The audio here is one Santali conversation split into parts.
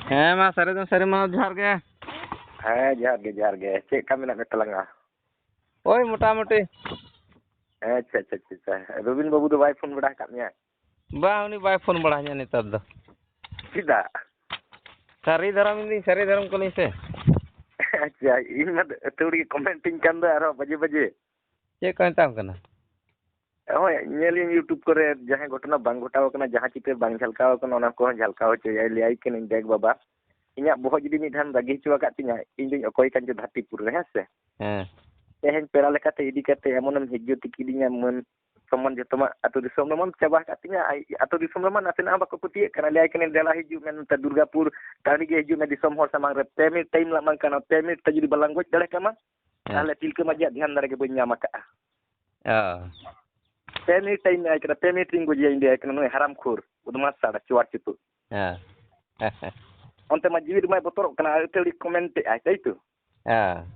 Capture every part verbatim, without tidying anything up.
ᱦᱮᱸ, ᱢᱟ ᱥᱟᱹᱨᱤ ᱫᱚ ᱥᱟᱹᱨᱤ, ᱢᱟ ᱡᱚᱦᱟᱨ ᱜᱮ᱾ ᱦᱮᱸ, ᱡᱚᱦᱟᱨ ᱜᱮ, ᱡᱚᱦᱟᱨ ᱜᱮ᱾ ᱪᱮᱫ ᱞᱮᱠᱟ ᱢᱮᱱᱟᱜ ᱢᱮ ᱛᱟᱞᱟᱝᱟ? ᱳᱭ ᱢᱚᱴᱟᱢᱩᱴᱤ᱾ ᱟᱪᱪᱷᱟ, ᱟᱪᱪᱷᱟ, ᱟᱪᱪᱷᱟ, ᱟᱪᱪᱷᱟ᱾ ᱨᱚᱵᱤᱱ ᱵᱟᱹᱵᱩ ᱫᱚ ᱵᱟᱭ ᱯᱷᱳᱱ ᱵᱟᱲᱟ ᱟᱠᱟᱫ ᱢᱮᱭᱟ? ᱵᱟᱝ, ᱩᱱᱤ ᱵᱟᱭ ᱯᱷᱳᱱ ᱵᱟᱲᱟ ᱟᱹᱧᱟ ᱱᱮᱛᱟᱨ ᱫᱚ᱾ ᱪᱮᱫᱟᱜ? ᱥᱟᱹᱨᱤ ᱫᱷᱚᱨᱚᱢ, ᱤᱧ ᱫᱚᱧ ᱥᱟᱹᱨᱤ ᱫᱷᱚᱨᱚᱢ ᱠᱟᱹᱱᱟᱹᱧ ᱥᱮ᱾ ᱟᱪᱪᱷᱟ, ᱤᱧ ᱢᱟ ᱟᱹᱛᱷᱟᱹᱲᱤ ᱜᱮ ᱠᱚᱢᱮᱱᱴ ᱤᱧ ᱠᱟᱱ ᱫᱚ ᱟᱨᱦᱚᱸ ᱵᱟᱡᱮ ᱵᱟᱡᱮ᱾ ᱪᱮᱫ ᱠᱚ ᱢᱮᱛᱟᱢ ᱠᱟᱱᱟ? ᱦᱳᱭ, ᱧᱮᱞᱤᱧ YouTube ᱠᱚᱨᱮ ᱡᱟᱦᱟᱸ ᱜᱷᱚᱴᱚᱱᱟ ᱵᱟᱝ ᱜᱷᱚᱴᱟᱣ ᱠᱟᱱᱟ, ᱡᱟᱦᱟᱸ ᱪᱤᱛᱟᱹᱨ ᱵᱟᱝ ᱡᱷᱟᱞᱠᱟᱣ ᱠᱟᱱᱟ, ᱚᱱᱟ ᱠᱚᱦᱚᱸ ᱡᱷᱟᱞᱠᱟᱣ ᱦᱚᱪᱚᱭᱟᱭ, ᱞᱟᱹᱭᱟᱭ ᱠᱟᱹᱱᱟᱹᱧ, "ᱫᱮᱠ ᱵᱟᱵᱟ, ᱤᱧᱟᱹᱜ ᱵᱚᱦᱚᱜ ᱡᱩᱫᱤ ᱢᱤᱫ ᱫᱷᱟᱣᱮᱢ ᱨᱟᱹᱜᱤ ᱦᱚᱪᱚ ᱟᱠᱟᱫ ᱛᱤᱧᱟᱹ, ᱤᱧ ᱫᱩᱧ ᱚᱠᱚᱭ ᱠᱟᱱ ᱪᱚ ᱫᱷᱟᱹᱨᱛᱤᱯᱩᱨ ᱨᱮ, ᱦᱮᱸ ᱥᱮ? ᱦᱮᱸ᱾ ᱛᱮᱦᱮᱧ ᱯᱮᱲᱟ ᱞᱮᱠᱟᱛᱮ ᱤᱫᱤ ᱠᱟᱛᱮ ᱮᱢᱚᱱᱮᱢ ᱦᱮᱡ ᱡᱩᱛ ᱠᱤᱫᱤᱧᱟ, ᱢᱟᱹᱱ ᱥᱚᱢᱢᱟᱱ ᱡᱚᱛᱚ ᱢᱟ ᱟᱹᱛᱩ ᱫᱤᱥᱚᱢ ᱨᱮᱢᱟᱢ ᱪᱟᱵᱟ ᱟᱠᱟᱫ ᱛᱤᱧᱟᱹ, ᱟᱭ-, ᱟᱹᱛᱩ ᱫᱤᱥᱚᱢ ᱨᱮᱢᱟ ᱱᱟᱥᱮᱱᱟᱜ ᱦᱚᱸ ᱵᱟᱠᱚ ᱯᱟᱹᱛᱭᱟᱹᱜ ᱠᱟᱱᱟ, ᱞᱟᱹᱭᱟᱭ ᱠᱟᱹᱱᱟᱹᱧ, ᱫᱮᱞᱟ ᱦᱤᱡᱩᱜ ᱢᱮ, ᱱᱚᱛᱮ ᱫᱩᱨᱜᱟᱯᱩᱨ ᱴᱟᱺᱰᱤ ᱜᱮ ᱦᱤᱡᱩᱜ ᱢᱮ, ᱫᱤᱥᱚᱢ ᱦᱚᱲ ᱥᱟᱢᱟᱝ ᱨᱮ, ᱯᱮ ᱢᱤᱱᱤᱴ ᱴᱟᱭᱤᱢ ᱞᱟᱝ ᱮᱢᱟᱢ ᱠᱟᱱᱟ, ᱯᱮ ᱢᱤᱱᱤᱴ ᱛᱮ ᱡᱩᱫᱤ ᱵᱟᱞᱟᱝ ᱜᱚᱡ ᱫᱟᱲᱮ ᱠᱟᱢᱟ, ᱦᱮᱸ᱾ ᱛᱟᱦᱚᱞᱮ ᱛᱤᱞᱠᱟᱹ ᱢᱟᱹᱡᱷᱤᱭᱟᱜ ᱫᱷᱮᱭᱟᱱ ᱫᱟᱲᱮ ᱜᱮ ᱵᱟᱹᱧ ᱧᱟᱢ ᱟᱠᱟᱫᱼᱟ᱾ ᱚ᱾ ᱯᱮ ᱢᱤᱱᱤᱴ ᱴᱟᱭᱤᱢ ᱮᱢᱟᱭ ᱠᱟᱱᱟ, ᱯᱮ ᱢᱤᱱᱤᱴ ᱨᱤᱧ ᱜᱚᱡᱮᱭᱟ, ᱤᱧ ᱞᱟᱹᱭᱟᱭ ᱠᱟᱱᱟ, ᱱᱩᱭ ᱦᱟᱨᱟᱢ ᱠᱷᱳᱨ, ᱵᱚᱫᱢᱟᱥ ᱥᱟᱲᱟ, ᱪᱩᱣᱟᱨ ᱪᱩᱛᱩ᱾ ᱦᱮᱸ᱾ ᱚᱱᱛᱮ ᱢᱟ ᱡᱤᱣᱤ ᱨᱮᱢᱟᱭ ᱵᱚᱛᱚᱨᱚᱜ ᱠᱟᱱᱟ, ᱟᱹᱛᱷᱟᱹᱲᱤ ᱠᱚᱢᱮᱱᱴ ᱮᱫ ᱟᱭ, ᱛᱟᱭ ᱛᱚ? ᱦᱮᱸ᱾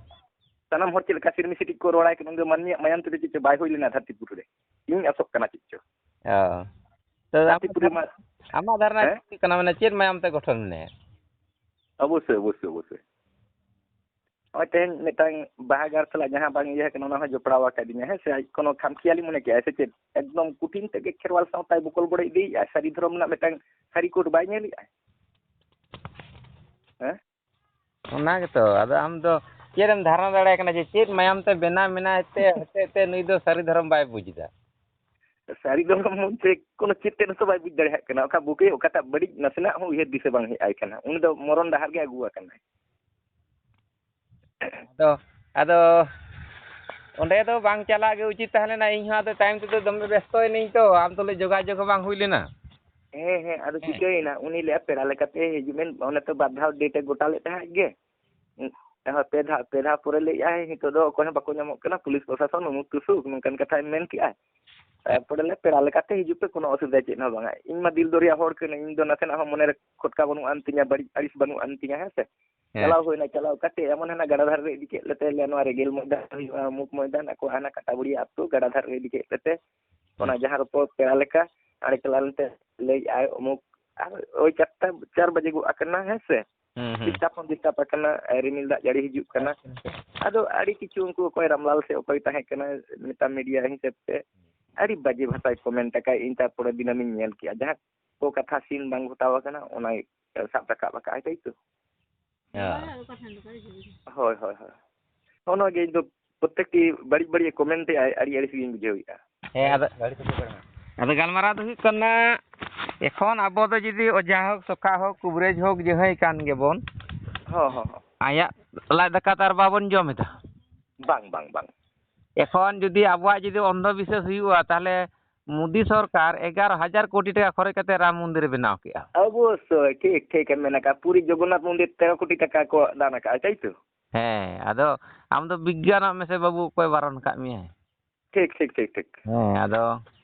ᱥᱟᱱᱟᱢ ᱦᱚᱲ ᱪᱮᱫ ᱞᱮᱠᱟ ᱥᱤᱨᱢᱤ ᱥᱤᱴᱤᱡ ᱠᱚ ᱨᱚᱲᱟᱭ ᱠᱟᱱᱟ, ᱩᱱᱤ ᱫᱚ ᱢᱟᱹᱱᱢᱤᱭᱟᱜ ᱢᱟᱭᱟᱢ ᱛᱮᱫᱚ ᱪᱮᱫ ᱪᱚ ᱵᱟᱭ ᱦᱩᱭ ᱞᱮᱱᱟ ᱫᱷᱟᱹᱨᱛᱤᱯᱩᱨᱤ ᱨᱮ᱾ ᱤᱧ ᱟᱥᱚᱜ ᱠᱟᱱᱟ ᱪᱮᱫ ᱪᱚ᱾ ᱚ᱾ ᱛᱚ ᱟᱢᱟᱜ ᱫᱷᱟᱹᱨᱛᱤᱯᱩᱨᱤ ᱫᱷᱟᱨ-, ᱢᱟ, ᱟᱢᱟᱜ ᱫᱷᱟᱨᱱᱟ ᱦᱮᱸ? ᱪᱮᱫ ᱠᱟᱱᱟ, ᱢᱟᱱᱮ ᱪᱮᱫ ᱢᱟᱭᱟᱢ ᱛᱮ ᱜᱚᱴᱷᱚᱱ ᱢᱮᱱᱟᱭᱟ? ᱚᱵᱚᱥᱥᱳᱭ, ᱚᱵᱚᱥᱥᱳᱭ, ᱚᱵᱚᱥᱥᱳᱭ᱾ ᱱᱚᱜᱼᱚᱭ ᱛᱮᱦᱮᱧ ᱢᱤᱫᱴᱟᱝ ᱵᱟᱦᱟ ᱜᱟᱲ ᱥᱟᱞᱟᱜ ᱡᱟᱦᱟᱸ ᱵᱟᱝ ᱤᱭᱟᱹ ᱟᱠᱟᱱᱟ, ᱚᱱᱟ ᱦᱚᱸ ᱡᱚᱯᱲᱟᱣ ᱟᱠᱟᱫᱤᱧᱟ, ᱦᱮᱸ ᱥᱮ? ᱟᱡ ᱠᱳᱱᱳ ᱠᱷᱟᱢ ᱠᱷᱮᱭᱟᱞᱤ ᱢᱚᱱᱮ ᱠᱮᱜᱼᱟᱭ ᱥᱮ ᱪᱮᱫ? ᱮᱠᱫᱚᱢ ᱠᱩᱴᱷᱤᱱ ᱛᱮᱜᱮ ᱠᱷᱮᱨᱣᱟᱞ ᱥᱟᱶᱛᱟᱭ ᱵᱚᱠᱚᱞ ᱵᱚᱰᱮ ᱤᱫᱤᱭᱮᱫᱼᱟ, ᱥᱟᱹᱨᱤ ᱫᱷᱚᱨᱚᱢ ᱨᱮᱱᱟᱜ ᱢᱤᱫᱴᱟᱝ ᱥᱟᱹᱨᱤ ᱠᱳᱰ ᱵᱟᱭ ᱧᱮᱞᱮᱜᱼᱟ᱾ ᱦᱮᱸ? ᱚᱱᱟ ᱜᱮᱛᱚ, ᱟᱫᱚ ᱟᱢ ᱫᱚ ᱪᱮᱫ ᱮᱢ ᱫᱷᱟᱨᱚᱱᱟ ᱫᱟᱲᱮᱭᱟᱜ ᱠᱟᱱᱟ ᱡᱮ ᱪᱮᱫ ᱢᱟᱭᱟᱢ ᱛᱮ ᱵᱮᱱᱟᱣ ᱢᱮᱱᱟᱭ ᱛᱮ ᱦᱚᱛᱮᱡ ᱛᱮ ᱱᱩᱭ ᱫᱚ ᱥᱟᱹᱨᱤ ᱫᱷᱚᱨᱚᱢ ᱵᱟᱭ ᱵᱩᱡᱽ ᱮᱫᱟ? ᱥᱟᱹᱨᱤ ᱫᱷᱚᱨᱚᱢ ᱢᱚᱱᱛᱮ ᱠᱳᱱᱳ ᱪᱮᱫ ᱛᱮᱫ ᱦᱚᱸᱛᱚ ᱵᱟᱭ ᱵᱩᱡᱽ ᱫᱟᱲᱮᱭᱟᱜ ᱠᱟᱱᱟ, ᱚᱠᱟ ᱵᱩᱠᱟᱹ ᱚᱠᱟᱴᱟᱜ ᱵᱟᱹᱲᱤᱡ ᱱᱟᱥᱮᱱᱟᱜ ᱦᱚᱸ ᱩᱭᱦᱟᱹᱨ ᱫᱤᱥᱟᱹ ᱵᱟᱝ ᱦᱮᱡ ᱟᱭ ᱠᱟᱱᱟ᱾ ᱩᱱᱤ ᱫᱚ ᱢᱚᱨᱚᱱ ᱰᱟᱦᱟᱨ ᱜᱮ ᱟᱹᱜᱩ ᱟᱠᱟᱱᱟᱭ᱾ ᱟᱫᱚ, ᱟᱫᱚ ᱚᱸᱰᱮ ᱫᱚ ᱵᱟᱝ ᱪᱟᱞᱟᱜ ᱜᱮ ᱩᱪᱤᱛ ᱛᱟᱦᱮᱸ ᱞᱮᱱᱟ᱾ ᱤᱧ ᱦᱚᱸ ᱟᱫᱚ ᱛᱟᱭᱚᱢ ᱛᱮᱫᱚ ᱫᱚᱢᱮ ᱵᱮᱥᱛᱚᱭᱮᱱᱟᱹᱧ ᱛᱚ, ᱟᱢ ᱛᱩᱞᱩᱡ ᱡᱳᱜᱟᱡᱳᱜᱽ ᱦᱚᱸ ᱵᱟᱝ ᱦᱩᱭ ᱞᱮᱱᱟ᱾ ᱦᱮᱸ, ᱦᱮᱸ, ᱟᱫᱚ ᱦᱮᱸ᱾ ᱪᱤᱠᱟᱹᱭᱮᱱᱟ? ᱩᱱᱤ ᱞᱟᱹᱭᱟ, "ᱯᱮᱲᱟ ᱞᱮᱠᱟᱛᱮ ᱦᱤᱡᱩᱜ ᱢᱮ", ᱚᱱᱮ ᱛᱚ ᱵᱟᱨ ᱫᱷᱟᱣ ᱰᱮᱴ ᱮ ᱜᱚᱴᱟ ᱞᱮᱫ ᱛᱟᱦᱮᱸᱫ ᱜᱮ᱾ ᱦᱮᱸ, ᱯᱮ ᱫᱷᱟᱣ, ᱯᱮ ᱫᱷᱟᱣ ᱯᱚᱨᱮ ᱞᱟᱹᱭᱮᱫᱼᱟᱭ, "ᱱᱤᱛᱚᱜ ᱫᱚ ᱚᱠᱚᱭ ᱦᱚᱸ ᱵᱟᱠᱚ ᱧᱟᱢᱚᱜ ᱠᱟᱱᱟ, ᱯᱩᱞᱤᱥ ᱯᱨᱚᱥᱟᱥᱚᱱ ᱩᱢᱩᱠ ᱛᱩᱥᱩᱠ", ᱱᱚᱝᱠᱟᱱ ᱠᱟᱛᱷᱟᱭ ᱢᱮᱱ ᱠᱮᱜᱼᱟ᱾ ᱛᱟᱨᱯᱚᱨᱮ ᱞᱮ ᱯᱮᱲᱟ ᱞᱮᱠᱟᱛᱮ ᱦᱤᱡᱩᱜ ᱯᱮ, ᱠᱳᱱᱳ ᱚᱥᱩᱵᱤᱫᱷᱟ ᱪᱮᱫ ᱦᱚᱸ ᱵᱟᱝᱟ᱾ ᱤᱧ ᱢᱟ ᱫᱤᱞ ᱫᱚᱨᱭᱟ ᱦᱚᱲ ᱠᱟᱹᱱᱟᱹᱧ, ᱤᱧ ᱫᱚ ᱱᱟᱥᱮᱱᱟᱜ ᱦᱚᱸ ᱢᱚᱱᱮ ᱨᱮ ᱠᱷᱚᱴᱠᱟ ᱵᱟᱹᱱᱩᱜ ᱟᱱ ᱛᱤᱧᱟ, ᱵᱟᱹᱲᱤᱡ ᱟᱹᱲᱤᱥ ᱵᱟᱹᱱᱩᱜ ᱟᱱ ᱛᱤᱧᱟ, ᱦᱮᱸ ᱥᱮ? ᱦᱮᱸ᱾ ᱪᱟᱞᱟᱣ ᱦᱩᱭᱱᱟ, ᱪᱟᱞᱟᱣ ᱠᱟᱛᱮ ᱮᱢᱚᱱ ᱦᱟᱱᱟ ᱜᱟᱰᱟ ᱫᱷᱟᱨᱮ ᱨᱮ ᱤᱫᱤ ᱠᱮᱫ ᱞᱮᱛᱮ, ᱞᱮ ᱱᱚᱣᱟ ᱨᱮᱜᱮᱞ ᱢᱚᱭᱫᱟᱱ ᱦᱩᱭᱩᱜᱼᱟ, ᱚᱢᱩᱠ ᱢᱚᱭᱫᱟᱱ, ᱟᱠᱚ ᱦᱟᱱᱟ ᱠᱟᱴᱟᱵᱩᱲᱤᱭᱟᱹ ᱟᱹᱛᱩ, ᱜᱟᱰᱟ ᱫᱷᱟᱨᱮ ᱨᱮ ᱤᱫᱤ ᱠᱮᱫ ᱞᱮᱛᱮ, ᱚᱱᱟ ᱦᱮᱸ᱾ ᱡᱟᱦᱟᱸ ᱨᱮ ᱯᱮᱲᱟ ᱞᱮᱠᱟ ᱟᱲᱮ ᱪᱟᱞᱟᱣ ᱞᱮᱱᱛᱮ ᱞᱟᱹᱭᱮᱫᱼᱟᱭ, ᱚᱢᱩᱠ ᱟᱨ ᱳᱭ ᱪᱟᱨᱴᱟ, ᱪᱟᱨ ᱵᱟᱡᱮ ᱜᱚᱫ ᱟᱠᱟᱱᱟ, ᱦᱮᱸ ᱥᱮ? ᱦᱩᱸ, ᱦᱩᱸ᱾ ᱰᱤᱥᱴᱟᱵ ᱦᱚᱸ ᱰᱤᱥᱴᱟᱵ ᱟᱠᱟᱱᱟ, ᱨᱤᱢᱤᱞ ᱫᱟᱜ ᱡᱟᱹᱲᱤ ᱦᱤᱡᱩᱜ ᱠᱟᱱᱟ᱾ ᱟᱪᱪᱷᱟ, ᱟᱪᱪᱷᱟ᱾ ᱟᱫᱚ ᱟᱹᱰᱤ ᱠᱤᱪᱷᱩ ᱩᱱᱠᱩ ᱚᱠᱚᱭ ᱨᱟᱢᱞᱟᱞ ᱥᱮ ᱚᱠᱚᱭ ᱛᱟᱦᱮᱸ ᱠᱟᱱᱟ, ᱢᱤᱫᱴᱟᱝ ᱢᱤᱰᱤᱭᱟ ᱦᱤᱥᱟᱹᱵ ᱛᱮ ᱟᱹᱰᱤ ᱵᱟᱡᱮ ᱵᱷᱟᱥᱟᱭ ᱠᱚᱢᱮᱱᱴ ᱟᱠᱟᱫ᱾ ᱤᱧ ᱛᱟᱨᱯᱚᱨᱮ ᱫᱤᱱᱟᱢᱤᱧ ᱧᱮᱞ ᱠᱮᱜᱼᱟ, ᱡᱟᱦᱟᱸ ᱠᱚ ᱠᱟᱛᱷᱟ ᱥᱤᱱ ᱵᱟᱝ ᱜᱷᱚᱴᱟᱣ ᱟᱠᱟᱱᱟ, ᱚᱱᱟᱭ ᱥᱟᱵ ᱨᱟᱠᱟᱵ ᱟᱠᱟᱫᱼᱟᱭ, ᱛᱟᱭ ᱛᱚ? ᱦᱮᱸ᱾ ᱦᱳᱭ, ᱦᱳᱭ, ᱦᱳᱭ᱾ ᱱᱚᱜᱼᱚ ᱱᱚᱣᱟ ᱜᱮ ᱤᱧ ᱫᱚ ᱯᱨᱚᱛᱮᱠᱴᱤ ᱵᱟᱹᱲᱤᱡ ᱵᱟᱹᱲᱤᱡ ᱮ ᱠᱚᱢᱮᱱᱴ ᱮᱫᱼᱟᱭ, ᱟᱹᱰᱤ ᱟᱹᱲᱤᱥ ᱜᱤᱧ ᱵᱩᱡᱷᱟᱹᱣᱮᱫᱼᱟ᱾ ᱦᱮᱸ, ᱟᱫᱚ, ᱟᱫᱚ ᱜᱟᱞᱢᱟᱨᱟᱣ ᱫᱚ ᱦᱩᱭᱩᱜ ᱠᱟᱱᱟ, ᱮᱠᱷᱚᱱ ᱟᱵᱚ ᱫᱚ ᱡᱩᱫᱤ ᱚᱡᱷᱟ ᱦᱳᱠ, ᱥᱚᱠᱷᱟ ᱦᱳᱠ, ᱠᱩᱵᱨᱮᱡᱽ ᱦᱳᱠ, ᱡᱟᱦᱟᱸᱭ ᱠᱟᱱ ᱜᱮᱵᱚᱱ, ᱦᱚᱸ, ᱦᱚᱸ, ᱦᱚᱸ᱾ ᱟᱭᱟᱜ ᱞᱟᱡ ᱫᱟᱠᱟ ᱛᱚ ᱟᱨ ᱵᱟᱵᱚᱱ ᱡᱚᱢ ᱮᱫᱟ᱾ ᱵᱟᱝ, ᱵᱟᱝ, ᱵᱟᱝ᱾ ᱮᱠᱷᱚᱱ ᱡᱩᱫᱤ ᱟᱵᱚᱣᱟᱜ ᱡᱩᱫᱤ ᱚᱱᱫᱷᱚ ᱵᱤᱥᱣᱟᱥ ᱦᱩᱭᱩᱜᱼᱟ, ᱛᱟᱦᱚᱞᱮ ᱢᱳᱫᱤ ᱥᱚᱨᱠᱟᱨ ᱮᱜᱟᱨᱚ ᱦᱟᱡᱟᱨ ᱠᱳᱴᱤ ᱴᱟᱠᱟ ᱠᱷᱚᱨᱚᱪ ᱠᱟᱛᱮ ᱨᱟᱢ ᱢᱚᱱᱫᱤᱨ ᱮ ᱵᱮᱱᱟᱣ ᱠᱮᱜᱼᱟ᱾ ᱚᱵᱚᱥᱥᱳᱭ, ᱴᱷᱤᱠ, ᱴᱷᱤᱠ ᱮᱢ ᱢᱮᱱ ᱟᱠᱟᱫ᱾ ᱯᱩᱨᱤ ᱡᱚᱜᱚᱱᱱᱟᱛᱷ ᱢᱚᱱᱫᱤᱨ ᱛᱮᱨᱚ ᱠᱳᱴᱤ ᱴᱟᱠᱟ ᱠᱚ ᱫᱟᱱ ᱟᱠᱟᱫᱼᱟ, ᱛᱟᱭ ᱛᱚ? ᱦᱮᱸ, ᱟᱫᱚ ᱟᱢ ᱫᱚ ᱵᱤᱜᱽᱜᱟᱱᱚᱜ ᱢᱮᱥᱮ ᱵᱟᱹᱵᱩ, ᱚᱠᱚᱭ ᱵᱟᱨᱚᱱ ᱟᱠᱟᱫ ᱢᱮᱭᱟᱭ? ᱴᱷᱤᱠ, ᱴᱷᱤᱠ, ᱴᱷᱤᱠ, ᱴᱷᱤᱠ᱾ ᱦᱮᱸ, ᱟᱫᱚ,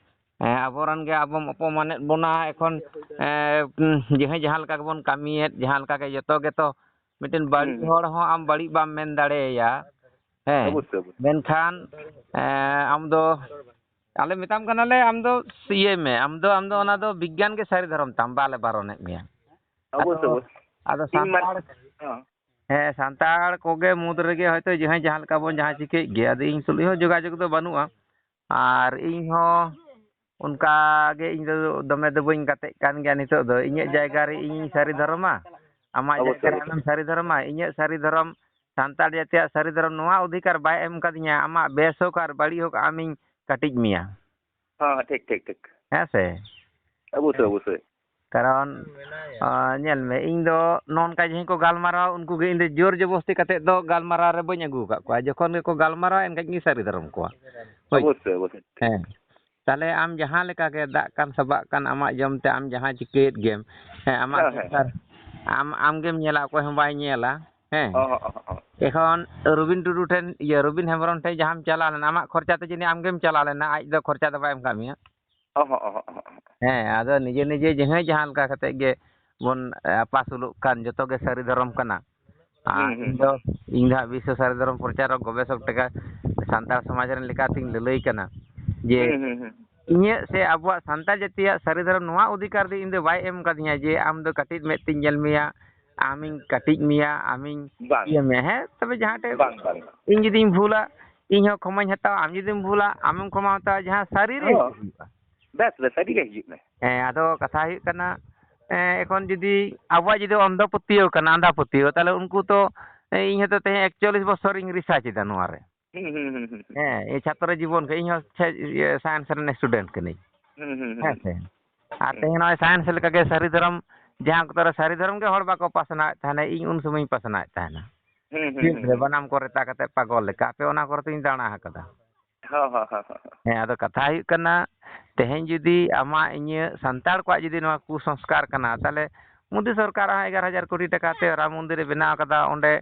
ᱦᱮᱸ, ᱟᱵᱚᱨᱮᱱ ᱜᱮ ᱟᱵᱚᱢ ᱚᱯᱚᱢᱟᱱᱮᱫ ᱵᱚᱱᱟ ᱮᱠᱷᱚᱱ᱾ ᱮᱸ, ᱡᱟᱦᱟᱸᱭ ᱡᱟᱦᱟᱸ ᱞᱮᱠᱟ ᱜᱮᱵᱚᱱ ᱠᱟᱹᱢᱤᱭᱮᱫ, ᱡᱟᱦᱟᱸ ᱞᱮᱠᱟ ᱜᱮ ᱡᱚᱛᱚ ᱜᱮᱛᱚ ᱢᱤᱫᱴᱮᱱ ᱵᱟᱹᱲᱤᱡ ᱦᱩᱸ, ᱦᱩᱸ᱾ ᱦᱚᱲ ᱦᱚᱸ ᱟᱢ ᱵᱟᱹᱲᱤᱡ ᱵᱟᱢ ᱢᱮᱱ ᱫᱟᱲᱮᱭᱟᱭᱟ᱾ ᱦᱮᱸ, ᱚᱵᱚᱥᱥᱳᱭ, ᱚᱵᱚᱥᱥᱳᱭ᱾ ᱢᱮᱱᱠᱷᱟᱱ, ᱮᱸ, ᱟᱢ ᱫᱚ, ᱟᱞᱮ ᱢᱮᱛᱟᱢ ᱠᱟᱱᱟᱞᱮ, ᱟᱢ ᱫᱚ ᱤᱭᱟᱹᱭ ᱢᱮ, ᱟᱢ ᱫᱚ, ᱟᱢ ᱫᱚ ᱚᱱᱟ ᱫᱚ ᱵᱤᱜᱽᱜᱟᱱ ᱜᱮ ᱥᱟᱹᱨᱤ ᱫᱷᱚᱨᱚᱢ ᱛᱟᱢ, ᱵᱟᱞᱮ ᱵᱟᱨᱚᱱᱮᱫ ᱢᱮᱭᱟ᱾ ᱚᱵᱚᱥᱥᱳᱭ, ᱟᱫᱚ, ᱚᱵᱚᱥᱥᱳᱭ᱾ ᱟᱫᱚ ᱤᱧ ᱢᱟ-, ᱥᱟᱱᱛᱟᱲ, ᱦᱚᱸ᱾ ᱦᱮᱸ, ᱥᱟᱱᱛᱟᱲ ᱠᱚᱜᱮ ᱢᱩᱫᱽ ᱨᱮᱜᱮ ᱦᱚᱭᱛᱳ ᱡᱟᱦᱟᱸᱭ ᱡᱟᱦᱟᱸ ᱞᱮᱠᱟ ᱵᱚᱱ ᱡᱟᱦᱟᱸ ᱪᱤᱠᱟᱹᱭᱮᱫ ᱜᱮᱭᱟ, ᱟᱫᱚ ᱤᱧ ᱛᱩᱞᱩᱡ ᱦᱚᱸ ᱡᱳᱜᱟᱡᱳᱜᱽ ᱫᱚ ᱵᱟᱹᱱᱩᱜᱼᱟ᱾ ᱟᱨ ᱤᱧ ᱦᱚᱸ ᱚᱱᱠᱟ ᱜᱮ ᱤᱧ ᱫᱚ ᱫᱚᱢᱮ ᱫᱚ ᱵᱟᱹᱧ ᱜᱟᱛᱮᱜ ᱠᱟᱱ ᱜᱮᱭᱟ ᱱᱤᱛᱚᱜ ᱫᱚ᱾ ᱤᱧᱟᱹᱜ ᱡᱟᱭᱜᱟ ᱨᱮ ᱤᱧᱤᱧ ᱥᱟᱹᱨᱤ ᱫᱷᱚᱨᱚᱢᱟ, ᱟᱢᱟᱜ ᱚᱵᱚᱥᱥᱳᱭ, ᱡᱟᱭᱜᱟ ᱨᱮ ᱚᱵᱚᱥᱥᱳᱭ᱾ ᱟᱢᱮᱢ ᱥᱟᱹᱨᱤ ᱫᱷᱚᱨᱚᱢᱟ, ᱤᱧᱟᱹᱜ ᱥᱟᱹᱨᱤ ᱫᱷᱚᱨᱚᱢ, ᱥᱟᱱᱛᱟᱲ ᱡᱟᱹᱛᱤᱭᱟᱜ ᱥᱟᱹᱨᱤ ᱫᱷᱚᱨᱚᱢ ᱱᱚᱣᱟ ᱚᱫᱷᱤᱠᱟᱨ ᱵᱟᱭ ᱮᱢ ᱠᱟᱫᱤᱧᱟ, ᱟᱢᱟᱜ ᱵᱮᱥ ᱦᱳᱠ ᱟᱨ ᱵᱟᱹᱲᱤᱡ ᱦᱳᱠ ᱟᱢᱤᱧ ᱠᱟᱹᱴᱤᱡ ᱢᱮᱭᱟ᱾ ᱦᱮᱸ, ᱴᱷᱤᱠ, ᱴᱷᱤᱠ, ᱴᱷᱤᱠ᱾ ᱦᱮᱸ ᱥᱮ? ᱚᱵᱚᱥᱥᱳᱭ, ᱚᱵᱚᱥᱥᱳᱭ᱾ ᱠᱟᱨᱚᱱ, ᱟᱸ, ᱧᱮᱞ ᱢᱮ, ᱤᱧ ᱫᱚ ᱱᱚᱜᱼᱚ ᱱᱚᱝᱠᱟ ᱡᱟᱦᱟᱸᱭ ᱠᱚ ᱜᱟᱞᱢᱟᱨᱟᱣᱟ, ᱩᱱᱠᱩ ᱜᱮ ᱤᱧ ᱫᱚ ᱡᱳᱨ ᱡᱚᱵᱚᱥᱛᱤ ᱠᱟᱛᱮᱫ ᱫᱚ ᱜᱟᱞᱢᱟᱨᱟᱣ ᱨᱮ ᱵᱟᱹᱧ ᱟᱹᱜᱩ ᱟᱠᱟᱫ ᱠᱚᱣᱟ᱾ ᱡᱚᱠᱷᱚᱱ ᱜᱮᱠᱚ ᱜᱟᱞᱢᱟᱨᱟᱣᱟ, ᱮᱱᱠᱷᱟᱱ ᱜᱤᱧ ᱥᱟᱹᱨᱤ ᱫᱷᱚᱨᱚᱢ ᱠᱚᱣᱟ᱾ ᱦᱳᱭ᱾ ᱚᱵᱚᱥᱥᱳᱭ, ᱚᱵᱚᱥᱥᱳᱭ᱾ ᱦᱮᱸ᱾ ᱛᱟᱦᱞᱮ ᱟᱢ ᱡᱟᱦᱟᱸ ᱞᱮᱠᱟ ᱜᱮ ᱫᱟᱜ ᱠᱟᱱ ᱥᱟᱵᱟᱜ ᱠᱟᱱ ᱟᱢᱟᱜ ᱡᱚᱢ ᱛᱮ ᱟᱢ ᱡᱟᱦᱟᱸ ᱪᱤᱠᱟᱹᱭᱮᱫ ᱜᱮᱢ, ᱦᱮᱸ, ᱟᱢᱟᱜ ᱦᱮᱸ, ᱦᱮᱸ᱾ ᱥᱚᱝᱥᱟᱨ ᱟᱢ, ᱟᱢ ᱜᱮᱢ ᱧᱮᱞᱟ, ᱚᱠᱚᱭ ᱦᱚᱸ ᱵᱟᱭ ᱧᱮᱞᱟ᱾ ᱦᱮᱸ᱾ ᱚ, ᱚ, ᱚ, ᱚ᱾ ᱮᱠᱷᱚᱱ ᱨᱚᱵᱤᱱ ᱴᱩᱰᱩ ᱴᱷᱮᱱ, ᱤᱭᱟᱹ, ᱨᱚᱵᱤᱱ ᱦᱮᱢᱵᱨᱚᱢ ᱴᱷᱮᱱ ᱡᱟᱦᱟᱸᱢ ᱪᱟᱞᱟᱣ ᱞᱮᱱᱟ, ᱟᱢᱟᱜ ᱠᱷᱚᱨᱪᱟ ᱛᱮ ᱡᱟᱹᱱᱤᱡ ᱟᱢ ᱜᱮᱢ ᱪᱟᱞᱟᱣ ᱞᱮᱱᱟ, ᱟᱡ ᱫᱚ ᱠᱷᱚᱨᱪᱟ ᱫᱚ ᱵᱟᱭ ᱮᱢ ᱠᱟᱜ ᱢᱮᱭᱟ᱾ ᱚᱦᱚᱸ, ᱚᱦᱚᱸ, ᱚᱦᱚᱸ, ᱚᱦᱚᱸ᱾ ᱦᱮᱸ, ᱟᱫᱚ ᱱᱤᱡᱮ ᱱᱤᱡᱮ ᱡᱟᱦᱟᱸᱭ ᱡᱟᱦᱟᱸ ᱞᱮᱠᱟ ᱠᱟᱛᱮ ᱜᱮ ᱵᱚᱱ, ᱮ, ᱟᱯᱟᱥᱩᱞᱚᱜ ᱠᱟᱱ, ᱡᱚᱛᱚ ᱜᱮ ᱥᱟᱹᱨᱤ ᱫᱷᱚᱨᱚᱢ ᱠᱟᱱᱟ᱾ ᱟᱨ ᱦᱩᱸ, ᱦᱩᱸ, ᱤᱧ ᱫᱚ, ᱦᱩᱸ᱾ ᱤᱧ ᱫᱚ ᱦᱟᱸᱜ ᱵᱤᱥᱥᱚ ᱥᱟᱹᱨᱤ ᱫᱷᱚᱨᱚᱢ ᱯᱨᱚᱪᱟᱨᱚᱠ, ᱜᱚᱵᱮᱥᱚᱠ ᱴᱮᱠᱟ-, ᱥᱟᱱᱛᱟᱲ ᱥᱚᱢᱟᱡᱽ ᱨᱮᱱ ᱞᱮᱠᱟᱛᱤᱧ ᱞᱟᱹᱞᱟᱹᱭ ᱠᱟᱱᱟ ᱡᱮ ᱦᱩᱸ, ᱦᱩᱸ, ᱦᱩᱸ᱾ ᱤᱧᱟᱹᱜ ᱥᱮ ᱟᱵᱚᱣᱟᱜ ᱥᱟᱱᱛᱟᱲ ᱡᱟᱹᱛᱤᱭᱟᱜ ᱥᱟᱹᱨᱤ ᱫᱷᱚᱨᱚᱢ ᱱᱚᱣᱟ ᱚᱫᱷᱤᱠᱟᱨ ᱫᱚ ᱤᱧ ᱫᱚ ᱵᱟᱭ ᱮᱢ ᱠᱟᱫᱤᱧᱟ ᱡᱮ ᱟᱢ ᱫᱚ ᱠᱟᱹᱴᱤᱡ ᱢᱮᱫ ᱛᱤᱧ ᱧᱮᱞ ᱢᱮᱭᱟ, ᱟᱢᱤᱧ ᱠᱟᱹᱴᱤᱡ ᱢᱮᱭᱟ, ᱟᱢᱤᱧ ᱵᱟᱝ᱾ ᱤᱭᱟᱹ ᱢᱮᱭᱟ᱾ ᱦᱮᱸ, ᱛᱚᱵᱮ ᱡᱟᱦᱟᱸ ᱴᱷᱮᱡ ᱵᱟᱝ, ᱵᱟᱝ, ᱵᱟᱝ᱾ ᱤᱧ ᱡᱩᱫᱤᱧ ᱵᱷᱩᱞᱟ, ᱤᱧ ᱦᱚᱸ ᱠᱷᱚᱢᱟᱧ ᱦᱟᱛᱟᱣᱟ, ᱟᱢ ᱡᱩᱫᱤᱢ ᱵᱷᱩᱞᱟ, ᱟᱢᱮᱢ ᱠᱷᱚᱢᱟ ᱦᱟᱛᱟᱣᱟ, ᱡᱟᱦᱟᱸ ᱥᱟᱹᱨᱤ ᱨᱮ ᱦᱚᱸ᱾ ᱦᱤᱡᱩᱜ ᱦᱩᱭᱩᱜᱼᱟ᱾ ᱵᱮᱥ, ᱵᱮᱥ, ᱥᱟᱹᱨᱤ ᱜᱮ ᱦᱤᱡᱩᱜ ᱢᱮ᱾ ᱦᱮᱸ, ᱟᱫᱚ ᱠᱟᱛᱷᱟ ᱦᱩᱭᱩᱜ ᱠᱟᱱᱟ, ᱮᱸ, ᱮᱠᱷᱚᱱ ᱡᱩᱫᱤ ᱟᱵᱚᱣᱟᱜ ᱡᱩᱫᱤ ᱚᱱᱫᱷᱚ ᱯᱟᱹᱛᱭᱟᱹᱣ ᱠᱟᱱᱟ, ᱟᱸᱫᱷᱟ ᱯᱟᱹᱛᱭᱟᱹᱣ, ᱛᱟᱦᱞᱮ ᱩᱱᱠᱩ ᱛᱚ, ᱮᱸ, ᱤᱧ ᱦᱚᱸᱛᱚ ᱛᱮᱦᱮᱧ ᱮᱠᱪᱚᱞᱞᱤᱥ ᱵᱚᱪᱷᱚᱨᱤᱧ ᱨᱤᱥᱟᱨᱪ ᱮᱫᱟ ᱱᱚᱣᱟ ᱨᱮ᱾ ᱦᱩᱸ, ᱦᱩᱸ, ᱦᱩᱸ, ᱦᱩᱸ, ᱦᱩᱸ᱾ ᱦᱮᱸ, ᱤᱧ ᱪᱷᱟᱛᱨᱚ ᱡᱤᱵᱚᱱ ᱠᱷᱚᱱ, ᱤᱧ ᱦᱚᱸ ᱪᱷᱮ-, ᱤᱭᱟᱹ, ᱥᱟᱭᱮᱱᱥ ᱨᱮᱱ ᱥᱴᱩᱰᱮᱱᱴ ᱠᱟᱹᱱᱟᱹᱧ᱾ ᱦᱩᱸ, ᱦᱩᱸ, ᱦᱩᱸ, ᱦᱮᱸ ᱦᱩᱸ᱾ ᱥᱮ? ᱟᱨ ᱦᱩᱸ᱾ ᱛᱮᱦᱮᱧ ᱱᱚᱜᱼᱚᱭ ᱥᱟᱭᱮᱱᱥ ᱞᱮᱠᱟᱜᱮ ᱥᱟᱹᱨᱤ ᱫᱷᱚᱨᱚᱢ, ᱡᱟᱦᱟᱸ ᱚᱠᱛᱚ ᱨᱮ ᱥᱟᱹᱨᱤ ᱫᱷᱚᱨᱚᱢ ᱜᱮ ᱦᱚᱲ ᱵᱟᱠᱚ ᱯᱟᱥᱱᱟᱣᱮᱫ ᱛᱟᱦᱮᱱᱟ, ᱤᱧ ᱩᱱ ᱥᱚᱢᱚᱭᱤᱧ ᱯᱟᱥᱱᱟᱣᱮᱫ ᱛᱟᱦᱮᱱᱟ᱾ ᱦᱩᱸ, ᱦᱩᱸ, ᱯᱷᱤᱞᱰ ᱦᱩᱸ, ᱨᱮ ᱦᱩᱸ᱾ ᱵᱟᱱᱟᱢ ᱠᱚ ᱨᱮᱛᱟ ᱠᱟᱛᱮ ᱯᱟᱜᱚᱞ ᱞᱮᱠᱟ, ᱟᱯᱮ ᱚᱱᱟ ᱠᱚᱨᱮ ᱛᱚᱧ ᱫᱟᱬᱟ ᱟᱠᱟᱫᱟ᱾ ᱦᱚᱸ, ᱦᱚᱸ, ᱦᱚᱸ, ᱦᱚᱸ, ᱦᱚᱸ᱾ ᱦᱮᱸ, ᱟᱫᱚ ᱠᱟᱛᱷᱟ ᱦᱩᱭᱩᱜ ᱠᱟᱱᱟ, ᱛᱮᱦᱮᱧ ᱡᱩᱫᱤ ᱟᱢᱟᱜ ᱤᱧᱟᱹᱜ ᱥᱟᱱᱛᱟᱲ ᱠᱚᱣᱟᱜ ᱡᱩᱫᱤ ᱱᱚᱣᱟ ᱠᱩᱥᱚᱝᱥᱠᱟᱨ ᱠᱟᱱᱟ, ᱛᱟᱦᱞᱮ ᱢᱳᱫᱤ ᱥᱚᱨᱠᱟᱨ ᱦᱚᱸ ᱮᱜᱟᱨᱚ ᱦᱟᱡᱟᱨ ᱠᱳᱴᱤ ᱴᱟᱠᱟ ᱛᱮ ᱨᱟᱢ ᱢᱚᱱᱫᱤᱨ ᱮ ᱵᱮᱱᱟᱣ ᱠᱟᱫᱟ, ᱚᱸᱰᱮ,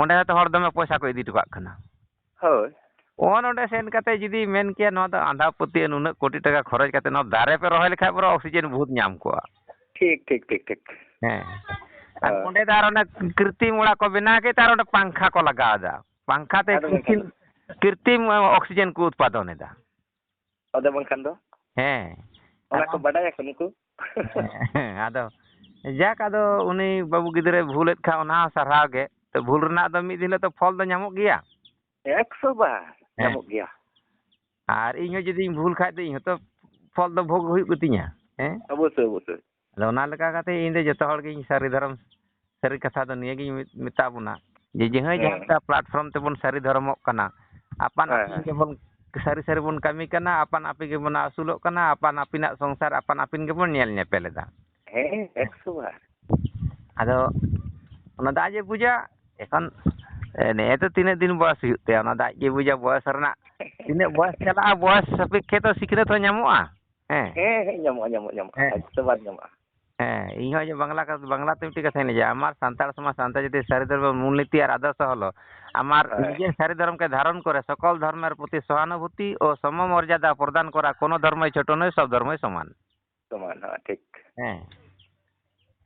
ᱚᱸᱰᱮ ᱦᱚᱭᱛᱚ ᱦᱚᱲ ᱫᱚᱢᱮ ᱯᱚᱭᱥᱟ ᱠᱚ ᱤᱫᱤ ᱦᱚᱴᱚ ᱠᱟᱜ ᱠᱟᱱᱟ᱾ ᱦᱳᱭ᱾ ᱚ, ᱱᱚᱰᱮ ᱥᱮᱱ ᱠᱟᱛᱮ ᱡᱩᱫᱤ ᱢᱮᱱ ᱠᱮᱭᱟ, ᱱᱚᱣᱟ ᱫᱚ ᱟᱸᱫᱷᱟ ᱯᱟᱹᱛᱭᱟᱹᱣ, ᱱᱩᱱᱟᱹᱜ ᱠᱳᱴᱤ ᱴᱟᱠᱟ ᱠᱷᱚᱨᱚᱪ ᱠᱟᱛᱮ ᱱᱚᱣᱟ ᱫᱟᱨᱮ ᱯᱮ ᱨᱚᱦᱚᱭ ᱞᱮᱠᱷᱟᱡ ᱵᱚᱨᱚᱝ ᱚᱠᱥᱤᱡᱮᱱ ᱵᱚᱦᱩᱛ ᱧᱟᱢ ᱠᱚᱜᱼᱟ᱾ ᱴᱷᱤᱠ, ᱴᱷᱤᱠ, ᱴᱷᱤᱠ, ᱴᱷᱤᱠ᱾ ᱦᱮᱸ᱾ ᱟᱨ ᱦᱳᱭ᱾ ᱚᱸᱰᱮ ᱫᱚ ᱟᱨ ᱚᱱᱟ ᱠᱨᱤᱛᱤᱢ ᱚᱲᱟᱜ ᱠᱚ ᱵᱮᱱᱟᱣ ᱠᱮᱫ ᱛᱮ ᱟᱨ ᱚᱸᱰᱮ ᱯᱟᱝᱠᱷᱟ ᱠᱚ ᱞᱟᱜᱟᱣ ᱮᱫᱟ᱾ ᱯᱟᱝᱠᱷᱟ ᱛᱮ ᱟᱫᱚ ᱵᱟᱝᱠᱷᱟᱱ ᱠᱨᱤᱛᱤᱢ, ᱫᱚ? ᱠᱨᱤᱛᱤᱢ ᱚᱠᱥᱤᱡᱮᱱ ᱠᱚ ᱩᱛᱯᱟᱫᱚᱱ ᱮᱫᱟ᱾ ᱟᱫᱚ ᱵᱟᱝᱠᱷᱟᱱ ᱫᱚ? ᱦᱮᱸ᱾ ᱚᱱᱟ ᱠᱚ ᱟᱫᱚ ᱵᱟᱰᱟᱭᱟᱠᱚ ᱱᱩᱠᱩ? ᱦᱮᱸ, ᱟᱫᱚ ᱡᱟᱠ, ᱟᱫᱚ ᱩᱱᱤ ᱵᱟᱹᱵᱩ ᱜᱤᱫᱽᱨᱟᱹᱭ ᱵᱷᱩᱞᱮᱫ ᱠᱷᱟᱱ ᱚᱱᱟ ᱦᱚᱸ ᱥᱟᱨᱦᱟᱣ ᱜᱮ᱾ ᱛᱚ, ᱵᱷᱩᱞ ᱨᱮᱱᱟᱜ ᱫᱚ ᱢᱤᱫ ᱫᱤᱱ ᱦᱤᱞᱳᱜ ᱛᱚ ᱯᱷᱚᱞ ᱫᱚ ᱧᱟᱢᱚᱜ ᱜᱮᱭᱟ᱾ ᱮᱠᱥᱚ ᱵᱟᱨ ᱦᱮᱸ᱾ ᱧᱟᱢᱚᱜ ᱜᱮᱭᱟ᱾ ᱟᱨ ᱤᱧ ᱦᱚᱸ ᱡᱩᱫᱤᱧ ᱵᱷᱩᱞ ᱠᱷᱟᱡ ᱫᱚ ᱤᱧ ᱦᱚᱸᱛᱚ ᱯᱷᱚᱞ ᱫᱚ ᱵᱷᱳᱜᱽ ᱦᱩᱭᱩᱜ ᱜᱮᱛᱤᱧᱟ᱾ ᱦᱮᱸ? ᱚᱵᱚᱥᱥᱳᱭ, ᱚᱵᱚᱥᱥᱳᱭ᱾ ᱟᱫᱚ ᱚᱱᱟ ᱞᱮᱠᱟ ᱠᱟᱛᱮ ᱤᱧ ᱫᱚ ᱡᱚᱛᱚ ᱦᱚᱲ ᱜᱮ ᱤᱧ ᱥᱟᱹᱨᱤ ᱫᱷᱚᱨᱚᱢ, ᱥᱟᱹᱨᱤ ᱠᱟᱛᱷᱟ ᱫᱚ ᱱᱤᱭᱟᱹ ᱜᱤᱧ ᱢᱮ-, ᱢᱮᱛᱟ ᱵᱚᱱᱟ ᱡᱮ ᱡᱟᱦᱟᱸᱭ ᱦᱮᱸ᱾ ᱡᱟᱦᱟᱸ ᱞᱮᱠᱟ platform ᱛᱮᱵᱚᱱ ᱥᱟᱹᱨᱤ ᱫᱷᱚᱨᱚᱢᱚᱜ ᱠᱟᱱᱟ, ᱟᱯᱟᱱ ᱦᱮᱸ, ᱟᱹᱯᱤᱱ ᱦᱮᱸ᱾ ᱜᱮᱵᱚᱱ ᱥᱟᱹᱨᱤ ᱥᱟᱹᱨᱤ ᱵᱚᱱ ᱠᱟᱹᱢᱤ ᱠᱟᱱᱟ, ᱟᱯᱟᱱ ᱟᱹᱯᱤᱱ ᱜᱮᱵᱚᱱ ᱟᱹᱥᱩᱞᱚᱜ ᱠᱟᱱᱟ, ᱟᱯᱟᱱ ᱟᱹᱯᱤᱱᱟᱜ ᱥᱚᱝᱥᱟᱨ ᱟᱯᱟᱱ ᱟᱹᱯᱤᱱ ᱜᱮᱵᱚᱱ ᱧᱮᱞ ᱧᱮᱯᱮᱞ ᱮᱫᱟ᱾ ᱦᱮᱸ, ᱮᱠᱥᱚ ᱵᱟᱨ᱾ ᱟᱫᱚ ᱚᱱᱟ ᱫᱚ ᱟᱡ ᱮ ᱵᱩᱡᱟ᱾ ᱮᱠᱷᱚᱱ, ᱮ, ᱱᱮᱜᱼᱮ ᱛᱚ ᱛᱤᱱᱟᱹᱜ ᱫᱤᱱ ᱵᱚᱭᱚᱥ ᱦᱩᱭᱩᱜ ᱛᱟᱭᱟ, ᱚᱱᱟ ᱫᱚ ᱟᱡ ᱜᱮ ᱵᱩᱡᱟ ᱵᱚᱭᱚᱥ ᱨᱮᱱᱟᱜ ᱛᱤᱱᱟᱹᱜ ᱵᱚᱭᱚᱥ ᱪᱟᱞᱟᱜᱼᱟ, ᱵᱚᱭᱚᱥ ᱥᱟᱯᱮᱠᱠᱷᱮ ᱛᱚ ᱥᱤᱠᱷᱱᱟᱹᱛ ᱦᱚᱸ ᱧᱟᱢᱚᱜᱼᱟ᱾ ᱦᱮᱸ᱾ ᱦᱮᱸ, ᱦᱮᱸ, ᱧᱟᱢᱚᱜᱼᱟ, ᱧᱟᱢᱚᱜᱼᱟ, ᱧᱟᱢᱚᱜᱼᱟ᱾ ᱦᱮᱸ᱾ ᱮᱠᱥᱚ ᱵᱟᱨ ᱧᱟᱢᱚᱜᱼᱟ᱾ ᱦᱮᱸ, ᱤᱧ ᱦᱚᱸ ᱡᱮ ᱵᱟᱝᱞᱟ ᱠᱟ-, ᱵᱟᱝᱞᱟ ᱛᱮ ᱢᱤᱫᱴᱤᱡ ᱠᱟᱛᱷᱟᱧ ᱞᱟᱹᱭᱟ, ᱟᱢᱟᱨ ᱥᱟᱱᱛᱟᱲ ᱥᱚᱢᱟᱡᱽ, ᱥᱟᱱᱛᱟᱲ ᱡᱟᱹᱛᱤ ᱥᱟᱹᱨᱤ ᱫᱷᱚᱨᱢᱚ ᱢᱩᱞ ᱱᱤᱛᱤ ᱟᱨ ᱟᱫᱚᱨᱥᱚ ᱦᱚᱞᱚ ᱟᱢᱟᱨ ᱦᱳᱭ᱾ নিজের ᱥᱟᱹᱨᱤ ᱫᱷᱚᱨᱚᱢ ᱠᱮ ᱫᱷᱟᱨᱚᱱ ᱠᱚᱨᱮ ᱥᱚᱠᱚᱞ ᱫᱷᱚᱨᱢᱮᱨ ᱯᱨᱚᱛᱤ ᱥᱚᱦᱟᱱᱩᱵᱷᱩᱛᱤ ᱳ ᱥᱚᱢ ᱢᱚᱨᱡᱟᱫᱟ ᱯᱨᱚᱫᱟᱱ ᱠᱚᱨᱟ, ᱠᱳᱱᱳ ᱫᱷᱚᱨᱢᱚᱭ ᱪᱷᱳᱴᱚ ᱱᱚᱭ, ᱥᱚᱵ ᱫᱷᱚᱨᱢᱚᱭ ᱥᱚᱢᱟᱱ᱾ ᱥᱚᱢᱟᱱ, ᱦᱳᱭ, ᱴᱷᱤᱠ᱾ ᱦᱮᱸ᱾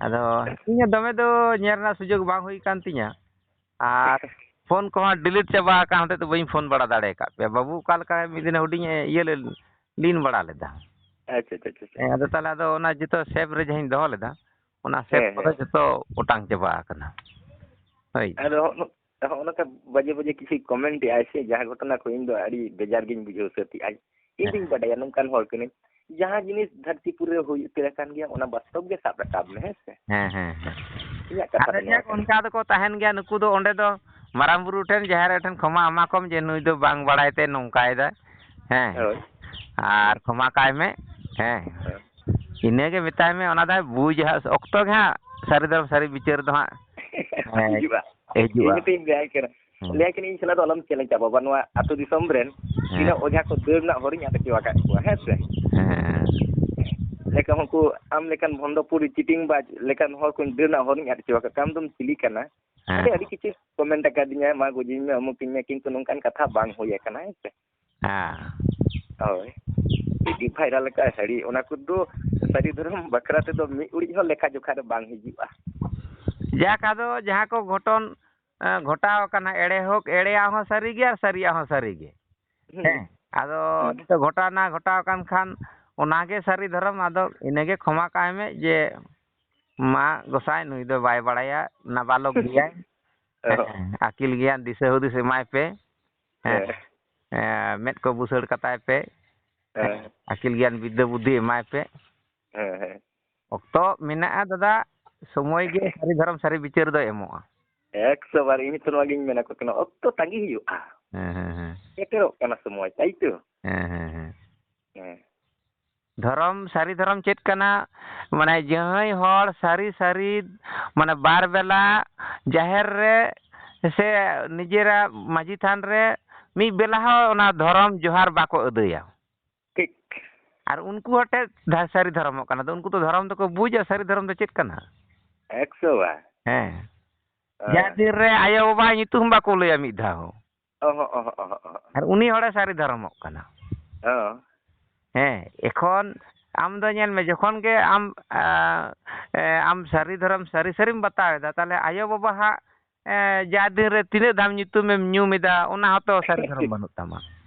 ᱟᱫᱚ ᱤᱧ ᱦᱚᱸ ᱫᱚᱢᱮ ᱫᱚ ᱧᱮᱞ ᱨᱮᱱᱟᱜ ᱥᱩᱡᱳᱜᱽ ᱵᱟᱝ ᱦᱩᱭ ᱠᱟᱱ ᱛᱤᱧᱟᱹ᱾ ᱟᱨ ᱯᱷᱳᱱ ᱠᱚᱦᱚᱸ delete ᱪᱟᱵᱟ ᱟᱠᱟᱱ ᱦᱚᱛᱮᱡ ᱛᱮ ᱵᱟᱹᱧ ᱯᱷᱳᱱ ᱵᱟᱲᱟ ᱫᱟᱲᱮ ᱟᱠᱟᱫ ᱯᱮᱭᱟ᱾ ᱵᱟᱹᱵᱩ ᱚᱠᱟ ᱞᱮᱠᱟ ᱢᱤᱫ ᱫᱤᱱ ᱦᱩᱰᱤᱧ ᱮ ᱤᱭᱟᱹ ᱞᱮᱱ, ᱞᱤᱱ ᱵᱟᱲᱟ ᱞᱮᱫᱟ᱾ ᱟᱪᱪᱷᱟ, ᱟᱪᱪᱷᱟ, ᱟᱪᱪᱷᱟ, ᱟᱪᱪᱷᱟ᱾ ᱦᱮᱸ, ᱟᱫᱚ ᱛᱟᱦᱚᱞᱮ ᱟᱫᱚ ᱚᱱᱟ ᱡᱚᱛᱚ ᱥᱮᱵᱷ ᱨᱮ ᱡᱟᱦᱟᱸᱧ ᱫᱚᱦᱚ ᱞᱮᱫᱟ, ᱚᱱᱟ ᱥᱮᱵᱷ ᱦᱮᱸ, ᱠᱚᱫᱚ ᱦᱮᱸ᱾ ᱡᱚᱛᱚ ᱚᱴᱟᱝ ᱪᱟᱵᱟ ᱟᱠᱟᱱᱟ᱾ ᱦᱳᱭ᱾ ᱟᱫᱚ ᱦᱚᱸᱜᱼᱚ ᱱᱚ-, ᱦᱚᱸᱜᱼᱚ ᱱᱚᱝᱠᱟ ᱵᱟᱡᱮ ᱵᱟᱡᱮ ᱠᱤᱪᱷᱩᱭ ᱠᱚᱢᱮᱱᱴ ᱮᱜᱼᱟᱭ ᱥᱮ, ᱡᱟᱦᱟᱸ ᱜᱷᱚᱴᱚᱱᱟ ᱠᱚ ᱤᱧ ᱫᱚ ᱟᱹᱰᱤ ᱵᱮᱡᱟᱨ ᱜᱤᱧ ᱵᱩᱡᱷᱟᱹᱣ ᱥᱟᱹᱛ ᱮᱜᱼᱟᱭ᱾ ᱤᱧ ᱦᱮᱸ᱾ ᱫᱩᱧ ᱵᱟᱰᱟᱭᱟ ᱱᱚᱝᱠᱟᱱ ᱦᱚᱲ ᱠᱟᱹᱱᱟᱹᱧ, ᱡᱟᱦᱟᱸ ᱡᱤᱱᱤᱥ ᱫᱷᱟᱹᱨᱛᱤᱯᱩᱨᱤ ᱨᱮ ᱦᱩᱭ ᱩᱛᱟᱹᱨ ᱟᱠᱟᱱ ᱜᱮᱭᱟ, ᱚᱱᱟ ᱵᱟᱥᱛᱚᱵ ᱜᱮ ᱥᱟᱵ ᱨᱟᱠᱟᱵ ᱢᱮ, ᱦᱮᱸ ᱥᱮ? ᱦᱮᱸ, ᱦᱮᱸ, ᱦᱮᱸ᱾ ᱤᱧᱟᱹᱜ ᱠᱟᱛᱷᱟ ᱟᱫᱚ ᱫᱚ ᱱᱚᱣᱟ ᱡᱟᱠ, ᱠᱟᱱᱟ᱾ ᱚᱱᱠᱟ ᱫᱚᱠᱚ ᱛᱟᱦᱮᱱ ᱜᱮᱭᱟ, ᱱᱩᱠᱩ ᱫᱚ ᱚᱸᱰᱮ ᱫᱚ ᱢᱟᱨᱟᱝ ᱵᱩᱨᱩ ᱴᱷᱮᱱ, ᱡᱟᱦᱮᱨ ᱟᱭᱳ ᱴᱷᱮᱱ ᱠᱷᱚᱢᱟ ᱮᱢᱟ ᱠᱚᱢ ᱡᱮ ᱱᱩᱭ ᱫᱚ ᱵᱟᱝ ᱵᱟᱲᱟᱭ ᱛᱮ ᱱᱚᱝᱠᱟᱭᱮᱫᱟᱭ, ᱦᱮᱸ᱾ ᱦᱳᱭ᱾ ᱟᱨ ᱠᱷᱚᱢᱟ ᱠᱟᱭ ᱢᱮ, ᱦᱮᱸ᱾ ᱦᱮᱸ᱾ ᱤᱱᱟᱹᱜᱮ ᱢᱮᱛᱟᱭ ᱢᱮ, ᱚᱱᱟ ᱫᱚ ᱦᱟᱸᱜ ᱵᱩᱡᱽ ᱦᱟᱸᱜ, ᱚᱠᱛᱚ ᱜᱮ ᱦᱟᱸᱜ ᱥᱟᱹᱨᱤ ᱫᱚ ᱥᱟᱹᱨᱤ ᱵᱤᱪᱟᱹᱨ ᱫᱚ ᱦᱟᱸᱜ, ᱦᱮᱸ, ᱦᱤᱡᱩᱜᱼᱟ᱾ ᱦᱤᱡᱩᱜᱼᱟ᱾ ᱤᱧ ᱦᱚᱸᱛᱚᱧ ᱞᱟᱹᱭᱟᱭ ᱠᱟᱱᱟ᱾ ᱦᱮᱸ᱾ ᱞᱟᱹᱭᱟᱭ ᱠᱟᱹᱱᱟᱹᱧ, "ᱤᱧ ᱥᱟᱞᱟᱜ ᱫᱚ ᱟᱞᱚᱢ ᱪᱮᱞᱮᱧᱪᱟ ᱵᱟᱵᱟ, ᱱᱚᱣᱟ ᱟᱹᱛᱩ ᱫᱤᱥᱚᱢ ᱨᱮᱱ ᱦᱮᱸ᱾ ᱛᱤᱱᱟᱹᱜ ᱚᱡᱷᱟ ᱠᱚ ᱫᱟᱹᱲ ᱨᱮᱱᱟᱜ ᱦᱚᱨᱤᱧ ᱟᱫ ᱦᱚᱪᱚ ᱟᱠᱟᱫ ᱠᱚᱣᱟ, ᱦᱮᱸ ᱥᱮ?" ᱦᱮᱸ᱾ ᱞᱮᱠᱟ ᱩᱱᱠᱩ ᱟᱢ ᱞᱮᱠᱟᱱ ᱵᱷᱚᱱᱰᱚ ᱯᱩᱨᱤ ᱪᱤᱴᱤᱝ ᱵᱟᱡᱽ ᱞᱮᱠᱟᱱ ᱦᱚᱲ ᱠᱚᱧ ᱫᱟᱹᱲ ᱨᱮᱱᱟᱜ ᱦᱚᱨᱤᱧ ᱟᱫ ᱦᱚᱪᱚ ᱟᱠᱟᱫ ᱠᱚᱣᱟ᱾ ᱟᱢ ᱫᱚᱢ ᱪᱤᱞᱤ ᱠᱟᱱᱟ? ᱦᱮᱸ᱾ ᱟᱹᱰᱤ, ᱟᱹᱰᱤ ᱠᱤᱪᱷᱩ ᱠᱚᱢᱮᱱᱴ ᱟᱠᱟᱫᱤᱧᱟ, "ᱢᱟ ᱜᱚᱡᱤᱧ ᱢᱮ, ᱚᱢᱩᱠᱤᱧ ᱢᱮ," ᱠᱤᱱᱛᱩ ᱱᱚᱝᱠᱟᱱ ᱠᱟᱛᱷᱟ ᱵᱟᱝ ᱦᱩᱭ ᱟᱠᱟᱱᱟ, ᱦᱮᱸ ᱥᱮ? ᱦᱮᱸ᱾ ᱦᱳᱭ᱾ ᱡᱩᱫᱤ ᱵᱷᱟᱭᱨᱟᱞ ᱟᱠᱟᱫ ᱥᱟᱹᱲᱤ, ᱚᱱᱟ ᱠᱚᱫᱚ ᱥᱟᱹᱨᱤ ᱫᱷᱚᱨᱚᱢ ᱵᱟᱠᱷᱨᱟ ᱛᱮᱫᱚ ᱢᱤᱫ ᱩᱲᱤᱡ ᱦᱚᱸ ᱞᱮᱠᱷᱟ ᱡᱚᱠᱷᱟ ᱨᱮ ᱵᱟᱝ ᱦᱤᱡᱩᱜᱼᱟ᱾ ᱡᱟᱠ, ᱟᱫᱚ ᱡᱟᱦᱟᱸ ᱠᱚ ᱜᱷᱚᱴᱚᱱ, ᱮᱸ, ᱜᱷᱚᱴᱟᱣ ᱟᱠᱟᱱᱟ, ᱮᱲᱮ ᱦᱳᱠ, ᱮᱲᱮᱭᱟᱜ ᱦᱚᱸ ᱥᱟᱹᱨᱤ ᱜᱮ ᱟᱨ ᱥᱟᱹᱨᱤᱭᱟᱜ ᱦᱚᱸ ᱥᱟᱹᱨᱤ ᱜᱮ᱾ ᱦᱩᱸ᱾ ᱦᱮᱸ, ᱟᱫᱚ ᱦᱩᱸ᱾ ᱱᱤᱛᱚᱜ ᱜᱷᱚᱴᱟᱣᱱᱟ, ᱜᱷᱚᱴᱟᱣ ᱟᱠᱟᱱ ᱠᱷᱟᱱ ᱚᱱᱟᱜᱮ ᱥᱟᱹᱨᱤ ᱫᱷᱚᱨᱚᱢ, ᱟᱫᱚ ᱤᱱᱟᱹᱜᱮ ᱠᱷᱚᱢᱟ ᱠᱟᱭ ᱢᱮ ᱡᱮ ᱢᱟ ᱜᱚᱸᱥᱟᱭ, ᱱᱩᱭ ᱫᱚ ᱵᱟᱭ ᱵᱟᱲᱟᱭᱟ, ᱱᱟᱵᱟᱞᱚᱠ ᱜᱮᱭᱟᱭ᱾ ᱚ᱾ ᱦᱮᱸ, ᱟᱹᱠᱤᱞ ᱜᱮᱭᱟᱱ ᱫᱤᱥᱟᱹ ᱦᱩᱫᱤᱥ ᱮᱢᱟᱭ ᱯᱮ᱾ ᱦᱮᱸ᱾ ᱦᱮᱸ᱾ ᱦᱮᱸ, ᱢᱮᱫ ᱠᱚ ᱵᱩᱥᱟᱹᱲ ᱠᱟᱛᱟᱭ ᱯᱮ᱾ ᱦᱮᱸ᱾ ᱦᱮᱸ᱾ ᱟᱹᱠᱤᱞ ᱜᱮᱭᱟᱱ ᱵᱤᱫᱽᱫᱟᱹ ᱵᱩᱫᱽᱫᱷᱤ ᱮᱢᱟᱭ ᱯᱮ᱾ ᱦᱮᱸ, ᱦᱮᱸ᱾ ᱚᱠᱛᱚ ᱢᱮᱱᱟᱜᱼᱟ ᱫᱟᱫᱟ, ᱥᱚᱢᱚᱭ ᱜᱮ ᱥᱟᱹᱨᱤ ᱫᱷᱚᱨᱚᱢ ᱥᱟᱹᱨᱤ ᱵᱤᱪᱟᱹᱨ ᱫᱚᱭ ᱮᱢᱚᱜᱼᱟ᱾ ᱮᱠᱥᱚ ᱵᱟᱨ, ᱤᱧ ᱦᱚᱸᱛᱚ ᱱᱚᱣᱟ ᱜᱤᱧ ᱢᱮᱱᱟ ᱠᱚ ᱠᱟᱱᱟ, ᱚᱠᱛᱚ ᱛᱟᱺᱜᱤ ᱦᱩᱭᱩᱜᱼᱟ᱾ ᱦᱮᱸ, ᱦᱮᱸ, ᱦᱮᱸ᱾ ᱥᱮᱴᱮᱨᱚᱜ ᱠᱟᱱᱟ ᱥᱚᱢᱚᱭ, ᱛᱟᱭ ᱛᱚ? ᱦᱮᱸ, ᱦᱮᱸ, ᱦᱮᱸ᱾ ᱦᱮᱸ᱾ ᱫᱷᱚᱨᱚᱢ, ᱥᱟᱹᱨᱤ ᱫᱷᱚᱨᱚᱢ ᱪᱮᱫ ᱠᱟᱱᱟ? ᱢᱟᱱᱮ ᱡᱟᱦᱟᱸᱭ ᱦᱚᱲ ᱥᱟᱹᱨᱤ ᱥᱟᱹᱨᱤ, ᱢᱟᱱᱮ ᱵᱟᱨ ᱵᱮᱞᱟ ᱡᱟᱦᱮᱨ ᱨᱮ ᱥᱮ ᱱᱤᱡᱮᱨᱟᱜ ᱢᱟᱹᱡᱷᱤ ᱛᱷᱟᱱ ᱨᱮ ᱢᱤᱫ ᱵᱮᱞᱟ ᱦᱚᱸ ᱚᱱᱟ ᱫᱷᱚᱨᱚᱢ ᱡᱚᱦᱟᱨ ᱵᱟᱠᱚ ᱟᱹᱫᱟᱹᱭᱟ᱾ ᱴᱷᱤᱠ᱾ ᱟᱨ ᱩᱱᱠᱩ ᱦᱚᱸ ᱴᱷᱮᱡ ᱫᱷᱟ-, ᱥᱟᱹᱨᱤ ᱫᱷᱚᱨᱚᱢᱚᱜ ᱠᱟᱱᱟ᱾ ᱟᱫᱚ ᱩᱱᱠᱩ ᱫᱚ ᱫᱷᱚᱨᱚᱢ ᱫᱚᱠᱚ ᱵᱩᱡᱟ, ᱥᱟᱹᱨᱤ ᱫᱷᱚᱨᱚᱢ ᱫᱚ ᱪᱮᱫ ᱠᱟᱱᱟ? ᱮᱠᱥᱚ ᱵᱟᱨ᱾ ᱦᱮᱸ᱾ ᱦᱮᱸ᱾ ᱡᱟᱦᱟᱸ ᱫᱤᱱ ᱨᱮ ᱟᱭᱳ ᱵᱟᱵᱟ ᱧᱩᱛᱩᱢ ᱵᱟᱠᱚ ᱞᱟᱹᱭᱟ ᱢᱤᱫ ᱫᱷᱟᱣ ᱦᱚᱸ᱾ ᱚᱦᱚᱸ, ᱚᱦᱚᱸ, ᱚᱦᱚᱸ, ᱚᱦᱚᱸ᱾ ᱟᱨ ᱩᱱᱤ ᱦᱚᱲᱮ ᱥᱟᱹᱨᱤ ᱫᱷᱚᱨᱚᱢᱚᱜ ᱠᱟᱱᱟ᱾ ᱦᱚᱸ᱾ ᱦᱮᱸ, ᱮᱠᱷᱚᱱ ᱟᱢ ᱫᱚ ᱧᱮᱞ ᱢᱮ, ᱡᱚᱠᱷᱚᱱ ᱜᱮ ᱟᱢ, ᱟ, ᱮ, ᱟᱢ ᱥᱟᱹᱨᱤ ᱫᱷᱚᱨᱚᱢ ᱥᱟᱹᱨᱤ ᱥᱟᱹᱨᱤᱢ ᱵᱟᱛᱟᱣ ᱮᱫᱟ, ᱛᱟᱦᱞᱮ ᱟᱭᱳ ᱵᱟᱵᱟ ᱦᱟᱸᱜ, ᱮ, ᱡᱟ ᱫᱤᱱ ᱨᱮ ᱛᱤᱱᱟᱹᱜ ᱫᱷᱟᱣ ᱧᱩᱛᱩᱢᱮᱢ ᱧᱩᱢ ᱮᱫᱟ, ᱚᱱᱟ ᱦᱚᱸᱛᱚ ᱥᱟᱹᱨᱤ ᱫᱷᱚᱨᱚᱢ ᱵᱟᱹᱱᱩᱜ ᱛᱟᱢᱟ᱾